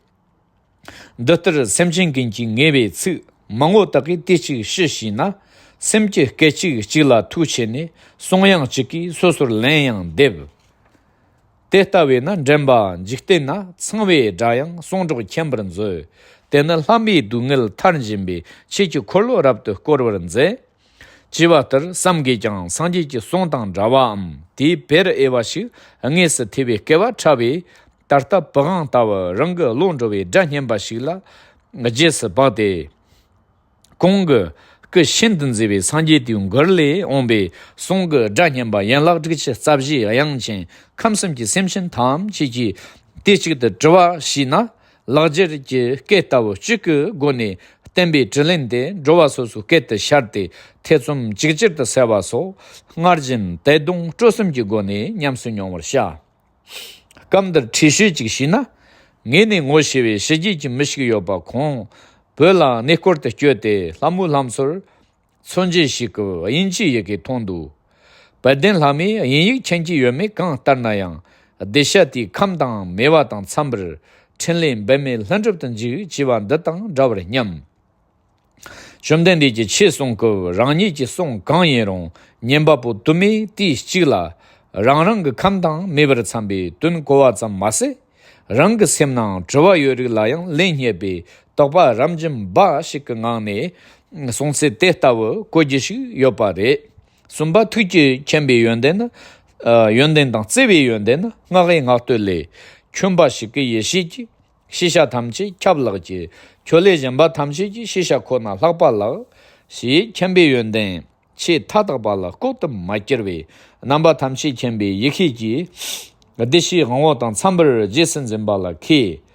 འདི་ལྟར་སེམས་ཅན་ཀུན་གྱིས་ངེས་པའི་ཚིག་མང་པོ་དག་གིས་དུས་གཅིག་ཞུ་ཞུས་ན། སེམས་ཀྱི་སྐད་ཅིག་གཅིག་ལ་ཐུགས་ཆད་ནས། གསུང་དབྱངས་གཅིག་གིས་སོ་སོར་ལན་ཡང་འདེབས། དེ་ལྟ་བས་ན་འདྲེན་པ་འཇིག་རྟེན་ན། ཚངས་པའི་སྒྲ་དབྱངས་གསུང་སྒྲོག་མཁྱེན་པར་མཛོད། དེ་ནི་ལྷ་མིའི་སྡུག་བསྔལ་མཐར་འབྱིན་པའི། ཆོས་ཀྱི་འཁོར་ལོ་རབ་ཏུ་བསྐོར་བར་མཛད། ཅེས་པ་ལྟར་བསམ་དགོས་ཀྱང་། སངས་རྒྱས་ཀྱི་གསུང་དང་འདྲ་བའམ། དེའི་བེར་དབྱེ་བ་ཞིག་དངོས་སུ་ཐོས་པའི་སྐལ་བ་ཕྲ་བས། ད་ལྟ་པི་ཝང་ལྟ་བུ་རང་གི་བློ་འགྲོ་བའི་སྒྲ་སྙན་པ་ཞིག་ལ་རྗེས་སུ་དཔག་སྟེ། གོང་གི་སྐུ་ཤིན་ཏུ་མཛེས་པའི་སངས་རྒྱས་དེའི་མགུར་ལས་འོངས་པའི་གསུང་གི་སྒྲ་སྙན་པ་ཡན་ལག་དྲུག་ཅུ་རྩ་བཞིའི་དབྱངས་ཅན་ཁམས་གསུམ་གྱི་སེམས་ཅན་ཐམས་ཅད་ཀྱིས་དུས་གཅིག་ཏུ་དྲི་བ་ཞུས་ན། ལེགས་སྦྱར་གྱི་སྐད་ལྟ་བུ་གཅིག་གི་སྒོ་ནས་བསྟན་པའི་དྲིན་ལན་དེ་འགྲོ་བ་སོ་སོའི་སྐད་དུ་ཤར་ཏེ། ཐེ་ཚོམ་ཅིག་ཅར་དུ་སེལ་བ་སོགས་སྔར་བཞིན་དད་གདུང་སྤྲོ་གསུམ་གྱི་སྒོ་ནས་ཉམས་སུ་མྱོང་བར་བྱ། སྐབས་འདིར་འཁྲིད་ཞུ་ཅིག་ཞུས་ན། ངས་ནི་ངོ་ཤེས་པའི་ཕྱི་རྒྱལ་གྱི་མི་ཞིག་ཡོད་པ། ཁོང་བོད་ལ་གནས་སྐོར་དུ་བསྐྱོད་དེ་ལྷ་མོ་ལྷ་མཚོར་མཚོན་བྱེད་ཞིག་གི་དབྱིན་ཇིའི་ཡི་གེ་མཐོང་འདུག། དཔལ་ལྡན་ལྷ་མོས་དབྱིན་ཡིག་མཁྱེན་གྱི་ཡོད་མེད་གང་ལྟར་ན་ཡང་། གདུལ་བྱ་དེའི་ཁམས་དང་མོས་པ་དང་འཚམ་པར་འཕྲིན་ལས་འབད་མེད་ལྷུན་གྲུབ་ཏུ་འཇུག་ཅེས་པ་འདི་དང་འདྲ་བར་སྙམ། བཅོམ་ལྡན་འདས་ཀྱིས་ཆོས་གསུང་སྐབས་རང་ཉིད་ཀྱི་གསུང་གང་ཡིན་རུང་ཉན་པ་པོ་དུ་མས་དུས་གཅིག་ལ་རང་རང་གི་ཁམས་དང་མོས་པར་འཚམ་པའི་དོན་གོ་བ་ཙམ་མ་ཟད། རང་གི་སེམས་ནང་དྲི་བ་ཡོད་རིགས་ལ་ཡང་ལན་རྙེད་པའི་དོགས་པ་རབ་འབྱམས་འབའ་ཞིག་གི་ངང་ནས་གསུང་ཚུལ་དེ་ལྟ་བུ་གོ་རྒྱུ་ཞིག་ཡོད་པ་རེད། གསུམ་པ། ཐུགས་རྗེ་མཁྱེན་པའི་ཡོན་ཏན་ནི། ཨ། ཡོན་ཏན་དང་བརྩེ་བའི་ཡོན་ཏན་ནི་སྔགས་ཡི་སྔགས་བསྟོད་ལས། ཁྱོད་འབའ་ཞིག་གི་ཡེ་ཤེས་ཀྱིས། ཤེས་བྱ་ཐམས་ཅད་ཁྱབ་ལེགས་ཀྱི། ཁྱོད་ལས་གཞན་པ་ཐམས་ཅད་ཀྱི་ཤེས་བྱ་ཁོ་ན་ལྷག་པ་ལགས། ཞེས་མཁྱེན་པའི་ཡོན་ཏན་ཆེས་མཐའ་དག་པ་ལ་ལྐོག་ཏུ་མ་གྱུར་པའི་རྣམ་པ་ཐམས་ཅད་མཁྱེན་པའི་ཡེ་ཤེས་ཀྱིས། བདེ་གཤེགས་དབང་པོ་དང་འཚམ་པར་རྗེས་སུ་འཛིན་པ་ལ་མཁས།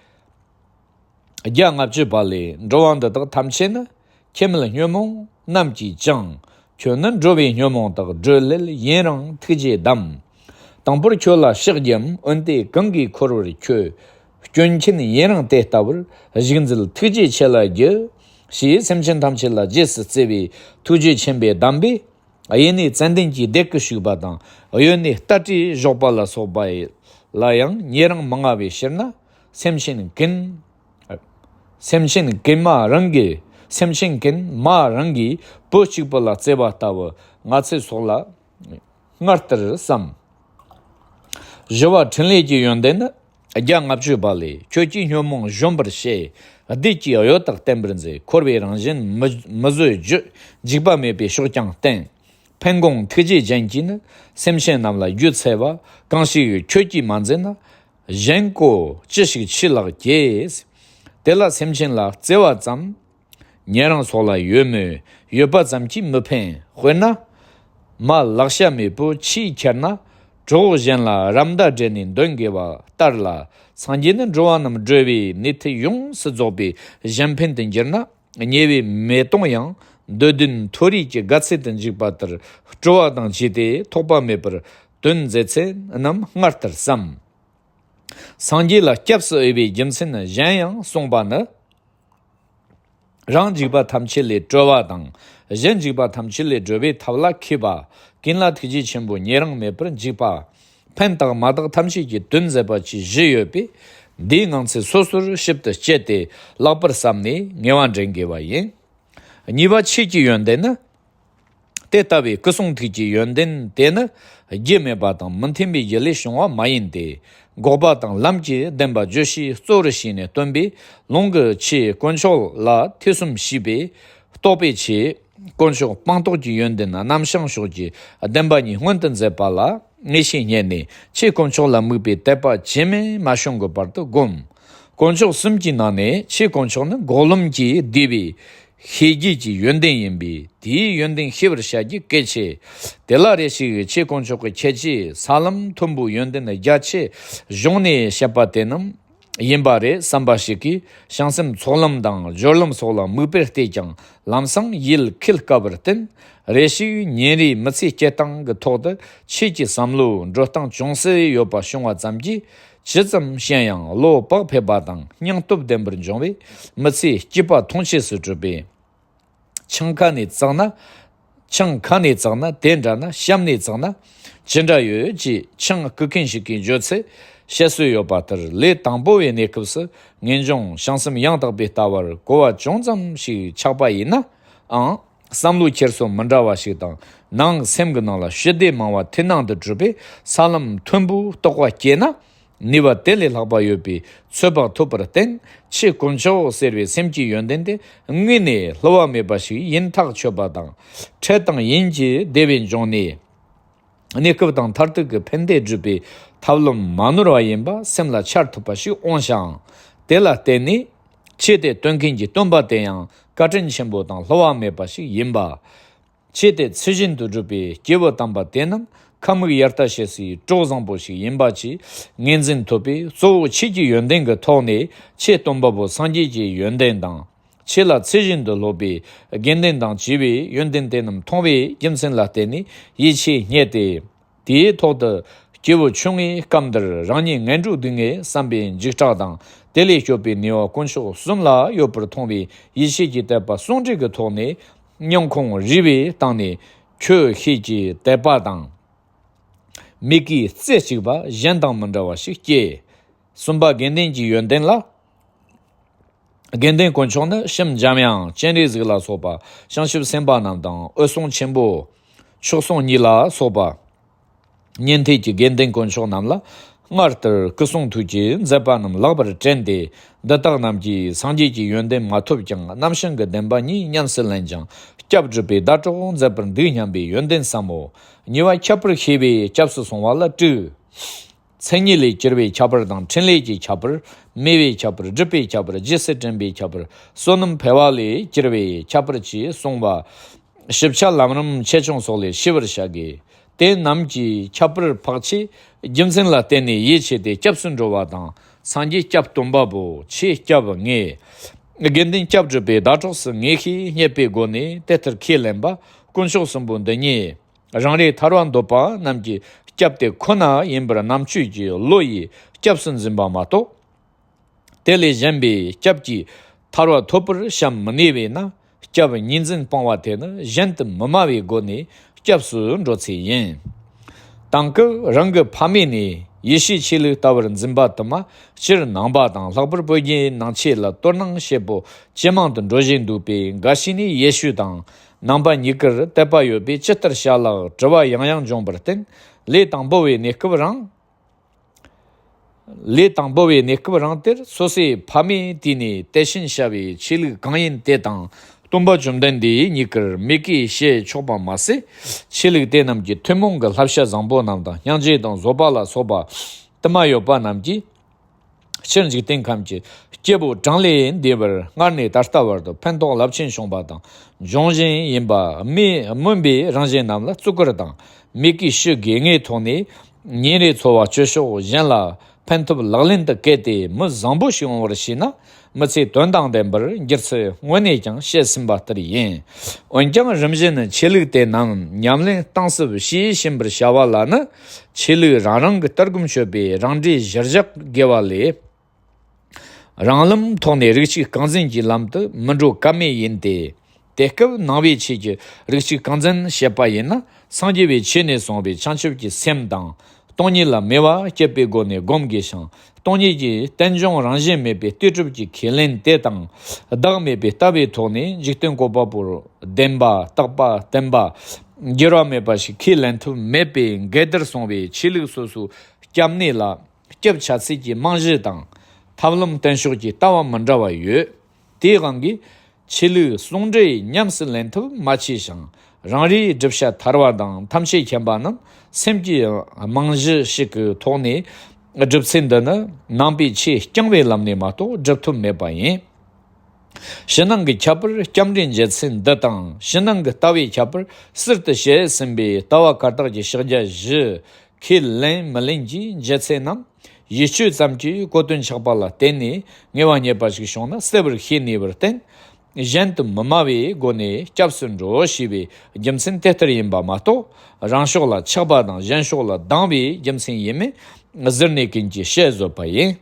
བརྒྱ་ལྔ་བཅུ་པ་ལས། འགྲོ་བ་འདི་དག་ཐམས་ཅད་ནི། ཁྱིམ་མེད་ཉོན་མོངས་རྣམས་ཀྱིས་ཀྱང་། ཁྱོད་ནི་འགྲོ་བའི་ཉོན་མོངས་དག་སྒྲོལ་སླད་ཡུན་རིང་ཐུགས་རྗེས་གདམས། དང་པོར་ཁྱོད་ལ་ཕྱག་བརྒྱབ་འོན་ཏེ་གང་གིས་འཁོར་བར་ཁྱོད། སྐྱོན་ཆེན་ཡུན་རིང་དེ་ལྟ་བུར་གཞུག་འཛིན་ཐུགས་རྗེ་ཆེ་ལ་རྒྱུ། ཞེས་སེམས་ཅན་ཐམས་ཅད་ལ་རྗེས་སུ་བརྩེ་བའི་ཐུགས་རྗེ་ཆེན་པོས་གདམས་པས། གཡས་ནས་ཙན་དན་གྱི་ལྡེ་གུ་བྱུག་པ་དང་གཡོན་ནས་རྟ་དྲེལ་གཞོག་པ་ལ་སོགས་པ་ལ་ཡང་ཉེ་རིང་མི་མངའ་བའི་ཕྱིར་ན། སེམས་ཅན་ཀུན། སེམས་ཅན་ཀུན་མ་རང་གི། སེམས་ཅན་ཀུན་མ་རང་གི་བུ་གཅིག་པུ་ལ་བརྩེ་བ་ལྟ་བུ་ང་ཚོའི་སྲོག་ལ་སྔར་ལྟར་བསམ། བཞི་བ། འཕྲིན་ལས་ཀྱི་ཡོན་ཏན་ནི། བརྒྱ་ལྔ་བཅུ་པ་ལས། ཁྱོད་ཀྱིས་ཉོན་མོངས་གཞོམ་པར་བྱེད། བདུད་ཀྱི་གཡོ་དག་བསྟན་པར་མཛད། འཁོར་བའི་རང་བཞིན་མི་མི་བཟོད་བརྗོད། འཇིགས་པ་མེད་པའི་ཕྱོགས་ཀྱང་བསྟན། ཕན་དགོངས་ཐུགས་རྗེ་ཅན་གྱིས་ནི། སེམས་ཅན་རྣམས་ལ་རྒྱུ་འཚལ་བ། གང་ཞིག་ཁྱོད་ཀྱིས་མ་མཛད་ན། གཞན་གོ་ཅི་ཞིག་མཆིས་ལགས་ཀྱིས། དེ་ལ་སེམས་ཅན་ལ་བརྩེ་བ་ཙམ། ཉན་རང་སོགས་ལ་ཡོད་མོད་ཡོད་པ་ཙམ་གྱིས་མི་ཕན། དཔེར་ན། མ་ལག་ཤ་མེད་པོ་ཆུས་ཁྱེར་ན། གྲོགས་གཞན་ལ་རམ་མདའ་སྦྲེལ་ནས་འདོན་དགོས་པ་ལྟར་ལ། སངས་རྒྱས་ནི་འགྲོ་བ་རྣམས་སྒྲོལ་བའི་ནུས་མཐུ་ཡོངས་སུ་རྫོགས་པའི་གཞན་ཕན་དུ་འགྱུར་ན། ཉེ་བའི་མེ་དོང་ཡང་འདོད་དོན་མཐོ་རིས་ཀྱི་དགའ་ཚལ་དུ་འཇུག་པ་ལྟར་སྤྲོ་བ་དང་བཅས་ཏེ་ཐོགས་པ་མེད་པར་དོན་མཛད་ཚད་རྣམས་སྔར་ལྟར་བསམ། སངས་རྒྱས་ལ་སྐྱབས་སུ་འོས་པའི་རྒྱུ་མཚན་གཞན་ཡང་གསུངས་པ་ནི། རང་འཇིགས་པ་ཐམས་ཅད་ལས་གྲོལ་བ་དང་། གཞན་འཇིགས་པ་ཐམས་ཅད་ལས་སྒྲོལ་བའི་ཐབས་ལ་མཁས་པ། ཀུན་ལ་ཐུགས་རྗེ་ཆེན་པོ་ཉེ་རིང་མེད་པར་འཇིགས་པ། ཕན་དང་མ་དག་ཐམས་ཅད་ཀྱི་དོན་མཛད་པ་བཅས་བཞི་ཡོད་པས། འདིའི་ངང་ཚུལ་སོ་སོར་ཞིབ་ཏུ་དཔྱད་དེ་ལེགས་པར་བསམས་ནས་ངེས་པ་འདྲེན་དགོས་པ་ཡིན། གཉིས་པ། ཆོས་ཀྱི་ཡོན་ཏན་ནི། དེ་ལྟ་བུའི་སྐུ་གསུང་ཐུགས་ཀྱི་ཡོན་ཏན་དེ་ནི་རྒྱུ་མེད་པ་དང་མི་མཐུན་པའི་རྒྱུ་ལས་བྱུང་བ་མ་ཡིན་ཏེ། འགོག་པ་དང་ལམ་གྱི་བདེན་པ་བརྗོད་བྱའི་གཙོ་བོར་བྱས་ནས་སྟོན་པའི་ལུང་གིས་ཆོས་དཀོན་མཆོག་ལ་ཐོས་བསམ་ཞུས་པས། རྟོགས་པའི་ཆོས་དཀོན་མཆོག་སྤངས་རྟོགས་ཀྱི་ཡོན་ཏན་རྣམ་བྱང་ཕྱོགས་ཀྱི་བདེན་པ་གཉིས་མངོན་དུ་མཛད་པ་ལ་ངེས་ཤེས་རྙེད་ནས། ཆོས་དཀོན་མཆོག་ལ་དམིགས་པའི་དད་པ་བཅོས་མིན་མ་བྱུང་གི་བར་དུ་བསྒོམ། དཀོན་མཆོག་གསུམ་གྱི་ནང་ནས་ཆོས་དཀོན་མཆོག་ནི་འགོག་ལམ་གྱིས་བསྡུས་པའི་ཤེས་རྒྱུད་ཀྱི་ཡོན་ཏན་ཡིན་པས། དེའི་ཡོན་ཏན་ཤེས་པར་བྱ་རྒྱུ་གལ་ཆེ། དེ་ལ་རེ་ཞིག་ཆོས་དཀོན་མཆོག་གི་ཁྱད་ཆོས་ས་ལམ་མཐོན་པོའི་ཡོན་ཏན་རྒྱ་ཆེ་གཞུང་ནས་བཤད་པ་དེ་རྣམས་ཡིན་པ་རེད་བསམ་པ་ཞིག་གིས། བྱང་སེམས་ཚོགས་ལམ་དང་སྦྱོར་ལམ་སོགས་ལ་དམིགས་པར་བལྟས་ཀྱང་ལམ་སང་ཡིད་འཁྱིལ་དཀའ་བར་བརྟེན། རེ་ཞིག་ཉིན་རེའི་མི་ཚེའི་སྐྱེལ་སྟངས་ཀྱི་ཐོག་ཏུ་ཆོས་ཀྱི་བསམ་བློའི་འགྲོ་སྟངས་ཅུང་ཟད་ཡོད་པ་བྱུང་བ་ཙམ་གྱིས། ཇི་ཙམ་ཤེས་ཡང་བློ་བག་ཕེབས་པ་དང་སྙིང་སྟོབས་ལྡན་པར་འབྱུང་བས། མི་ཚེའི་སྐྱིད་པ་མཐོང་ཆོས་སུ་གྲུབ་པས། ཆང་ཁ་ནས་བཙགས་ན། ཆང་ཁ་ནས་བཙགས་ན་དེ་འདྲ་ན། གཤམ་ནས་བཙགས་ན་ཇི་འདྲ་ཡོད་ཅེས་ཆང་བརྐུ་མཁན་ཞིག་གིས་བརྗོད་ཚེ་བཤད་སྲོལ་ཡོད་པ་ལྟར། ལས་དང་པོ་བའི་གནས་སྐབས་སུ་ངེས་འབྱུང་བྱང་སེམས་ཡང་དག་པའི་ལྟ་བར་གོ་བ་ཅུང་ཙམ་ཞིག་ཆགས་པ་ཡིན་ནའང་། བསམ་བློའི་འཁྱེར་སོ་མི་འདྲ་བ་ཞིག་དང་། ནང་སེམས་ཀྱི་ནང་ལ་ཞི་བདེ་མང་བ་མཐུན་སྣང་དུ་གྲུབ་པས། ས་ལམ་མཐོན་པོའི་རྟོགས་པ་སྐྱེས་ན། ནུས་པ་དེ་ལས་ལྷག་པ་ཡོད་པའི་ཚོད་དཔག་ཐུབ་པར་བརྟེན། ཆོས་དཀོན་མཆོག་ཟེར་བའི་སེམས་ཀྱི་ཡོན་ཏན་དེ་དངོས་ནས་བསླུ་བ་མེད་པ་ཞིག་ཡིན་ཐག་ཆོད་པ་དང་། འཕྲལ་དང་ཡུན་གྱི་བདེ་བའི་འབྱུང་གནས། གནས་སྐབས་དང་མཐར་ཐུག་གི་ཕན་བདེ་སྒྲུབ་པའི་ ཐབས་ལམ་མ་ནོར་བ་ཡིན་པ་སེམས་ལ་འཆར་ཐུབ་པ་ཞིག་འོང་ཞིང་། དེ་ལ་བརྟེན་ནས་ཆོས་དེ་སྟོན་མཁན་གྱི་སྟོན་པ་དེ་ཡང་བཀའ་དྲིན་ཆེན་པོ་དང་བསླུ་བ་མེད་པ་ཞིག་ཡིན་པ། ཆོས་དེ་ཚུལ་བཞིན་དུ་སྒྲུབ་པའི་སྐྱེས་བུ་དམ་པ་དེ་རྣམས་ཁམས་དམིགས་ཡར་ལྟ་བྱེད་སའི་གྲོགས་བཟང་པོ་ཞིག་ཡིན་པ་བཅས་ངོས་འཛིན་ཐུབ་པས། གཙོ་བོ་ཆོས་ཀྱི་ཡོན་ཏན་གྱི་ཐོག་ནས་ཆོས་སྟོན་པ་པོ་སངས་རྒྱས་ཀྱི་ཡོན་ཏན་དང་། ཆོས་ལ་ཚུལ་བཞིན་དུ་སློབ་པའི་དགེ་འདུན་དང་བཅས་པའི་ཡོན་ཏན་དེ་རྣམས་མཐོང་བའི་རྒྱུ་མཚན་ལ་བརྟེན་ནས་ཡིད་ཆེས་རྙེད་དེ། དེའི་ཐོག་ཏུ་སྐྱེས་བུ་ཆུང་ངུའི་སྐབས་འདིར་རང་ཉིད་ངན་འགྲོར་ལྡོག་ངེས་བསམ་པའི་འཇིགས་སྐྲག་དང་། དེ་ལས་སྐྱོབ་པའི་ནུས་པ་དཀོན་མཆོག་གསུམ་ལ་ཡོད་པར་མཐོང་བའི་ཡེ་ཤེས་ཀྱི་དད་པ་ཟུང་འབྲེལ་གྱི་ཐོག་ནས། སྙིང་ཁོང་རུས་པའི་སྟེང་ནས་ཆོས་ཤེས་ཀྱི་དད་པ་དང་། མིག་གིས་རྩེ་གཅིག་པ་གཞན་དང་མི་འདྲ་བ་ཞིག་སྐྱེས། གསུམ་པ་དགེ་འདུན་གྱི་ཡོན་ཏན་ལ། དགེ་འདུན་དཀོན་མཆོག་ནི་བྱམས་འཇམ་དབྱངས་སྤྱན་རས་གཟིགས་ལ་སོགས་པ་བྱང་ཆུབ་སེམས་དཔའ་རྣམས་དང་། འོད་སྲུང་ཆེན་པོ་མཆོག་ཟུང་གཉིས་ལ་སོགས་པ་ཉན་ཐོས་ཀྱི་དགེ་འདུན་དཀོན་མཆོག་རྣམས་ལ་སྔར་ལྟར་སྐུ་གསུང་ཐུགས་ཀྱི་མཛད་པ་རྣམས་ལེགས་པར་དྲན་ཏེ། འདི་དག་རྣམས་ཀྱིས་སངས་རྒྱས་ཀྱི་ཡོན་ཏན་མ་ཐོབ་ཀྱང་རྣམ་བྱང་གི་བདེན་པ་ཉིད་ཉམས་སུ་ལེན་ཅིང་སྐྱབས་སྒྲུབ་པའི་ཟླ་གྲོགས་མཛད་པར་འདུག་སྙམ་པའི་ཡོན་ཏན་ཟབ་མོ། གཉིས་པ་ཁྱད་པར་ཤེས་པས་སྐྱབས་སུ་སོང་བ་ལ་དྲུག། མཚན་ཉིད་ལས་གྱུར་པའི་ཁྱད་པར་དང་། འཕྲིན་ལས་ཀྱི་ཁྱད་པར། མོས་པའི་ཁྱད་པར། སྒྲུབ་པའི་ཁྱད་པར། རྗེས་སུ་དྲན་པའི་ཁྱད་པར། བསོད་ནམས་འཕེལ་བ་ལས་གྱུར་པའི་ཁྱད་པར་བཅས་གསུངས་པ། ཞིབ་ཆ་ལམ་རིམ་ཆེ་ཆུང་སོགས་ལས་ཤེས་པར་བྱ་དགོས། དེ་རྣམས་ཀྱི་ཁྱད་པར་འཕགས་ཆེན་རྒྱུ་མཚན་ལ་བརྟེན་ནས་ཡིད་ཆེས་ཏེ་སྐྱབས་སུ་འགྲོ་བ་དང་། སངས་རྒྱས་སྐྱབས་སྟོན་པ་པོ་ཆོས་སྐྱབས་ངེས། དགེ་འདུན་སྐྱབས་སྒྲུབ་པའི་ཟླ་གྲོགས་སུ་ངེས་ཤེས་རྙེད་པའི་སྒོ་ནས་དེ་ལྟར་ཁས་ལེན་པ་དཀོན་མཆོག་གསུམ་པོ་འདི་ཉིད། རང་རེའི་ཐར་པ་འདོད་པ་རྣམས་ཀྱི་སྐྱབས་དེ་ཁོ་ན་ཡིན་པར་རྣམ་དཔྱོད་ཀྱི་བློ་ཡིས་སྐྱབས་སུ་འཛིན་པ་མ་གཏོགས། དེ་ལས་གཞན་པའི་སྐྱབས་ཀྱིས་ཐར་པ་ཐོབ་པར་བྱམས་མི་ནུས་པས་ན། སྐྱབས་གཉིས་འཛིན་སྤང་བ་དེ་ནི་གཞན་དུ་མི་སྨྲ་བའི་སྒོ་ནས་སྐྱབས་སུ་འགྲོ་ཚུལ་ཡིན། དང་སྐབས་རང་གི་ཕ་མེས་ནས་ཡེ་ཤུའི་ཆོས་ལུགས་ལྟ་བུར་འཛིན་པ་དུ་མ་སྤྱིར་ནང་པ་དང་། ལྷག་པར་བོད་བརྒྱུད་ནང་ཆོས་ལ་དོ་སྣང་བྱེད་པོ་ཇེ་མང་དུ་འགྲོ་བཞིན་འདུག་པས། འགའ་ཞིག་ནས་ཡེ་ཤུ་དང་ནང་པ་གཉིས་ཀར་དད་པ་ཡོད་པས་ཇི་ལྟར་བྱ་ལགས་དྲི་བ་ཡང་ཡང་འབྱུང་བར་བརྟེན། ལས་དང་པོ་བའི་གནས་སྐབས་རང་། ལས་དང་པོ་བའི་གནས་སྐབས་རང་དེར་སོ་སོའི་ཕ་མས་དུས་ནས་དད་ཞེན་བྱ་བའི་ཆོས་ལུགས་གང་ཡིན་དེ་དང་། སྟོན་པ་བཅོམ་ལྡན་འདས་གཉིས་ཀར་མིག་གིས་བྱས་ཆོག་པ་མ་ཟད། ཆོས་ལུགས་དེ་རྣམས་ཀྱི་ཐུན་མོང་གི་བསླབ་བྱ་བཟང་པོ་རྣམས་དང་། སྙིང་རྗེ་དང་བཟོད་པ་ལ་སོགས་པ་དུ་མ་ཡོད་པ་རྣམས་ཀྱིས། སྤྱིར་འཇིག་རྟེན་ཁམས་ཀྱི་སྐྱེས་བུ་གྲངས་ལས་འདས་པར་སྔར་ནས་ད་ལྟ་བར་དུ་ཕན་ཐོགས་རླབས་ཆེན་བྱུང་བ་དང་འབྱུང་བཞིན་ཡིན་པ་སྨོས་སྨོན་པའི་རང་བཞིན་རྣམས་ལ་བརྩི་བཀུར་དང་མོས་གུས་ཞུ་དགོས་ངེས་ཐོག་ནས། ཉིན་རེའི་འཚོ་བ་སྤྱོད་ཕྱོགས་གཞན་ལ་ཕན་ཐོགས་ལག་ལེན་དུ་བཀལ་ཏེ་མི་བཟང་པོ་ཞིག་འོང་བར་བྱས་ན། མི་ཚེ་དོན་དང་ལྡན་པར་འགྱུར་ཚུལ་སྔོན་ནས་ཀྱང་བཤད་ཟིན་པ་ལྟར་ཡིན། འོན་ཀྱང་རིམ་བཞིན་ཆོས་ལུགས་དེ་རྣམས་ཉམས་ལེན་གཏིང་ཟབ་བྱེད་བཞིན་པར་བྱ་བ་ལ་ནི། ཆོས་ལུགས་རང་རང་གི་ལྟར་སྒོམ་སྤྱོད་པའི་རང་འགྲེལ་གཞིར་བཞག་དགོས་པ་ལས། རང་ལམ་ཐོག་ནས་རིགས་གཅིག་རྐང་འཛིན་གྱི་ལམ་དུ་མི་འགྲོ་ཀ་མེད་ཡིན་ཏེ། དེ་སྐབས་ནང་པའི་ཆོས་ཀྱི་རིགས་གཅིག་རྐང་འཛིན་བྱེད་པ་ཡིན་ན། སངས་རྒྱས་པའི་ཆོས་ནས་གསུངས་པའི་བྱང་ཆུབ་ཀྱི་སེམས་དང་། སྟོང་ཉིད་ལ་མོས་པ་བསྐྱེད་པའི་སྒོ་ནས་སྒོམ་དགོས་ཤིང་། སྟོང་ཉིད་ཀྱི་རྟེན་འབྱུང་རང་བཞིན་མེད་པའི་ལྟོས་གྲུབ་ཀྱི་ཁས་ལེན་དེ་དང་། བདག་མེད་པའི་ལྟ་བའི་ཐོག་ནས་འཇིག་རྟེན་བཀོད་པ་པོར་བདེན་པ་རྟག་པ་བརྟན་པ་འགྱུར་བ་མེད་པ་ཞིག་ཁས་ལེན་ཐུབ་མེད་པའི་འགལ་ཟླར་སོང་བའི་ཆོས་ལུགས་སོ་སོའི་སྐྱབས་གནས་ལ། སྐྱབས་བྱ་ཚུལ་གྱི་རྨང་གཞི་དང་། ཐབས་ལམ་བསྟེན་ཕྱོགས་ཀྱི་ལྟ་བ་མི་འདྲ་བ་ཡོད། དེའི་དབང་གིས་ཆོས་ལུགས་ཟུང་འབྲེལ་ཉམས་སུ་ལེན་ཐབས་མ་ཆེ་ཞིང་། རང་རེའི་སྒྲུབ་བྱ་ཐར་པ་དང་ཐམས་ཅད་མཁྱེན་པ་རྣམས་སེམས་ཀྱི་རྨང་གཞི་ཞིག་གི་ཐོག་ནས་སྒྲུབ་ཚུལ་འདི་ནི་ནང་པའི་ཆོས་རྐྱང་པའི་ལམ་ནས་མ་གཏོགས་སྒྲུབ་ཐབས་མེད་པ་ཡིན། ཕྱི་ནང་གི་ཁྱད་པར་སྐྱབས་འགྲོའི་འབྱེད་ཚུལ་འདི་དང་། ཕྱི་ནང་གི་ལྟ་བའི་ཁྱད་པར་ཟུར་དུ་བཤད་ཟིན་པའི་ལྟ་བ་བཀའ་རྟགས་ཀྱི་ཕྱག་རྒྱ་བཞི། ཁས་ལེན་མི་ལེན་གྱི་འབྱེད་ཚུལ་རྣམས་ཡིད་དཔྱོད་ཙམ་གྱིས་གོ་དོན་ཆགས་པ་ལ་བརྟེན་ནས་ངེས་པ་རྙེད་པ་ཞིག་བྱུང་ན་གསལ་བར་ཤེས་ནུས་པར་བརྟེན། གཞན་དུ་མི་སྨྲ་བའི་སྒོ་ནས་སྐྱབས་སུ་འགྲོ་ཞེས་པའི་རྒྱུ་མཚན་དེ་ལྟར་ཡིན་པ་མ་གཏོགས། རང་ཕྱོགས་ལ་ཆགས་པ་དང་གཞན་ཕྱོགས་ལ་སྡང་བའི་རྒྱུ་མཚན་ཡིན་མིན་ཟུར་གནས་ཀུན་གྱིས་བཤད་བཟོད་པ་ཡིན།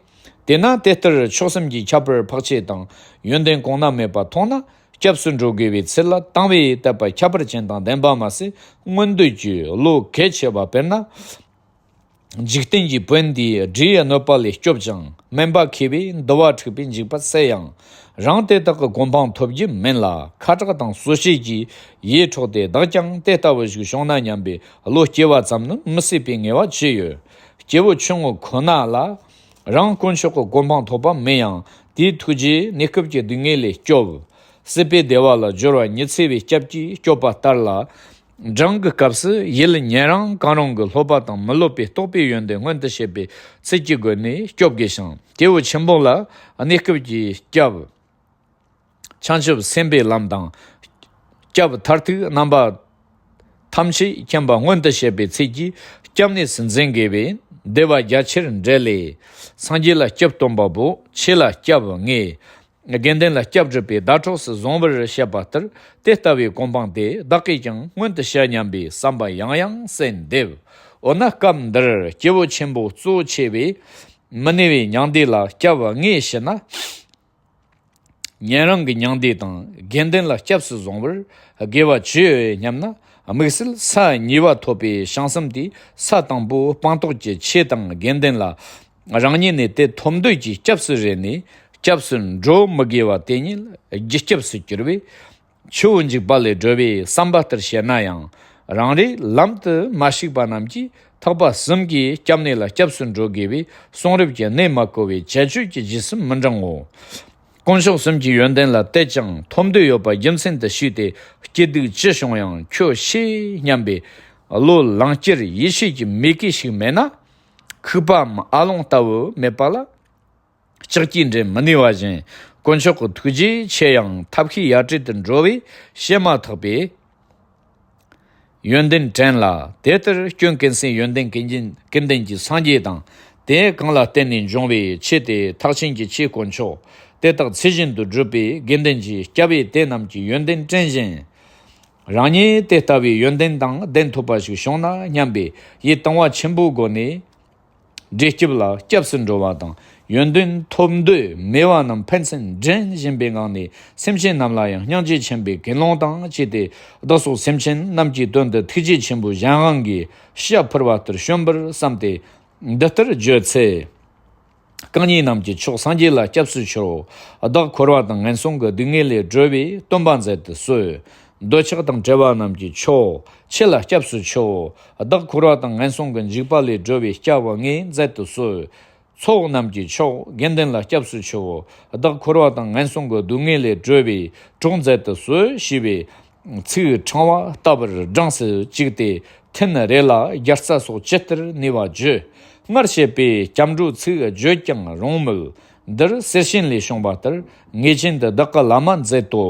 དེས་ན་དེ་ལྟར་ཕྱོགས་གསུམ་གྱི་ཁྱད་པར་འཕགས་ཆེན་དང་ཡོན་ཏན་གོང་ན་མེད་པ་མཐོང་ན། སྐྱབས་སུ་འགྲོ་དགོས་པའི་ཚུལ་ལ་དང་བའི་དད་པ་ཁྱད་པར་ཅན་དང་ལྡན་པ་མ་ཟད། མངོན་འདོད་ཀྱི་བློ་གལ་ཆེ་བ། དཔེར་ན། འཇིག་རྟེན་གྱི་བོན་འདིས་དགྲ་ཡི་གནོད་པ་ལས་སྐྱོབ་ཅིང་། སྨན་པ་མཁས་པས་འདུལ་བ་འཁྲུགས་པའི་འཇིགས་པ་སེལ་ཡང་། རང་དེ་དག་གི་གོ་འཕང་ཐོབ་རྒྱུ་མིན་ལ། ཁ་གྲགས་དང་གསོལ་མཆོད་ཀྱིས་ཡིད་འཕྲོག་སྟེ། བདག་ཀྱང་དེ་ལྟ་བུ་ཞིག་བྱུང་ན་སྙམ་པའི་བློ་སྐྱེ་བ་ཙམ་ནི་མི་སྲིད་པའི་ངེས་པ་ཅི་ཡོད། སྐྱེས་བུ་ཆུང་ངུ་ཁོ་ན་ལ། རང་དཀོན་མཆོག་གི་གོ་འཕང་ཐོབ་པ་མིན་ཡང་། དེའི་ཐུགས་རྗེས་གནས་སྐབས་ཀྱི་སྡུག་བསྔལ་ལས་སྐྱོབ། སྲིད་པའི་བདེ་བ་ལ་སྦྱོར་བ་ཉི་ཚེ་བའི་སྐྱབས་ཀྱིས་སྐྱོབ་པ་ལྟར་ལ། འབྲིང་གི་སྐབས་སུ་ཡུལ་ཉན་རང་གང་རུང་གི་སློབ་པ་དང་མི་སློབ་པའི་རྟོགས་པའི་ཡོན་ཏན་མངོན་དུ་བྱེད་པའི་ཚུལ་གྱི་སྒོ་ནས་སྐྱོབ་དགོས་ཤིང་། སྐྱེས་བུ་ཆེན་པོ་ལ་གནས་སྐབས་ཀྱི་སྐྱབས། བྱང་ཆུབ་སེམས་དཔའི་ལམ་དང་། སྐྱབས་མཐར་ཐུག་རྣམ་པ་ཐམས་ཅད་མཁྱེན་པ་མངོན་དུ་བྱེད་པའི་ཚུལ་གྱིས་སྐྱབས་གནས་སུ་འཛིན་དགོས་པས། བདེ་བ་རྒྱ་ཆེར་འགྲེལ་ལས། སངས་རྒྱས་ལ་སྐྱབས་སྟོན་པ་པོ། ཆོས་ལ་སྐྱབས་ངེས། དགེ་འདུན་ལ་སྐྱབས་སྒྲུབ་པའི་ཟླ་གྲོགས་སུ་བཟུང་བར་བཤད་པ་ལྟར། དེ་ལྟ་བུའི་གོ་འཕང་དེ་བདག་གིས་ཀྱང་མངོན་དུ་བྱ་སྙམ་པའི་བསམ་པ་ཡང་ཡང་སེམས་འདེབས། འོ་ན་སྐབས་འདིར་སྐྱེས་བུ་ཆེན་པོ་གཙོ་ཆེ་བས། མི་ནུས་པའི་མྱང་འདས་ལ་སྐྱབས་ངེས་ཞུ་ན། ཉན་རང་གི་མྱང་འདས་དང་དགེ་འདུན་ལ་སྐྱབས་སུ་བཟུང་བར་དགེ་བ་ཅི་ཡོད་སྙམ་ན། དམིགས་བསལ་ས་གཉིས་པ་ཐོབ་པའི་བྱང་སེམས་དེ། ས་དང་པོ་སྤངས་རྟོགས་ཀྱི་ཆོས་དང་དགེ་འདུན་ལ་རང་ཉིད་ནས་དེ་ཐོབ་འདོད་ཀྱི་སྐྱབས་སུ་རེ་ནས། སྐྱབས་སུ་འགྲོ་མི་དགོས་པ་དེ་ཉིད་རྒྱུ་སྐྱབས་སུ་གྱུར་པས། ཆུ་བོ་འཇིགས་པ་ལས་སྒྲོལ་བའི་བསམ་པ་ལྟར་བཤད་ན་ཡང་། རང་རེའི་ལམ་དུ་མ་ཞུགས་པ་རྣམས་ཀྱིས་ཐེག་པ་གསུམ་གྱི་སྐྱབས་གནས་ལ་སྐྱབས་སུ་འགྲོ་དགོས་པའི་གསུང་རབ་ཀྱི་གནད་མ་གོ་བས་ཁྱད་ཆོས་ཀྱི་རྗེས་སུ་མི་འབྲང་ངོ་། དཀོན་མཆོག་གསུམ་གྱི་ཡོན་ཏན་ལ་དད་ཅིང་ཐོབ་འདོད་ཡོད་པ་རྒྱུ་མཚན་དུ་ཞུས་ཏེ། སྐྱིད་སྡུག་ཅི་བྱུང་ཡང་ཁྱོད་ཤེས་སྙམ་པའི་བློ་ལང་སྐྱེར་ཡིད་ཆེས་ཀྱི་མོས་གུས་ཤིག་མེད་ན། ཁུག་པའམ་ཨ་ལོང་ལྟ་བུ་མེད་པ་ལ། ལྕགས་ཀྱུས་འདྲེན་མི་ནུས་པ་བཞིན། དཀོན་མཆོག་གི་ཐུགས་རྗེ་ཆེ་ཡང་ཐབས་ཤེས་ཡ་བྲལ་དུ་འགྲོ་བས་བྱེད་མ་ཐག་པའི་ཡོན་ཏན་དྲན་ལ། དེ་ལྟར་སྐྱོན་ཀུན་ཟད་ཡོན་ཏན་ཀུན་ཀུན་ལྡན་གྱི་སངས་རྒྱས་དང་། དེ་གང་ལ་བརྟེན་ནས་འབྱུང་བའི་ཆོས་དེ་ཐེག་ཆེན་གྱི་ཆོས་དཀོན་མཆོག་དེ་དག་ཚུལ་བཞིན་དུ་སྒྲུབ་པའི་དགེ་འདུན་གྱི་སྐྱབས་ཡུལ་དེ་རྣམས་ཀྱི་ཡོན་ཏན་དྲན་བཞིན། རང་ཉིད་དེ་ལྟ་བུའི་ཡོན་ཏན་དང་ལྡན་ཐུབ་པ་ཞིག་བྱུང་ན་སྙམ་པའི་ཡིད་དང་བ་ཆེན་པོའི་སྒོ་ནས། བདེ་སྐྱིད་ལ་སྐྱབས་སུ་འགྲོ་བ་དང་། ཡོན་ཏན་ཐོབ་འདོད་མེད་པ་རྣམས་ཕན་ཚུན་འདྲེན་བཞིན་པའི་ངང་ནས། སེམས་ཅན་རྣམས་ལ་ཡང་སྙིང་རྗེ་ཆེན་པོའི་ཀུན་སློང་དང་བཅས་ཏེ། བདག་སོགས་སེམས་ཅན་རྣམས་ཀྱི་དོན་དུ་ཐུགས་རྗེ་ཆེན་པོའི་གཞན་དབང་གིས་ཞབས་ཕུལ་བ་ལྟར་བྱོན་པར་བསམས་ཏེ། འདི་ལྟར་བརྗོད་ཚེ། རྐང་གཉིས་རྣམས་ཀྱི་མཆོག་སངས་རྒྱས་ལ་སྐྱབས་སུ་མཆིའོ། བདག་འཁོར་བ་དང་ངན་སོང་གི་སྡུག་བསྔལ་ལས་སྒྲོལ་བའི་སྟོན་པ་མཛད་དུ་གསོལ། འདོད་ཆགས་དང་བྲལ་བ་རྣམས་ཀྱི་མཆོག་ཆོས་ལ་སྐྱབས་སུ་མཆིའོ། བདག་འཁོར་བ་དང་ངན་སོང་གི་འཇིགས་པ་ལས་སྒྲོལ་བའི་སྐྱབས་ངེས་མཛད་དུ་གསོལ། ཚོགས་རྣམས་ཀྱི་མཆོག་དགེ་འདུན་ལ་སྐྱབས་སུ་མཆིའོ། བདག་འཁོར་བ་དང་ངན་སོང་གི་སྡུག་བསྔལ་ལས་སྒྲོལ་བའི་གྲོགས་མཛད་དུ་གསོལ་ཞེས་པའི་ཚིག་ཕྲེང་བ་ལྟ་བུར་བགྲངས་སུ་བཅུག་སྟེ། ཐུན་རེ་ལ་རྒྱལ་རྩ་སོགས་ཇི་ལྟར་ནུས་པ་བརྗོད། སྔར་བཤད་པའི་སྐྱབས་འགྲོའི་ཚིག་བརྗོད་ཀྱང་རུང་མོད། འདིར་གསེར་ཞུན་ལས་བྱུང་བ་ལྟར་ངེས་ཅན་དུ་བདག་གི་བླ་མ་མཛད་དོ།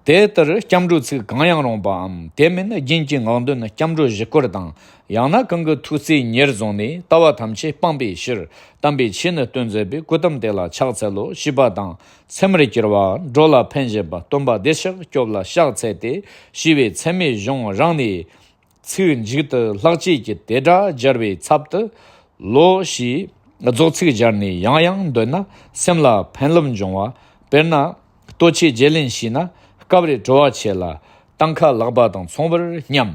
དེ་ལྟར་སྐྱབས་འགྲོའི་ཚིག་གང་ཡང་རུང་བའམ། དེ་མིན་རྒྱུན་གྱི་ངག་འདོན་སྐྱབས་འགྲོ་བཞི་སྐོར་དང་། ཡང་ན་གང་གི་ཐུགས་བརྩེ་ཉེར་བཟུང་ནས། ལྟ་བ་ཐམས་ཅད་སྤངས་པའི་ཕྱིར། དམ་པའི་ཆོས་ནི་སྟོན་མཛད་པའི། སྐུ་དམ་དེ་ལ་ཕྱག་འཚལ་ལོ། ཞེས་པ་དང་། ཚེམས་རིག་གྱུར་པ། འགྲོ་ལ་ཕན་བཞིན་པ། སྟོན་པ་བདེ་གཤེགས་སྐྱོབ་ལ་ཕྱག་འཚལ་ཏེ། ཞེས་པའི་ཚད་མེད་གཞུང་རང་ནས། ཚིག་མཇུག་ཏུ་ལྷག་བཅས་ཀྱི་དེ་སྒྲ་སྦྱར་བའི་ཚབ་ཏུ། ལོ་ཞེས་རྫོགས་ཚིག་སྦྱར་ནས་ཡང་ཡང་འདོན་ན། སེམས་ལ་ཕན་རླབས་འབྱུང་བ། དཔེར་ན། ལྟོ་ཆས་བརྗེ་ལེན་བྱས་ན། སྐབས་རེ་བྲོ་བ་ཆེ་ལ། སྟོན་ཁ་ལག་པ་དང་མཚུངས་པར་སྙམ།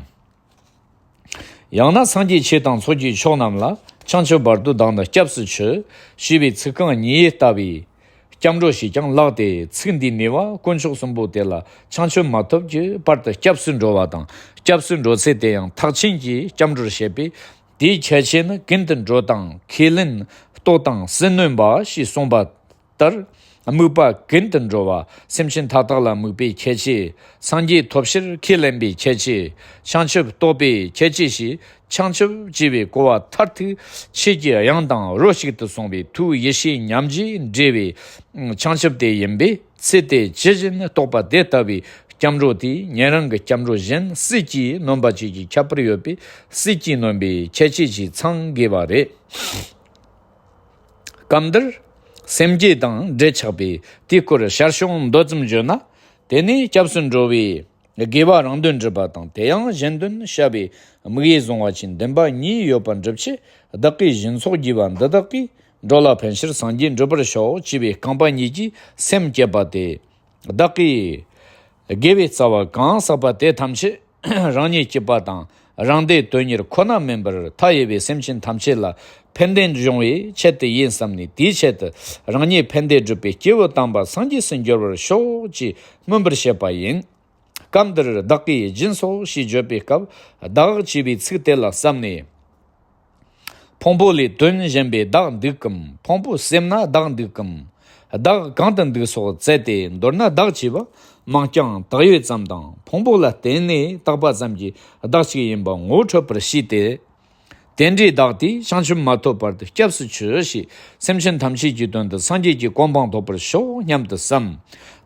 ཡང་ན་སངས་རྒྱས་ཆོས་དང་ཚོགས་ཀྱི་མཆོག་རྣམས་ལ། བྱང་ཆུབ་བར་དུ་བདག་ནི་སྐྱབས་སུ་མཆི། ཞེས་པའི་ཚིག་རྐང་གཉིས་ལྟ་བུའི་སྐྱབས་འགྲོ་ཞེས་ཀྱང་ལགས་ཏེ། ཚིག་འདིའི་ནུས་པ་དཀོན་མཆོག་གསུམ་པོ་དེ་ལ་བྱང་ཆུབ་མ་ཐོབ་ཀྱི་བར་དུ་སྐྱབས་སུ་འགྲོ་བ་དང་། སྐྱབས་སུ་འགྲོ་ཚུལ་དེ་ཡང་ཐེག་ཆེན་གྱི་སྐྱབས་འགྲོར་བཤད་པས། དེའི་ཁྱད་ཆོས་ནི། ཀུན་ཏུ་འགྲོ་དང་ཁས་ལེན། ལྟོ་དང་སེམས་ནོན་པ་ཞེས་གསུངས་པ་ལྟར། དམིགས་པ་ཀུན་ཏུ་འགྲོ་བ། སེམས་ཅན་མཐའ་དག་ལ་དམིགས་པའི་ཁྱད་ཆོས། སངས་རྒྱས་ཐོབ་ཕྱིར་ཁས་ལེན་པའི་ཁྱད་ཆོས། བྱང་ཆུབ་རྟོགས་པའི་ཁྱད་ཆོས་ཞེས། བྱང་ཆུབ་ཅེས་པའི་གོ་བ་མཐར་ཐུག་ཆོས་ཀྱི་དབྱིངས་དང་རོ་གཅིག་ཏུ་སོང་བའི་ཐུགས་ཡེ་ཤེས་མཉམ་རྗེས་འབྲེལ་བའི་བྱང་ཆུབ་དེ་ཡིན་པས། ཚེ་དེ་ཇི་བཞིན་རྟོགས་པ་དེ་ལྟ་བུའི་སྐྱབས་འགྲོ་དེས་ཉན་རང་གི་སྐྱབས་འགྲོ་གཞན་སྲིད་ཀྱིས་ནོན་པ་བཅས་ཀྱི་ཁྱད་པར་ཡོད་པས། སྲིད་ཀྱིས་ནོན་པའི་ཁྱད་ཆོས་ཀྱིས་ཚང་དགོས་པ་རེད། སྐབས་འདིར་སེམས་བསྐྱེད་དང་འབྲེལ་ཆགས་པས་དེའི་སྐོར་ཞར་བྱུང་མདོ་ཙམ་བརྗོད་ན། དེ་ནས་སྐྱབས་སུ་འགྲོ་བའི་དགེ་བ་རང་དོན་སྒྲུབ་པ་དང་། དེ་ཡང་གཞན་དོན་བྱ་བའི་དམིགས་ཡུལ་བཟུང་བ་བཅས་འདུན་པ་གཉིས་ཡོད་པར་སྒྲུབ་ཆེད། བདག་གིས་སྦྱིན་སོགས་བགྱིས་པ་འདི་དག་གིས། འགྲོ་ལ་ཕན་ཕྱིར་སངས་རྒྱས་འགྲུབ་པར་ཤོག་ཅེས་པའི་རྐང་པ་གཉིས་ཀྱིས་སེམས་བསྐྱེད་པ་སྟེ། བདག་གིས་དགེ་བའི་རྩ་བ་གང་བསགས་པ་དེ་ཐམས་ཅད་རང་ཉིད་སྐྱིད་པ་དང་། རང་བདེ་དོན་གཉེར་ཁོ་ན་མིན་པར། མཐའ་ཡས་པའི་སེམས་ཅན་ཐམས་ཅད་ལ་ཕན་བདེ་འབྱུང་བའི་ཆེད་དུ་ཡིན་བསམ་ནས། དེའི་ཆེད་དུ་རང་ཉིད་ཕན་བདེ་སྒྲུབ་པའི་སྐྱེས་བུ་དམ་པ་སངས་རྒྱས་སུ་འགྱུར་བར་ཤོག་ཅེས་སྨོན་པར་བྱེད་པ་ཡིན། སྐབས་འདིར་བདག་གིས་སྦྱིན་སོགས་ཞེས་བརྗོད་པའི་སྐབས། བདག་ཅེས་པའི་ཚིག་དེ་ལ་བསམས་ནས། ཕུང་པོ་ལས་དོན་གཞན་པའི་བདག་འདུག་གམ། ཕུང་པོ་སེམས་ན་བདག་འདུག་གམ། བདག་གང་དུ་འདུག་སོགས་བཙལ་ཏེ། མདོར་ན་བདག་ཅེས་པ་མིང་རྐྱང་བཏགས་ཡོད་ཙམ་དང་། ཕུང་པོ་ལ་བརྟེན་ནས་བཏགས་པ་ཙམ་གྱིས་བདག་གཅིག་ཡིན་པ་ངོ་འཕྲོད་པར་བྱས་ཏེ། དེ་འདྲའི་བདག་དེས་བྱང་ཆུབ་མ་ཐོབ་བར་དུ་སྐྱབས་སུ་མཆི་ཞེས། སེམས་ཅན་ཐམས་ཅད་ཀྱི་དོན་དུ་སངས་རྒྱས་ཀྱི་གོ་འཕང་ཐོབ་པར་ཤོག་སྙམ་དུ་བསམ།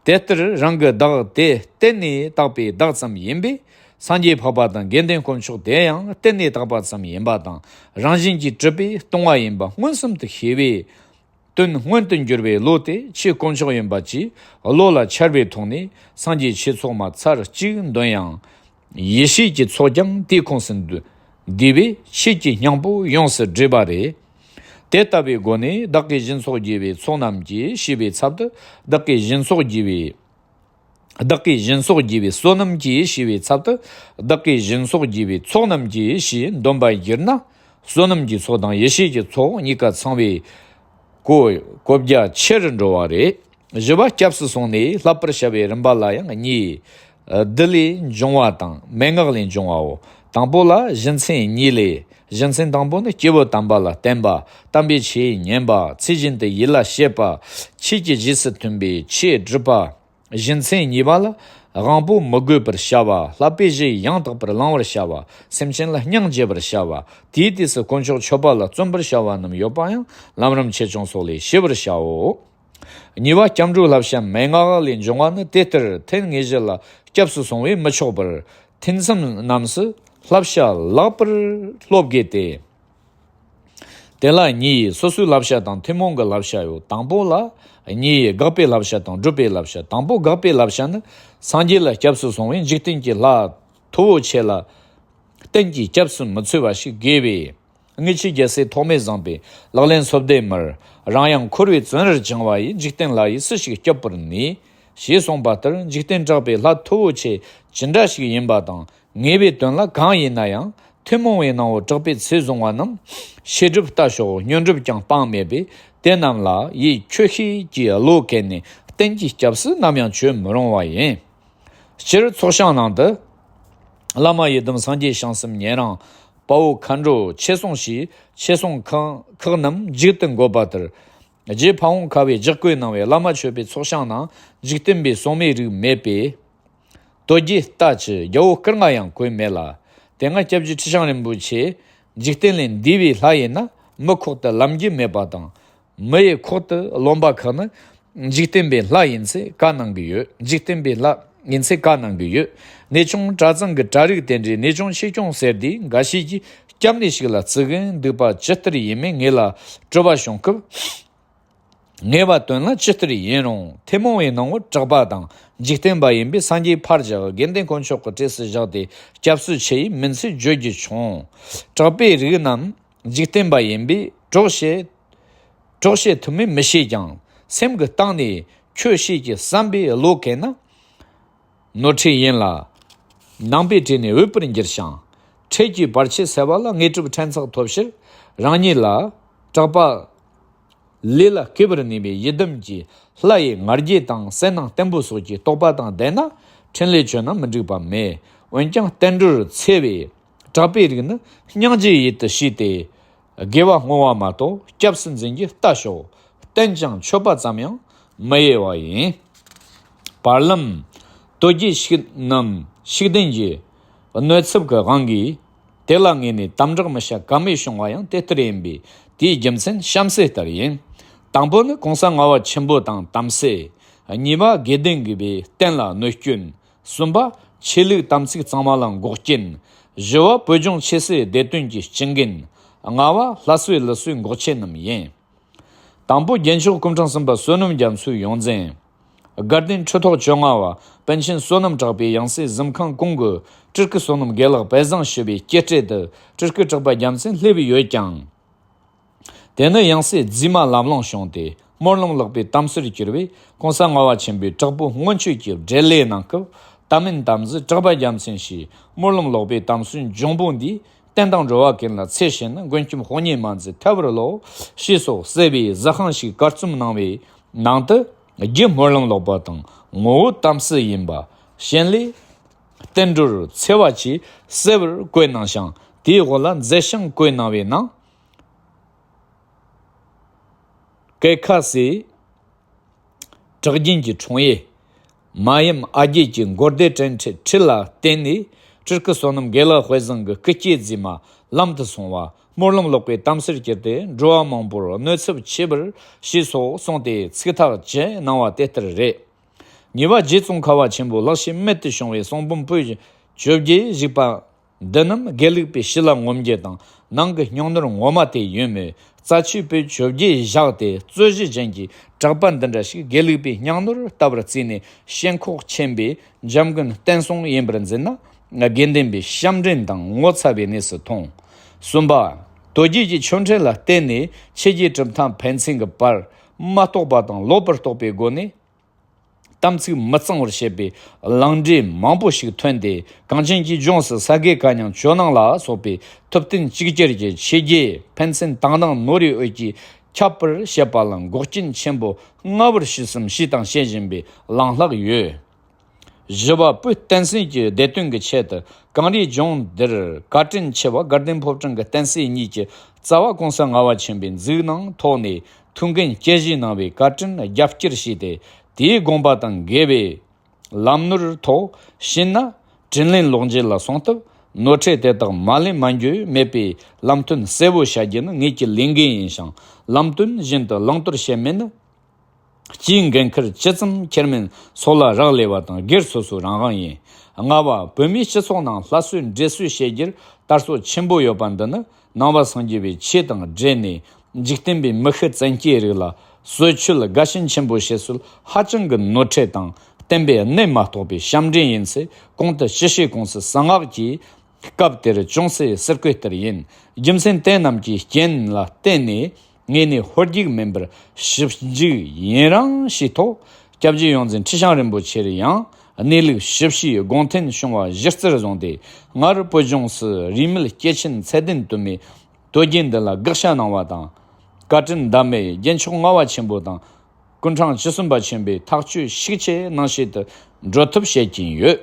དེ་ལྟར་རང་གི་བདག་དེ་གཏན་ནས་བཏགས་པའི་བདག་ཙམ་ཡིན་པས། སངས་རྒྱས་འཕགས་པ་དང་དགེ་འདུན་དཀོན་མཆོག་དེ་ཡང་གཏན་ནས་བཏགས་པ་ཙམ་ཡིན་པ་དང་། རང་བཞིན་གྱིས་གྲུབ་པས་སྟོང་བ་ཡིན་པ་མངོན་སུམ་དུ་ཤེས་པས། དོན་མངོན་དུ་འགྱུར་བའི་བློ་དེ་ཆོས་དཀོན་མཆོག་ཡིན་པ་གྱིས་བློ་ལ་འཆར་བའི་ཐོག་ནས། སངས་རྒྱས་ཆོས་ཚོགས་མ་ཚར་གཅིག་འདོན་ཡང་། ཡེ་ཤེས་ཀྱི་ཚོགས་ཀྱང་དེའི་ཁོངས་སུ་འདུ་འདུས་པས་ཆོས་ཀྱི་སྙིང་པོ་ཡོངས་སུ་འདྲེས་པ་རེད། དེ་ལྟ་བུའི་སྒོ་ནས། བདག་གིས་སྦྱིན་སོགས་བགྱིས་པའི་ཚོགས་རྣམས་ཀྱིས་ཞེས་པའི་ཚབ་ཏུ། བདག་གིས་སྦྱིན་སོགས་བགྱིས་པའི། བདག་གིས་སྦྱིན་སོགས་བགྱིས་པའི་བསོད་ནམས་ཀྱིས་ཞེས་པའི་ཚབ་ཏུ། བདག་གིས་སྦྱིན་སོགས་བགྱིས་པའི་ཚོགས་རྣམས་ཀྱིས་ཞེས་འདོན་པར་འགྱུར་ན། བསོད་ནམས་ཀྱི་ཚོགས་དང་ཡེ་ཤེས་ཀྱི་ཚོགས་གཉིས་ཀ་ཚང་བའི་གོ་གོ་རྒྱ་ཆེ་རུ་འགྲོ་བ་རེད། བཞི་པ་སྐྱབས་སུ་སོང་ནས་བསླབ་པར་བྱ་བའི་རིམ་པ་ལ་ཡང་གཉིས། བདུད་ལས་འབྱུང་བ་དང་མན་ངག་ལས་འབྱུང་བའོ། དང་པོ་ལ་གཞི་མཚན་གཉིས་ལས། གཞི་མཚན་དང་པོ་ནི་སྐྱེས་བུ་དམ་པ་ལ་བསྟེན་པ། དམ་པའི་ཆོས་ཉན་པ། ཚུལ་བཞིན་དུ་ཡིད་ལ་བྱེད་པ། ཆོས་ཀྱི་རྗེས་སུ་མཐུན་པའི་ཆོས་སྒྲུབ་པ། གཞི་མཚན་གཉིས་པ་ལ་དབང་པོ་མི་དགོས་པར་བྱ་བ། བསླབ་པའི་གཞི་ཡང་དག་པར་བླང་བར་བྱ་བ། སེམས་ཅན་ལ་སྙིང་རྗེ་བར་བྱ་བ། དེའི་དུས་སུ་དཀོན་མཆོག་མཆོད་པ་ལ་བརྩོན་པར་བྱ་བ་རྣམས་ཡོད་པ་ཡང་ལམ་རིམ་ཆེ་ཆུང་སོགས་ལས་ཤེས་པར་བྱའོ། གཉིས་པ་སྐྱབས་འགྲོའི་བསླབ་བྱ་མན་ངག་ལས་འབྱུང་བ་ནི། དེ་ལྟར་ཐུན་དངོས་གཞི་ལ་སྐྱབས་སུ་སོང་བས་མི་ཆོག་པར། ཐུན་མཚམས་རྣམས་སུ་བསླབ་བྱ་ལེགས་པར་སློབ་དགོས་ཏེ། དེ་ལ་གཉིས། སོ་སོའི་བསླབ་བྱ་དང་ཐུན་མོང་གི་བསླབ་བྱ་ཡོད། དང་པོ་ལ་གཉིས། དགག་པའི་བསླབ་བྱ་དང་སྒྲུབ་པའི་བསླབ་བྱ། དང་པོ་དགག་པའི་བསླབ་བྱ་ནི། སངས་རྒྱས་ལ་སྐྱབས་སུ་སོང་བས་འཇིག་རྟེན་གྱི་ལྷ་མཐུ་བོ་ཆེ་ལ་བརྟེན་གྱིས་སྐྱབས་སུ་མི་འཚོལ་བ་ཞིག་དགོས་པས། དངུལ་ཆུ་རྒྱལ་སྲས་ཐོགས་མེད་བཟང་པོས་ལག་ལེན་སོ་བརྡའི་མིར། རང་ཡང་འཁོར་བའི་བཙོན་རར་བཅིངས་པ་ཡིས། འཇིག་རྟེན་ལྷ་ཡིས་སུ་ཞིག་སྐྱོབ་པར་ནུས། ཞེས་གསུངས་པ་ལྟར། འཇིག་རྟེན་དྲེགས་པའི་ལྷ་མཐུ་བོ་ཆེ་ཇི་འདྲ་ཞིག་ཡིན་པ་དང་། ངེས་པའི་དོན་ལ་གང་ཡིན་ན་ཡང་། ཐུན་མོང་བའི་སྣང་བ་དྲེགས་པས་ཚེ་བཟུང་བ་རྣམས། བཤད་སྒྲུབ་ལྟ་ཞོག་བསྙོན་སྒྲུབ་ཀྱང་སྤང་མེད་པས། དེ་རྣམས་ལ་ཡིད་ཆོས་ཤེས་ཀྱི་བློ་གལ་ནས་བརྟེན་གྱིས་སྐྱབས་སུ་ནམ་ཡང་བྱོན་མི་རུང་བ་ཡིན། སྤྱིར་ཚོགས་ཞིང་ནང་དུ། བླ་མ་ཡི་དམ་སངས་རྒྱས་བྱང་སེམས་ཉན་རང་། དཔའ་བོ་མཁའ་འགྲོ་ཆོས་སྲུང་ཞེས་ཆོས་སྲུང་ཁག་ཁག་རྣམས་མཇུག་ཏུ་འགོད་པ་ལྟར། རྗེ་ཕ་བོང་ཁ་བས་ལྗགས་བཀོད་གནང་བའི་བླ་མ་མཆོད་པའི་ཚོགས་ཞིང་ནང་འཇིག་རྟེན་པའི་སྲུང་མའི་རིགས་མེད་པས། དོལ་རྒྱལ་རྟ་ཁྱུ་རྒྱལ་པོ་སྐུ་ལྔ་ཡང་བཀོད་མེད་ལ། དེ་སྔ་སྐྱབས་རྗེ་ཁྲི་བྱང་རིན་པོ་ཆེས་འཇིག་རྟེན་ལས་འདས་པའི་ལྷ་ཡིན་ན་མི་ཁོག་ཏུ་ལམ་རྒྱུས་མེད་པ་དང་། མི་ཡི་ཁོག་ཏུ་རློམ་པ་ཁག་ནི་འཇིག་རྟེན་པའི་ལྷ་ཡིན་ཚེ་བཀའ་གནང་གི་ཡོད། འཇིག་རྟེན་པའི་ལྷ་ཡིན་ཚེ་བཀའ་གནང་གི་ཡོད། གནས་ཆུང་གྲྭ་ཚང་གི་གྲྭ་རིགས་དེ་འདྲའི་གནས་ཆུང་ཆེ་ཆུང་ཟེར་དུས་འགའ་ཤས་ཀྱིས་སྐྱབས་གནས་ཤིག་ལ་བརྩི་གིན་འདུག་པ་ཇི་ལྟར་ཡིན་མིན་ངེད་ལ་དྲི་བ་བྱུང་སྐབས། ངེས་པ་དོན་ལ་ཇི་ལྟར་ཡིན་རུང་ཐུན་མོང་བའི་སྣང་ངོར་དྲེགས་པ་དང་འཇིག་རྟེན་པ་ཡིན་པས། སངས་རྒྱས་ཕར་བཞག་དགེ་འདུན་དཀོན་མཆོག་གི་གྲས་སུ་བཞག་སྟེ་སྐྱབས་སུ་མཆི་ཡི་མིན་ཚུལ་བརྗོད་རྒྱུ་བྱུང་། དྲེགས་པའི་རིགས་རྣམས་འཇིག་རྟེན་པ་ཡིན་པས། གྲོགས་བྱེད་གྲོགས་བྱེད་ཐུབ་མིན་མི་ཤེས་ཀྱང་། སེམས་ཀྱི་གཏིང་ནས་ཆོས་བྱེད་ཀྱི་བསམ་པའི་བློ་གལ་ན། ནོར་འཁྲུལ་ཡིན་ལ། ནང་པའི་གྲས་ནས་འོས་པར་འགྱུར་ཞིང་། འཕྲལ་གྱི་བར་ཆད་སེལ་བ་ལ་དངོས་གྲུབ་ཕྲན་ཚེགས་ཐོབ་ཕྱིར། རང་ཉིད་ལ་དྲེགས་པ་ལས་ལ་བརྐོས་པར་ནུས་པའི་ཡི་དམ་གྱི་ལྷ་ཡི་ང་རྒྱལ་དང་གསལ་སྣང་བརྟན་པོ་སོགས་ཀྱི་རྟོགས་པ་དང་ལྡན་ན་ཕྲིན་ལས་ཆོད་ན་མི་འགྲིག་པ་མེད། འོན་ཀྱང་བསྟན་འགྲོར་འཚེ་བའི་དྲེགས་པའི་རིགས་ནི་སྙིང་རྗེ་ཡིད་དུ་བྱས་ཏེ། དགེ་བ་བསྔོ་བ་མ་གཏོགས་སྐྱབས་སུ་འཛིན་རྒྱུ་ལྟ་ཞོག་བསྟེན་ཀྱང་མཆོད་པ་ཙམ་ཡང་མི་དབྱེ་བ་ཡིན། བར་ལམ། དོལ་རྒྱལ་ཤུགས་རྣམས་ཤུགས་ལྡན་གྱི་གནོད་ཚབས་ཀྱི་དབང་གིས། དེ་ལ་ངེས་ནས་དམ་དྲག་མི་བྱ་ག་མེད་བྱུང་བ་ཡང་དེ་ལྟར་ཡིན་པས། དེའི་རྒྱུ་མཚན་གཤམ་གསལ་ལྟར་ཡིན། དང་པོ་ནི་གོང་ས་ལྔ་པ་ཆེན་པོ་དང་དམ་སྲི། གཉིས་པ་དགེ་ལྡན་གྱི་བའི་བསྟན་ལ་གནོད་སྐྱོན། གསུམ་པ་ཆོས་ལུགས་དམ་ཚིག་གཙང་མ་ལ་འགོག་རྐྱེན། བཞི་བ་བོད་ལྗོངས་ཆོས་སྲིད་བདེ་དོན་གྱི་སྤྱི་འགན། ལྔ་བ་ལྷ་གསོལ་ཀླུ་གསོལ་འགོག་ཆེད་རྣམས་ཡིན། དང་པོ་རྒྱལ་མཆོག་སྐུ་ཕྲེང་གསུམ་པ་བསོད་ནམས་རྒྱ་མཚོའི་ཡོངས་འཛིན། དགའ་ལྡན་ཁྲི་ཐོག་བཅོ་ལྔ་བ་པཎ་ཆེན་བསོད་ནམས་གྲགས་པའི་ཡང་སྲིད་གཟིམ་ཁང་གོང་གི་སྤྲུལ་སྐུ་བསོད་ནམས་དགེ་ལེགས་དཔལ་བཟང་ཞུ་བའི་སྐྱེ་སྤྲེལ་དུ་སྤྲུལ་སྐུ་གྲགས་པ་རྒྱལ་མཚན་སླེབས་ཡོད་ཀྱང་། དེ་ནི་ཡང་སྲིད་རྫུས་མ་ལམ་ལྷོང་བྱུང་སྟེ་སྨོན་ལམ་ལོག་པའི་དམ་སྲིར་གྱུར་བས། གོང་ས་ལྔ་པ་ཆེན་པོས་དྲག་པོའི་སྔོན་ཆད་ཀྱི་བགྲེས་ལས་གནང་སྐབས། ད་མིན་དམ་སྲི་གྲགས་པ་རྒྱལ་མཚན་ཞེས་སྨོན་ལམ་ལོག་པའི་དམ་སྲིའི་འབྱུང་པོ་འདིས་བསྟན་དང་འགྲོ་བ་ཀུན་ལ་འཚེ་བྱེད་ན། མགོན་སྐྱབས་དཔུང་གཉེན་མ་མཛད་ཐལ་བར་ལོག་ཞེས་སོགས་གསལ་བའི་གཟི་ཁང་ཞིག་བཀའ་རྩོམ་གནང་བའི་ནང་དུ། རྒྱུ་སྨོན་ལམ་ལོག་པ་དང་ངོ་བོ་དམ་སྲི་ཡིན་པ་ཞེན་ལས། བསྟན་འགྲོར་འཚེ་བ་བཅས་གསལ་བར་བཀོད་གནང་ཞིང་། དེའི་འོག་ལ་མཛད་བྱང་བཀོད་གནང་བའི་ནང་། ཀེ་ཁ་སེ། གྲགས་རྒྱན་གྱི་འཁྲུངས་ཡུལ། མ་ཡུམ་ཨ་རྒྱས་ཀྱི་མགོ་སྡེ་བྲན་ཁྲི་ཁྲི་ལ་བརྟེན་ནས། སྤྲུལ་སྐུ་བསོད་ནམས་དགེ་ལེགས་དཔལ་བཟང་གི་སྐུ་སྐྱེ་རྫས་མ་ལམ་དུ་སོང་བ། སྨོན་ལམ་ལོག་པའི་དམ་སྲིར་གྱུར་ཏེ། འགྲོ་བ་མང་པོར་གནོད་ཚབས་ཆེ་བར་བྱས་སོ་གསུངས་ཏེ། ཚིག་ཐག་བཅད་གནང་བ་དེ་ལྟར་རེད། ཉེ་བ་རྗེ་ཙོང་ཁ་བ་ཆེན་པོ་ལག་ཤེས་རྨད་དུ་བྱུང་བའི་གསུང་འབུམ་པོད་བཅོ་བརྒྱད་བཞུགས་པ་འདི་རྣམས་དགེ་ལུགས་པའི་ཞི་ལ་ངོམ་རྒྱུ་དང་ནང་གི་སྙིང་ནོར་ངོ་མ་དེ་ཡིན་མོད། རྩ་ཆེའི་པོད་བཅོ་བརྒྱད་བཞག་སྟེ། རྩོད་གཞི་ཅན་གྱི་གྲགས་པ་འདི་འདྲ་ཞིག་དགེ་ལུགས་པའི་སྙིང་ནོར་ལྟ་བུར་བརྩིས་ནས། ཞེན་ཁོག་ཆེན་པོས་འཇམ་མགོན་བསྟན་སྲུང་ཡིན་པར་འཛིན་ན། དགེ་འདུན་པའི་བྱམས་སྒྲོན་དང་ངོ་ཚ་བའི་གནས་སུ་མཐོང་། གསུམ་པ། དོལ་རྒྱལ་གྱི་ཆོས་འབྲེལ་ལ་བརྟེན་ནས། ཆོས་རྒྱལ་གྲུབ་མཐའ་ཕན་ཚུན་གྱི་བར་མ་རྟོགས་པ་དང་ལོག་པར་རྟོགས་པའི་སྒོ་ནས། དམ་ཚིག་མི་གཙང་བར་བྱེད་པའི་ལང་འདྲེན་མང་པོ་ཞིག་ཐོན་ཏེ། གངས་ཅན་གྱི་ལྗོངས་སུ་ས་དགེ་བཀའ་རྙིང་ཇོ་ནང་ལ་སོགས་པའི་ཐུབ་བསྟན་གཅིག་གྱུར་གྱི་ཆོས་རྒྱལ་ཕན་ཚུན་དག་སྣང་ནོར་བུའི་འོད་ཀྱིས་ཁྱབ་པར་བྱེད་པ་ལ་འགོག་རྐྱེན་ཆེན་པོ་མངའ་བར་བྱས་སམ་བྱས་དང་བྱེད་བཞིན་པའི་ལང་ལྷག་ཡོད། བཞི་པ། བོད་བསྟན་སྲིད་ཀྱི་བདེ་དོན་གྱི་ཆེད་དུ་གངས་རིའི་ལྗོངས་འདིར་བཀའ་དྲིན་ཆེ་བ་དགའ་ལྡན་ཕོ་བྲང་གི་བསྟན་སྲིད་གཉིས་ཀྱི་རྩ་བ་གོང་ས་ལྔ་པ་ཆེན་པོས་འཛུགས་གནང་ཐོག་ནས་ཐུགས་འགན་བསྐྱེད་བཞེས་གནང་བའི་བཀའ་དྲིན་རྒྱབ་བསྐྱུར་བྱས་ཏེ། དེའི་དགོངས་པ་དང་འགལ་བའི་ལམ་ནོར་ཐོག་ཕྱིན་ན། དྲིན་ལན་ལོག་འཇལ་ལ་སོང་སྟབས། ནོར་འཁྲུལ་དེ་དག་མ་ལན་མ་འགྱོ་མེད་པའི་ལམ་སྟོན་གསལ་བོ་བྱ་རྒྱུ་ནི་ངེད་ཀྱི་ལས་འགན་ཡིན་ཞིང་། ལམ་སྟོན་བཞིན་དུ་བླང་དོར་བྱེད་མིན་ནི། སྤྱིའི་འགན་ཁུར་ཇི་ཙམ་འཁྱེར་མིན་སོགས་ལ་རག་ལས་པ་དང་། སྒེར་སོ་སོའི་རང་དབང་ཡིན། ལྔ་པ། བོད་མིའི་སྤྱི་ཚོགས་ནང་སླར་གསོ་འདྲེས་གསོ་བྱེད་རྒྱུར་དར་སྲོལ་ཆེན་པོ་ཡོད་པ་འདི་ནི། ནང་པ་སངས་རྒྱས་པའི་ཆོས་དང་འབྲེལ་ནས། འཇིག་རྟེན་པའི་མི་ཤི་བཙན་སྐྱེལ་རིགས་ལ་གསོལ་མཆོད་དགའ་ཞེན་ཆེན་པོ་བྱེད་སྲོལ་ཧ་ཅང་གི་ནོར་འཁྲུལ་དང་། བསྟན་པའི་གནད་མ་རྟོགས་པའི་བྱམས་སྒྲོན་ཡིན་ཚེ། གོང་དུ་ཞི་བྱེད་ཀུང་སི་གསང་སྔགས་ཀྱིས། སྐབས་དེར་ཅུང་ཟད་ཟུར་བཀོད་ལྟར་ཡིན། རྒྱུ་མཚན་དེ་རྣམས་ཀྱི་རྐྱེན་ལ་བརྟེན་ནས། ངས་ནི་ཧོལ་རྒྱུག་མིན་པར་ཞིབ་འཇུག་ཡུན་རིང་བྱས་ཐོག་སྐྱབས་རྗེ་ཡོངས་འཛིན་ཁྲི་བྱང་རིན་པོ་ཆེར་ཡང་གནས་ལུགས་ཞིབ་ཕྱིའི་དགོངས་དོན་བྱུང་བ་གཞི་རྩར་བཟུང་སྟེ། སྔར་བོད་ལྗོངས་སུ་རིས་མེད་སྐྱེས་ཆེན་ཚད་ལྡན་དུ་མས་དོལ་རྒྱལ་འདི་ལ་དགག་བྱ་གནང་བ་དང་། བཀའ་དྲིན་ཟླ་མེད་རྒྱལ་མཆོག་ལྔ་པ་ཆེན་པོ་དང་། སྐུ་ཕྲེང་བཅུ་གསུམ་པ་ཆེན་པོས་ཐག་གཅོད་ཤུགས་ཆེ་གནང་བྱེད་དུ་འགྲོ་ཐབས་བྱེད་ཀྱིན་ཡོད།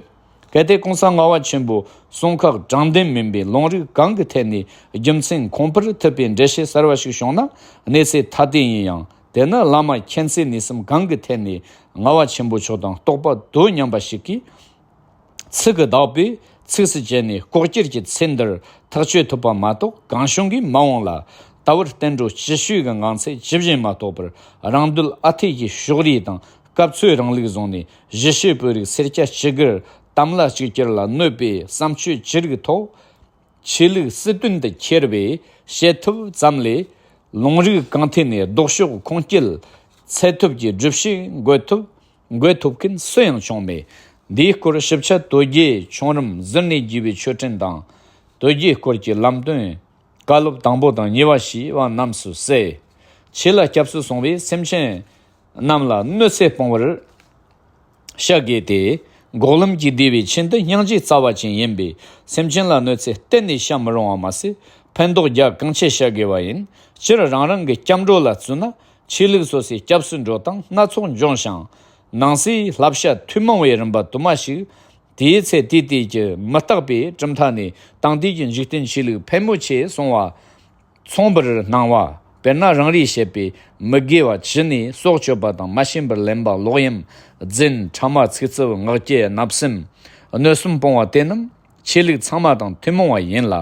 གལ་ཏེ་གོང་ས་ལྔ་པ་ཆེན་པོ་གསུང་ཁག་དྲང་བདེན་མིན་པའི་ལུང་རིགས་གང་གི་ཐད་ནས་རྒྱུ་མཚན་ཁུངས་ཕུལ་ཐུབ་པའི་འགྲེལ་བཤད་གསར་བ་ཞིག་བྱུང་ན། གནས་ཚད་ཐ་དད་ཡིན་ཡང་། དེ་ནི་བླ་མ་མཁྱེན་བརྩེ་ནུས་གསུམ་གང་གི་ཐད་ནས་ལྔ་པ་ཆེན་པོ་མཆོག་དང་རྟོགས་པ་དོ་མཉམ་པ་ཞིག་གིས། ཚིག་གི་བདག་པོས་ཚིགས་སུ་བཅད་ནས་ལྐོག་གྱུར་གྱི་ཚེ་འདིར་ཐག་གཅོད་ཐུབ་པ་མ་གཏོགས། གང་བྱུང་གིས་མ་འོངས་ལ་ད་བར་བསྟན་འགྲོ་སྤྱི་བྱུས་ཀྱི་ངང་ཚུལ་ཇི་བཞིན་མ་རྟོགས་པར། རང་འདོད་ཨ་འཐས་ཀྱི་ཕྱོགས་རིས་དང་སྐབས་འཚོལ་རིང་ལུགས་བཟུང་ནས། གཞིས་བྱེས་བོད་རིགས་སེར་སྐྱ་སྤྱི་སྒེར་དམ་ལ་གཅིག་གྱུར་ལ་གནོད་པའི་བསམ་སྤྱོད་ཅི་རིགས་ཐོག་ཆོས་ལུགས་སྲིད་དོན་དུ་འཁྱེར་བའི་བྱེད་ཐབས་ཙམ་ལས། ལུང་རིགས་གང་ཐད་ནས་ལྡོག་ཕྱོགས་ཁུངས་སྐྱེལ་འཚོལ་ཐབས་ཀྱི་སྒྲུབ་བྱེད་འགོད་ཐུབ་འགོད་ཐུབ་མཁན་སུ་ཡང་བྱུང་མེད། འདིའི་སྐོར་ཞིབ་ཆ་དོལ་རྒྱལ་ཆུང་རིམ་ཟུར་ནས་བརྒྱུད་པའི་ཆོས་ཕྲན་དང་། དོལ་རྒྱལ་སྐོར་གྱི་ལམ་སྟོན་བཀའ་སློབ་དང་པོ་དང་གཉིས་པ་ཞེས་པ་རྣམས་སུ་གསལ། ཆོས་ལ་སྐྱབས་སུ་སོང་བའི་སེམས་ཅན་རྣམས་ལ་གནོད་འཚེ་སྤོང་བར་བྱ་དགོས་ཏེ། འགོག་ལམ་གྱི་བདེ་བའི་ཆེད་དུ་སྙིང་རྗེ་རྩ་བ་ཅན་ཡིན་པས། སེམས་ཅན་ལ་གནོད་འཚེ་གཏན་ནས་བྱ་མི་རུང་བ་མ་ཟད། ཕན་འདོགས་རྒྱ་གང་ཆེ་བྱ་དགོས་པ་ཡིན། སྤྱིར་རང་རང་གི་སྐྱབས་འགྲོ་ལ་བརྩོན་ན། ཆོས་ལུགས་སོ་སོའི་སྐྱབས་སུ་འགྲོ་སྟངས་སྣ་ཚོགས་འབྱུང་ཞིང་། ནང་གསེས་བསླབ་བྱ་ཐུན་མོང་བའི་རིམ་པ་དུ་མ་ཞིག་དེའི་ཚེ་དེ་དུས་ཀྱི་མི་རྟག་པའི་གྲུབ་མཐའ་ནས། དེང་དུས་ཀྱི་འཇིག་རྟེན་ཆོས་ལུགས་ཕལ་མོ་ཆེས་གསུངས་པ་མཚུངས་པར་སྣང་བ། དཔེར་ན། རང་རེས་བྱེད་པའི་མི་དགེ་བ་བཅུ་ནས་སྲོག་གཅོད་པ་དང་། མ་བྱིན་པར་ལེན་པ། ལོག་གཡེམ། རྫུན། ཕྲ་མ། ཚིག་རྩུབ། ངག་འཁྱལ། བརྣབ་སེམས། གནོད་སེམས་སྤོང་བ་དེ་རྣམས་ཆོས་ལུགས་ཚང་མ་དང་ཐུན་མོང་བ་ཡིན་ལ།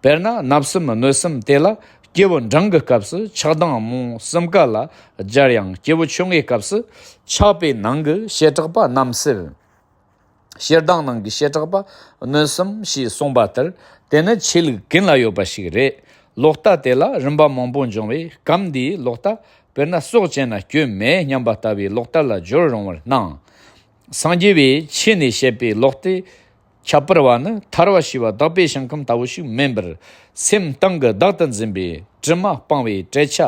དཔེར་ན། བརྣབ་སེམས། གནོད་སེམས་དེ་ལ་སྐྱེས་བུ་འབྲིང་གི་སྐབས་སུ་ཆགས་སྡང་རྨོངས་གསུམ་ཀ་ལ་སྦྱར་ཡང་། སྐྱེས་བུ་ཆུང་ངུའི་སྐབས་སུ་ཆགས་པའི་ནང་གི་བྱེ་བྲག་པ་རྣམ་སེལ། ཞེ་སྡང་ནང་གི་བྱེ་བྲག་པ་གནོད་སེམས་ཞེས་གསུངས་པ་ལྟར། དེ་ནི་ཆོས་ལུགས་ཀུན་ལ་ཡོད་པ་ཞིག་རེད། ལོག་ལྟ་དེ་ལ་རིམ་པ་མང་པོ་འབྱུང་བས། སྐབས་འདིའི་ལོག་ལྟ་དཔེར་ན། སྲོག་བཅད་ན་སྐྱོན་མེད་སྙམ་པ་ལྟ་བུའི་ལོག་ལྟ་ལ་སྦྱོར་རུང་བར་སྣང་། སངས་རྒྱས་པའི་ཆོས་ནས་བཤད་པའི་ལོག་ལྟའི་ཁྱད་པར་བ་ནི། ཐར་བ་ཞེས་པ་བདག་པོའི་ཞིང་ཁམས་ལྟ་བུ་ཞིག་མིན་པར། སེམས་གཏིང་གི་བདག་ཏུ་འཛིན་པའི་དྲི་མ་སྤང་བའི་བྲེད་ཆ་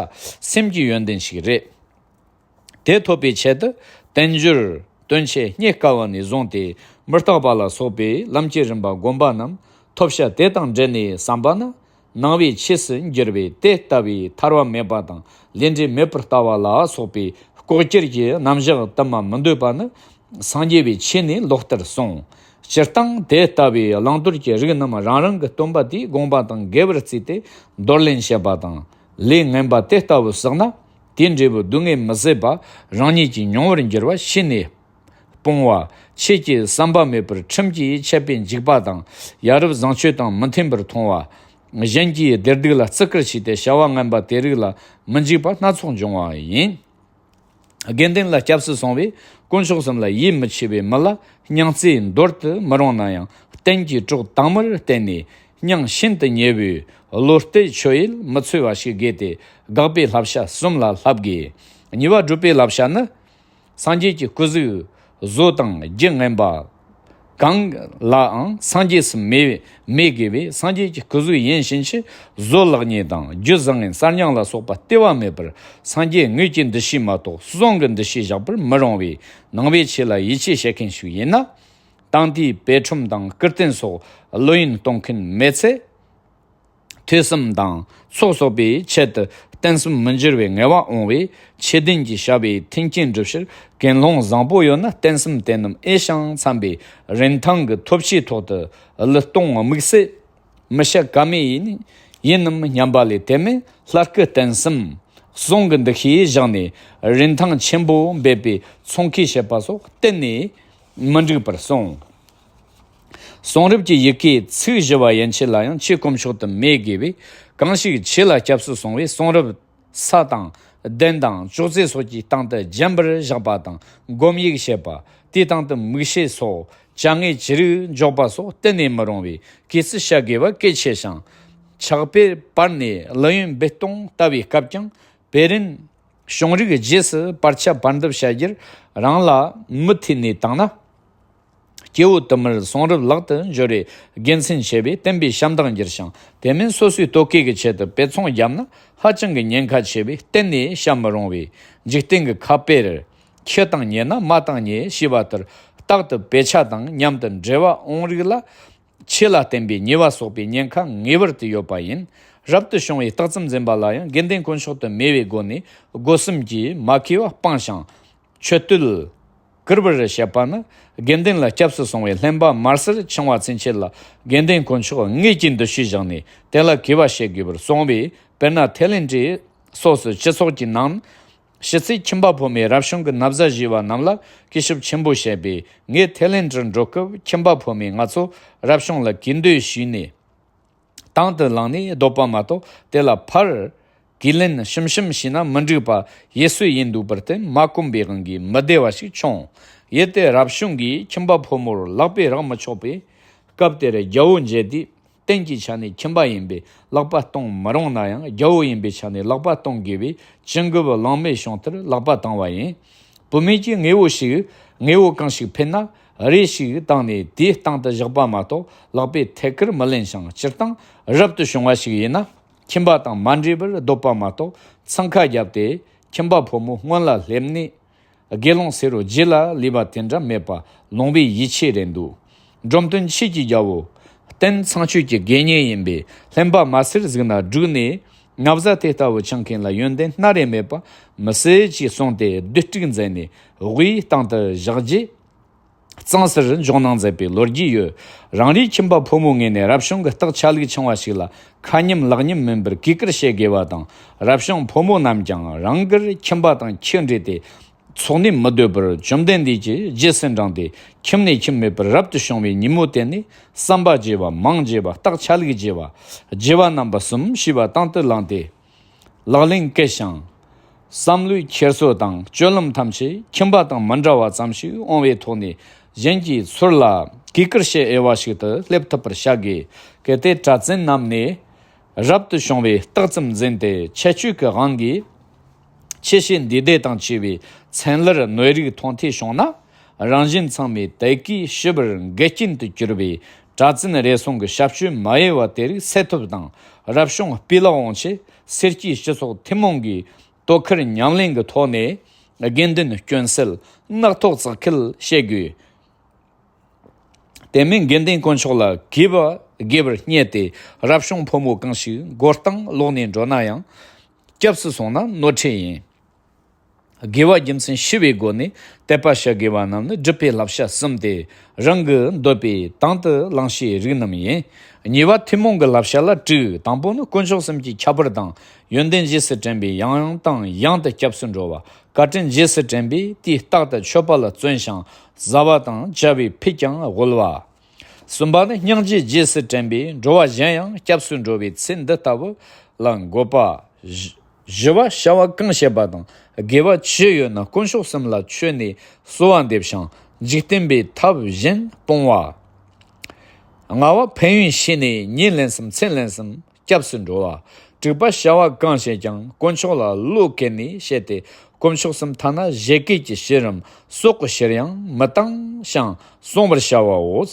སེམས་ཀྱི་ཡོན་ཏན་ཞིག་རེད། དེ་ཐོབ་པའི་ཆེད་དུ་བསྟན་འགྱུར་སྟོན་ཆེན་རྙེད་དཀའ་བ་ནས་བཟུང་སྟེ། མི་རྟག་པ་ལ་སོགས་པའི་ལམ་གྱི་རིམ་པ་བསྒོམ་པ་རྣམས་ཐོབ་བྱ་དེ་དང་འབྲེལ་ནས་བསམ་པ་ན། ནང་པའི་ཆོས་སུ་འགྱུར་བའི་དེ་ལྟ་བུའི་ཐར་བ་མེད་པ་དང་། ལས་འབྲས་མེད་པར་ལྟ་བ་ལ་སོགས་པའི་ལྐོག་གྱུར་གྱི་རྣམ་གཞག་དུ་མ་མི་འདོད་པ་ནི། སངས་རྒྱས་པའི་ཆོས་ནས་ལོག་ལྟར་གསུངས། སྤྱིར་བཏང་དེ་ལྟ་བུའི་བླང་དོར་གྱི་རིགས་རྣམས་རང་རང་གི་སྟོན་པ་དེའི་དགོངས་པ་དང་འགལ་བར་བརྩིས་ཏེ་འདོར་ལེན་བྱེད་པ་དང་། ལས་ངན་པ་དེ་ལྟ་བུ་བསགས་ན། དེའི་འབྲས་བུ་སྡུག་བསྔལ་མི་བཟད་པ་རང་ཉིད་ཀྱིས་མྱོང་བར་འགྱུར་བ་ཤེས་ནས། སྤོང་བ། ཆོས་ཀྱི་བསམ་པ་མེད་པར་ཁྲིམས་ཀྱིས་ཆད་པའི་འཇིགས་པ་དང་། ཡ་རབས་བཟང་སྤྱོད་དང་མི་མཐུན་པར་མཐོང་བ། གཞན་གྱི་བདེ་སྡུག་ལ་བརྩི་བཀུར་བྱས་ཏེ་བྱ་བ་ངན་པ་དེ་རིགས་ལ་མི་འཇིགས་པ་སྣ་ཚོགས་འབྱུང་བ་ཡིན། དགེ་འདུན་ལ་སྐྱབས་སུ་སོང་བས་དཀོན་མཆོག་གསུམ་ལ་ཡིད་མི་ཆེས་པའི་མི་ལ་སྙིང་བརྩེ་འདོར་དུ་མི་རུང་ན་ཡང་། རྟེན་གྱི་གྲོགས་དྭངས་མར་བརྟེན་ནས་སྙིང་ཤིན་ཏུ་ཉེ་བའི་བློ་གཏད་ཆོས་ཡིད་མི་འཚོལ་བ་ཞིག་དགོས་ཏེ། དགག་པའི་བསླབ་བྱ་གསུམ་ལ་བསླབ་དགོས། གཉིས་པ་སྒྲུབ་པའི་བསླབ་བྱ་ནི། སངས་རྒྱས་ཀྱི་སྐུ་གཟུགས་བཟོ་དང་རྒྱུ་ངན་པ་གང་ལའང་སངས་རྒྱས་སུ་མི་མི་དགོས་པས། སངས་རྒྱས་ཀྱི་སྐུ་གཟུགས་ཡིན་ཕྱིན་ཆད་བཟོ་ལེགས་ཉེས་དང་རྒྱུ་བཟང་ངན་གསར་རྙིང་ལ་སོགས་པ་ལྟེ་བ་མེད་པར། སངས་རྒྱས་དངོས་ཀྱི་འདུ་ཤེས་མ་གཏོགས་གསུང་གི་འདུ་ཤེས་བཞག་པར་མི་རུང་བས། ནང་པའི་ཆོས་ལ་ཡིད་ཆེས་བྱེད་མཁན་ཞིག་ཡིན་ན། དེང་དུས་དཔེ་ཁྲིམས་དང་བསྐུར་བསྟེན་སོགས་བླུ་ཡིན་གཏོང་མཁན་མེད་ཚེ། ཐོས་བསམ་དང་ཚོགས་གསོག་པའི་ཆེད་དུ་བསྟན་སྲུང་མི་འགྱུར་བའི་ངལ་བ་འོང་བས། ཆོས་ལྡན་གྱི་བྱ་བའི་མཐུན་རྐྱེན་སྒྲུབ་ཕྱིར་ཀུན་སློང་བཟང་པོ་ཡོད་ན་བསྟན་སྲུང་དེ་རྣམས་འོས་ཤིང་འཚམ་པའི་རིན་ཐང་གི་ཐོབ་བྱའི་ཐོག་ཏུ་བླུ་གཏོང་དམིགས་བསལ་མི་བྱ་ཀ་མེད་ཡིན་ཡིན་ནམ་སྙམ་པ་ལས། དེ་མིན་ལྷ་སྐུ་བསྟན་སྲུང་གསུང་གི་འདུ་ཤེས་བཞག་ནས་རིན་ཐང་ཆེན་པོ་འབེབས་པའི་ཚོང་ཁེ་བྱེད་པ་སོགས་གཏན་ནས་མི་འགྲིག་པར་གསུངས། གསུང་རབ་ཀྱི་ཡི་གེ་ཚིག་བཞི་བ་ཡན་ཆད་ལ་ཡང་ཆོས་དཀོན་མཆོག་ཏུ་མོས་དགོས་པས། གང་ཞིག་ཆོས་ལ་སྐྱབས་སུ་སོང་བས་གསུང་རབ་ས་དང་གདན་དང་ཅོག་ཙེ་སོགས་ཀྱི་སྟེང་དུ་བརྒྱན་པར་བཞག་པ་དང་། སྒོམ་ཡིག་བཤད་པ། དེའི་སྟེང་དུ་མིག་ཤེལ་སོགས་བྱ་དངོས་ཅི་རིགས་འཇོག་པ་སོགས་གཏན་ནས་མི་རུང་བས། གུས་བརྩི་བྱ་དགོས་པ་གལ་ཆེ་ཞིང་། ཕྱག་དཔེ་སྤར་ནས་གླུ་ཡོན་སྦས་གཏོང་ལྟ་བུའི་སྐབས་ཀྱང་། བེ་རན་བྱུང་རིགས་རྗེས་སུ་བར་ཆད་བར་འདུམ་བྱ་རྒྱུར་རང་ལ་མུ་མཐུད་ནས་བཏང་ན། སྐྱེ་བོ་དུ་མར་གསུང་རབ་ལག་ཏུ་འབྱོར་བའི་དགེ་མཚན་ཆེ་བས་བསྟན་པའི་བྱམས་སྡང་འགྱུར་ཞིང་། དེ་མིན་སོ་སོའི་ལྟོ་གོས་ཀྱི་ཆེད་དུ་དཔེ་ཚོང་བརྒྱབ་ན་ཧ་ཅང་གི་ཉེན་ཁ་ཆེ་བས་གཏན་ནས་བཤད་མི་རུང་བས། འཇིག་རྟེན་གྱི་ཁ་དཔེར། ཁྱི་དང་ཉེ་ན་མ་དང་ཉེ་ཞེས་པ་ལྟར། རྟག་ཏུ་དཔེ་ཆ་དང་མཉམ་དུ་འབྲེལ་བ་འོང་རིགས་ལ། ཆོས་ལ་བརྟེན་པའི་ཉེས་པ་གསོག་པའི་ཉེན་ཁ་ངེས་པར་དུ་ཡོད་པ་ཡིན། རབ་ཏུ་བྱུང་བའི་རྟགས་ཙམ་འཛིན་པ་ལ་ཡང་དགེ་འདུན་དཀོན་མཆོག་ཏུ་མོས་པའི་སྒོ་ནས་སྒོ་གསུམ་གྱིས་མ་མཁས་པ་སྤང་ཞིང་། མཆོད་བསྟོད་བཀུར་བར་བྱེད་པ་ནི་དགེ་འདུན་ལ་སྐྱབས་སུ་སོང་བའི་ལྷན་པ་མར་སར་འཆིང་བ་ཚུན་ཆད་ལ་དགེ་འདུན་དཀོན་མཆོག་དངོས་ཀྱི་འདུ་ཤེས་བཞག་ནས་དེ་ལ་གུས་པ་བྱེད་དགོས་པར་གསུངས་པས། དཔེར་ན་ཐའི་ལེན་ཌའི་སོགས་སུ་སྤྱི་ཚོགས་ཀྱི་ནང་ཕྱི་ཚེས་ཁྱིམ་པ་ཕོ་མོས་རབ་བྱུང་གི་ན་བཟའ་བཞེས་པ་རྣམས་ལ་གུས་ཞབས་ཆེན་པོ་བྱས་པས། ངས་ཐའི་ལེན་ཌར་འགྲོ་སྐབས་ཁྱིམ་པ་ཕོ་མོས་ང་ཚོ་རབ་བྱུང་ལ་གུས་འདུད་ཞུས་ནས། དང་དུ་བླངས་ནས་སྡོད་པ་མ་གཏོགས། དེ་ལ་ཕར་གུས་ལན་ཞུམ་ཞུམ་བྱས་ན་མི་འགྲིག་པ་ཡོད་སྲོལ་ཡིན་འདུག་པར་བརྟེན། མ་གོམས་པའི་དབང་གིས་མི་བདེ་བ་ཞིག་བྱུང་། ཡུལ་དེའི་རབ་བྱུང་གིས་ཁྱིམ་པ་ཕོ་མོར་ལག་པས་རེག་མི་ཆོག་པས། སྐབས་དེར་རྒྱལ་པོ་མཇལ་དུས། རྟེན་གྱི་ཆ་ནས་ཁྱིམ་པ་ཡིན་པས་ལག་པ་གཏོང་མི་རུང་ན་ཡང་། རྒྱལ་པོ་ཡིན་པའི་ཆ་ནས་ལག་པ་གཏོང་དགོས་པས། ཇི་འགབ་བླང་མེད་བྱུང་མཐར་ལག་པ་བཏང་བ་ཡིན། བུད་མེད་ཀྱིས་དངོས་པོ་ཞིག་དངོས་པོ་གང་ཞིག་ཕུད་ན་རས་ཤིག་བཏང་ནས་དེའི་སྟེང་དུ་བཞག་པ་མ་གཏོགས་ལག་པས་ཐད་ཀར་མི་ལེན་ཞིང་། སྤྱིར་བཏང་རབ་ཏུ་བྱུང་བ་ཞིག་ཡིན་ན་ཁྱིམ་པ་དང་མ་འདྲེས་པར་སྡོད་པ་མ་གཏོགས། འཚང་ཁ་བརྒྱབ་སྟེ་ཁྱིམ་པ་ཕོ་མོ་སྔོན་ལ་སླེབས་ནས། དགེ་སློང་ཟེར་རོ་རྗེས་ལ་ལུས་པ་དེ་འདྲ་མེད་པ་ལོང་བའི་ཡིད་ཆེས་རེད་འདུག་འབྲོམ་སྟོན་ཆོས་ཀྱི་རྒྱལ་པོ། བསྟན་ཚངས་སྤྱོད་ཀྱི་དགེ་བསྙེན་ཡིན་པས་ལྷན་པ་མར་སར་གཟིགས་ན་བསྒྲུགས་ནས། ན་བཟའ་དེ་ལྟ་བུ་འཆང་མཁན་ལ་ཡོན་ཏན་སྣ་རེ་མེད་པ་མི་སྲིད་ཅེས་གསུངས་ཏེ་བདུད་དཀྲུགས་མཛད་ནས་དབུའི་སྟེང་དུ་བཞག་རྗེས། གཙང་སར་འབྱོན་གནང་མཛད་པའི་ལོ་རྒྱུས་ཡོད། རང་རེའི་ཁྱིམ་པ་ཕོ་མོ་ངོས་ནས་རབ་བྱུང་གི་རྟགས་ཆ་ལུགས་འཆང་བ་ཞིག་ལ་ཁ་ཉིམ་ལག་ཉིམ་མིན་པར་གུས་བཀུར་བྱེད་དགོས་པ་དང་། རབ་བྱུང་ཕོ་མོ་རྣམས་ཀྱང་རང་དགར་ཁྱིམ་པ་དང་ཁྱི་འདྲེས་ཏེ། ཚོགས་ནི་མི་སྡོད་པར་བཅོམ་ལྡན་འདས་ཀྱི་རྗེས་སུ་འབྲངས་ཏེ་ཁྱིམ་ནས་ཁྱིམ་མེད་པར་རབ་ཏུ་བྱུང་བའི་ཉིན་མོ་དེ་ནས་བསམ་པ་བརྗེ་བ། མིང་བརྗེ་བ། རྟགས་ཆ་ལུགས་བརྗེ་བ། བརྗེ་བ་རྣམ་པ་གསུམ་ཞེས་པ་དང་དུ་བླངས་ཏེ། ལག་ལེན་བཀལ་ཞིང་། བསམ་བློའི་འཁྱེར་སོ་དང་སྤྱོད་ལམ་ཐམས་ཅད་ཁྱིམ་པ་དང་མི་འདྲ་བ་ཙམ་ཞིག་འོང་བའི་ཐོག་ནས་གཞན་གྱི་ཚུར་ལ་གུས་བཀུར་བྱེད་འོས་པ་ཞིག་ཏུ་སླེབས་ཐུབ་པར་བྱ་དགོས། གལ་ཏེ་གྲྭ་བཙུན་རྣམས་ནས་རབ་ཏུ་བྱུང་བའི་རྟགས་ཙམ་འཛིན་ཏེ་ཁྱད་ཆོས་ཀྱི་དབང་གིས། ཆེ་ཞེ་འདི་སྡེ་དང་བཅས་པའི་མཚན་ལར་གནོད་རིགས་མཐོང་ཐོས་བྱུང་ན། རང་གཞན་ཚང་མས་དད་གུས་ཞུ་བར་འགལ་རྐྱེན་དུ་གྱུར་པའི་གྲྭ་བཙུན་རེ་ཟུང་གི་ཞབས་ཞུ་མ་ཡལ་བ་དེ་རིགས་སེལ་ཐབས་དང་། རབ་བྱུང་སྤུས་ལེགས་འོང་ཆེད་སེར་སྐྱའི་སྤྱི་ཚོགས་ཐུན་མོང་གིས་དོ་ཁུར་ཉམས་ལེན་གྱི་ཐོག་ནས་དགེ་འདུན་སྐྱོན་སེལ་རྣག་ཐོག་བཙག་འཁུལ་བྱེད་དགོས། དེ་མིན་དགེ་འདུན་དཀོན་མཆོག་ལ་གུས་པ་དགེ་བར་བསྙད་དེ་རབ་བྱུང་ཕོ་མོ་གང་ཞིག་མགོ་རྟིང་ལོག་ནས་འགྲོ་ན་ཡང་སྐྱབས་སུ་སོང་ན་ནོར་འཁྲུལ་ཡིན། དགེ་བ་རྒྱུ་མཚན་ཤེས་པའི་སྒོ་ནས་དད་པ་བྱ་དགོས་པ་རྣམས་ནི་སྒྲུབ་པའི་བསླབ་བྱ་གསུམ་སྟེ། རང་གི་འདོད་པའི་དང་དུ་བླང་བྱའི་རིགས་རྣམས་ཡིན། གཉིས་པ་ཐུན་མོང་གི་བསླབ་བྱ་ལ་དྲུག་དང་པོ་ནི། དཀོན་མཆོག་གསུམ་གྱི་ཁྱད་པར་དང་། ཡོན་ཏན་རྗེས་སུ་དྲན་པས་ཡང་དང་ཡང་དུ་སྐྱབས་སུ་འགྲོ་བ། བཀའ་དྲིན་རྗེས་སུ་དྲན་པས་དུས་རྟག་ཏུ་མཆོད་པ་ལ་བརྩོན་ཞིང་། བཟའ་བ་དང་བཅའ་བའི་ཕུད་ཀྱང་དབུལ་བ། གསུམ་པ་ནི། སྙིང་རྗེ་རྗེས་སུ་དྲན་པས་འགྲོ་བ་གཞན་ཡང་སྐྱབས་སུ་འགྲོ་བའི་ཚེ་འདི་ལྟ་བུ་ལ་འགོད་པ། བཞི་བཞི་བ་བྱ་བ་གང་བྱེད་པ་དང་དགེ་བ་ཅི་ཡོད་ན་དཀོན་མཆོག་གསུམ་ལ་མཆོད་ནས་གསོལ་བ་འདེབས་ཤིང་འཇིག་རྟེན་པའི་ཐབས་གཞན་སྤོང་བ། ལྔ་བ་ཕན་ཡོན་ཤེས་ནས་ཉིན་ལན་གསུམ་མཚན་ལན་གསུམ་སྐྱབས་སུ་འགྲོ་བ། དྲུག་པ་བྱ་བ་གང་བྱེད་ཀྱང་དཀོན་མཆོག་ལ་བློ་བཀལ་ནས་བྱེད་དེ། དཀོན་མཆོག་གསུམ་ཐ་ན་བཞད་གད་ཀྱི་ཕྱིར་རམ་ཟོག་གི་ཕྱིར་ཡང་མི་བཏང་ཞིང་བསྲུང་བར་བྱའོ།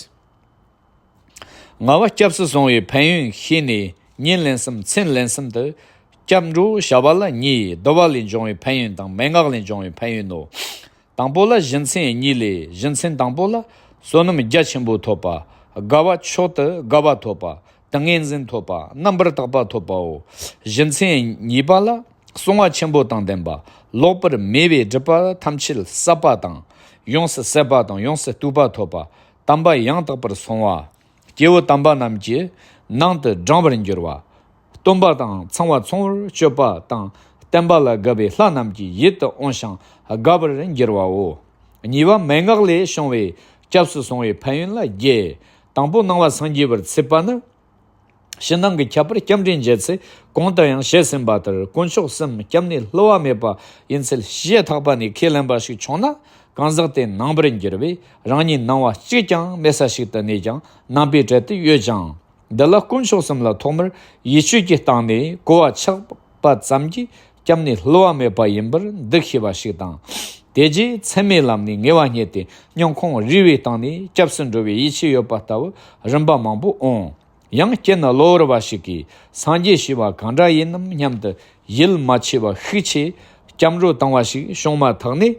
ལྔ་བ་སྐྱབས་སུ་སོང་བའི་ཕན་ཡོན་ཤེས་ནས་ཉིན་ལན་གསུམ་མཚན་ལན་གསུམ་དུ་སྐྱབས་འགྲོ་བྱ་བ་ལ་གཉིས། བསྡུ་བ་ལས་འབྱུང་བའི་ཕན་ཡོན་དང་མན་ངག་ལས་འབྱུང་བའི་ཕན་ཡོན་ནོ། དང་པོ་ལ་གཞི་མཚན་གཉིས་ལས། གཞི་མཚན་དང་པོ་ལ་བསོད་ནམས་རྒྱ་ཆེན་པོ་ཐོབ་པ། དགའ་བ་མཆོག་ཏུ་དགའ་བ་ཐོབ་པ། ཏིང་ངེ་འཛིན་ཐོབ་པ། རྣམ་པར་དག་པ་ཐོབ་པའོ། གཞི་མཚན་གཉིས་པ་ལ་བསྲུང་བ་ཆེན་པོ་དང་ལྡན་པ། ལོག་པར་མེད་པའི་སྒྲིབ་པ་ཐམས་ཅད་བསྲབས་པ་དང་། ཡོངས་སུ་ཟད་པ་དང་ཡོངས་སུ་བཏུལ་བ་ཐོབ་པ། དམ་པ་ཡང་དག་པར་སོང་བ། སྐྱེ་བོ་དམ་པ་རྣམས་ཀྱི་ནང་དུ་འབྲང་བར་འགྱུར་བ། སྟོན་པ་དང་ཚངས་པ་མཚུངས་པར་སྤྱོད་པ་དང་། བསྟན་པ་ལ་དགའ་བའི་ལྷ་རྣམས་ཀྱི་ཡིད་དུ་འོང་ཞིང་དགའ་བར་འགྱུར་བའོ། གཉིས་པ་མན་ངག་ལས་བྱུང་བའི་སྐྱབས་སུ་སོང་བའི་ཕན་ཡོན་ལ་བརྒྱད། དང་པོ་སྣང་བ་སངས་རྒྱས་པར་བྱེད་པ་ནི། ཕྱི་ནང་གི་ཁྱད་པར་སྐྱབས་འགྲོའི་འབྱེད་ཚེ་གོང་དུ་ཡང་བཤད་ཟིན་པ་ལྟར་དཀོན་མཆོག་གསུམ་སྐྱབས་གནས་བསླུ་བ་མེད་པ་ཡིན་ཚུལ་ཞེ་ཐག་པ་ནས་ཁས་ལེན་པ་ཞིག་བྱུང་ན། གང་ཟག་དེ་ནང་པར་འགྱུར་བས་རང་ཉིད་སྣང་བ་གཅིག་ཀྱང་མེད་ས་ཞིག་ཏུ་གནས་ཀྱང་ནང་པའི་གྲལ་དུ་ཡོད་ཅིང་། འདི་ལ་དཀོན་མཆོག་གསུམ་ལ་ཐོག་མར་ཡིད་དཔྱོད་ཀྱི་སྟེང་ནས་གོ་བ་ཆགས་པ་ཙམ་གྱིས་སྐྱབས་གནས་བསླུ་བ་མེད་པ་ཡིན་པར་འདུ་ཤེས་པ་ཞིག་དང་། དེ་རྗེས་ཚད་མའི་ལམ་ནས་ངེས་པ་རྙེད་དེ་སྙིང་ཁོང་རུས་པའི་སྟེང་ནས་སྐྱབས་སུ་འགྲོ་བའི་ཡིད་ཆེས་ཡོད་པ་ལྟ་བུ་རིམ་པ་མང་པོ་འོང་། ཡང་རྐྱེན་གློ་བུར་བ་ཞིག་གིས་སངས་རྒྱས་ཞེས་པ་གང་འདྲ་ཡིན་ནམ་སྙམ་དུ་ཡིད་མ་ཆེས་པ་ཤུགས་ཆེ་སྐྱབས་འགྲོ་བཏང་བ་ཞིག་བྱུང་མ་ཐག་ནས།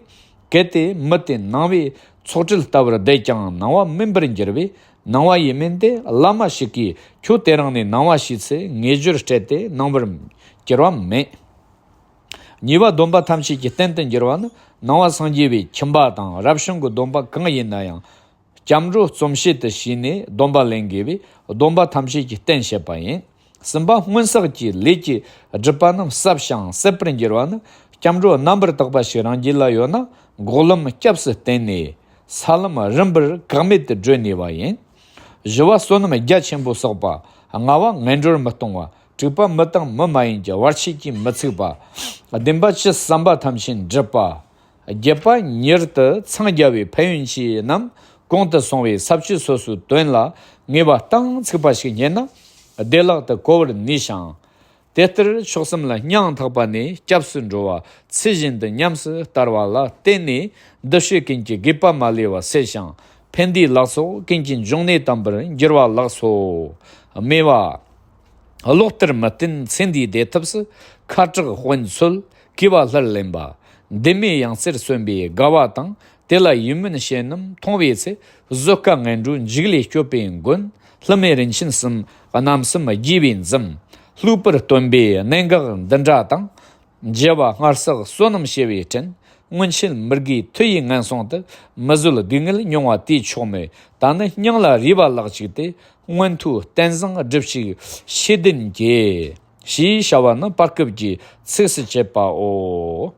གལ་ཏེ་མི་དེ་ནང་པའི་ཚོགས་གྲལ་ལྟ་བུར་བསྡད་ཀྱང་ནང་པ་མིན་པར་འགྱུར་བས། ནང་པ་ཡིན་མིན་དེ་བླ་མ་ཞིག་གིས་ཁྱོད་དེ་རིང་ནས་ནང་པ་ཞེས་ཚེ་ངེས་སྦྱོར་སྤྲད་དེ་ནང་པར་འགྱུར་བ་མེད། གཉིས་པ་སྡོམ་པ་ཐམས་ཅད་ཀྱི་རྟེན་དུ་འགྱུར་བ་ནི། ནང་པ་སངས་རྒྱས་པའི་ཁྱིམ་པ་དང་རབ་བྱུང་གི་སྡོམ་པ་གང་ཡིན་ན་ཡང་། སྐྱབས་འགྲོ་རྩོམ་བྱེད་དུ་བྱས་ནས་སྡོམ་པ་ལེན་དགོས་པས་སྡོམ་པ་ཐམས་ཅད་ཀྱི་རྟེན་བྱེད་པ་ཡིན། གསུམ་པ་སྔོན་བསགས་ཀྱི་ལས་ཀྱི་སྒྲིབ་པ་རྣམས་བསྲབས་ཤིང་ཟད་པར་འགྱུར་བ་ནི། སྐྱབས་འགྲོ་རྣམ་པར་དག་པ་ཞིག་རང་རྒྱུད་ལ་ཡོད་ན། འགོག་ལམ་སྐྱབས་སུ་བསྟེན་ནས་ས་ལམ་རིམ་པར་བཀག་མེད་དུ་བགྲོད་ནུས་པ་ཡིན། བཞི་བ་བསོད་ནམས་རྒྱ་ཆེན་པོ་བསགས་པ། ལྔ་བ་ངན་འགྲོར་མི་ལྟུང་བ། དྲུག་པ་མི་དང་མི་མ་ཡིན་གྱི་བར་ཆད་ཀྱིས་མི་ཚིག་པ། བདུན་པ་ཅི་བསམ་པ་ཐམས་ཅད་འགྲུབ་པ། བརྒྱད་པ་མྱུར་དུ་འཚང་རྒྱ་བའི་ཕན་ཡོན་ཆེ་རྣམས་གོང་དུ་སོང་བའི་ས་བཅུ་སོ་སོའི་དོན་ལ་ངེས་པ་རྟིང་ཚིག་པ་ཞིག་རྙེད་ན། བདེ་བླག་ཏུ་གོ་བར་ནུས་ཤིང་། དེ་ལྟར་མཆོག་གསུམ་ལ་སྙིང་ཐག་པ་ནས་སྐྱབས་སུ་འགྲོ་བ་ཚུལ་བཞིན་དུ་ཉམས་སུ་བསྟར་བ་ལ་བརྟེན་ནས་འདི་ཕྱི་ཀུན་གྱི་དགོས་པ་མ་ལུས་པ་སེལ་ཞིང་། ཕན་བདེའི་ལག་ཚོགས་ཀུན་གྱི་འབྱུང་གནས་དམ་པར་འགྱུར་བ་ལགས་སོ། སྨྲས་པ། གློག་ལྟར་མི་བརྟན་ཚེ་འདིའི་བདེ་ཐབས་སུ། ཁ་དྲག་དཔོན་འཚོལ་གུས་པ་ལྷུར་ལེན་པ། འདི་མོ་ཡང་རྩེར་སོན་པའི་དགའ་བ་དང་། དེ་ལ་ཡིད་སྨོན་བྱེད་རྣམས་མཐོང་བའི་ཚེ། བཟོད་དཀའ་ངན་འགྲོའི་འཇིགས་ལས་སྐྱོབ་པའི་མགོན། ལྷད་མེད་རིན་ཆེན་གསུམ་རྣམ་གསུམ་རྒྱས་པའི་འཛུམ། ལྷུག་པར་སྟོན་པའི་གནད་འགག་འདི་འདྲ་དང་། མཇལ་བ་སྔར་བསགས་བསོད་ནམས་བྱེ་བའི་དྲིན། སྔོན་ཆད་མི་དགེའི་མཐུ་ཡིས་ངན་སོང་དུ། མི་བཟོད་སྡུག་བསྔལ་མྱོང་བ་དེས་ཆོག་མོད། ད་ནི་སྙིང་ལ་རུས་པ་ལག་གཅིག་སྟེ། མངོན་མཐོའི་རྟེན་བཟང་སྒྲུབ་ཅིག་ཤེས་ལྡན་གྱིས། ཞེས་བྱ་བ་ནི་བར་སྐབས་ཀྱི་ཚིགས་སུ་བཅད་པའོ།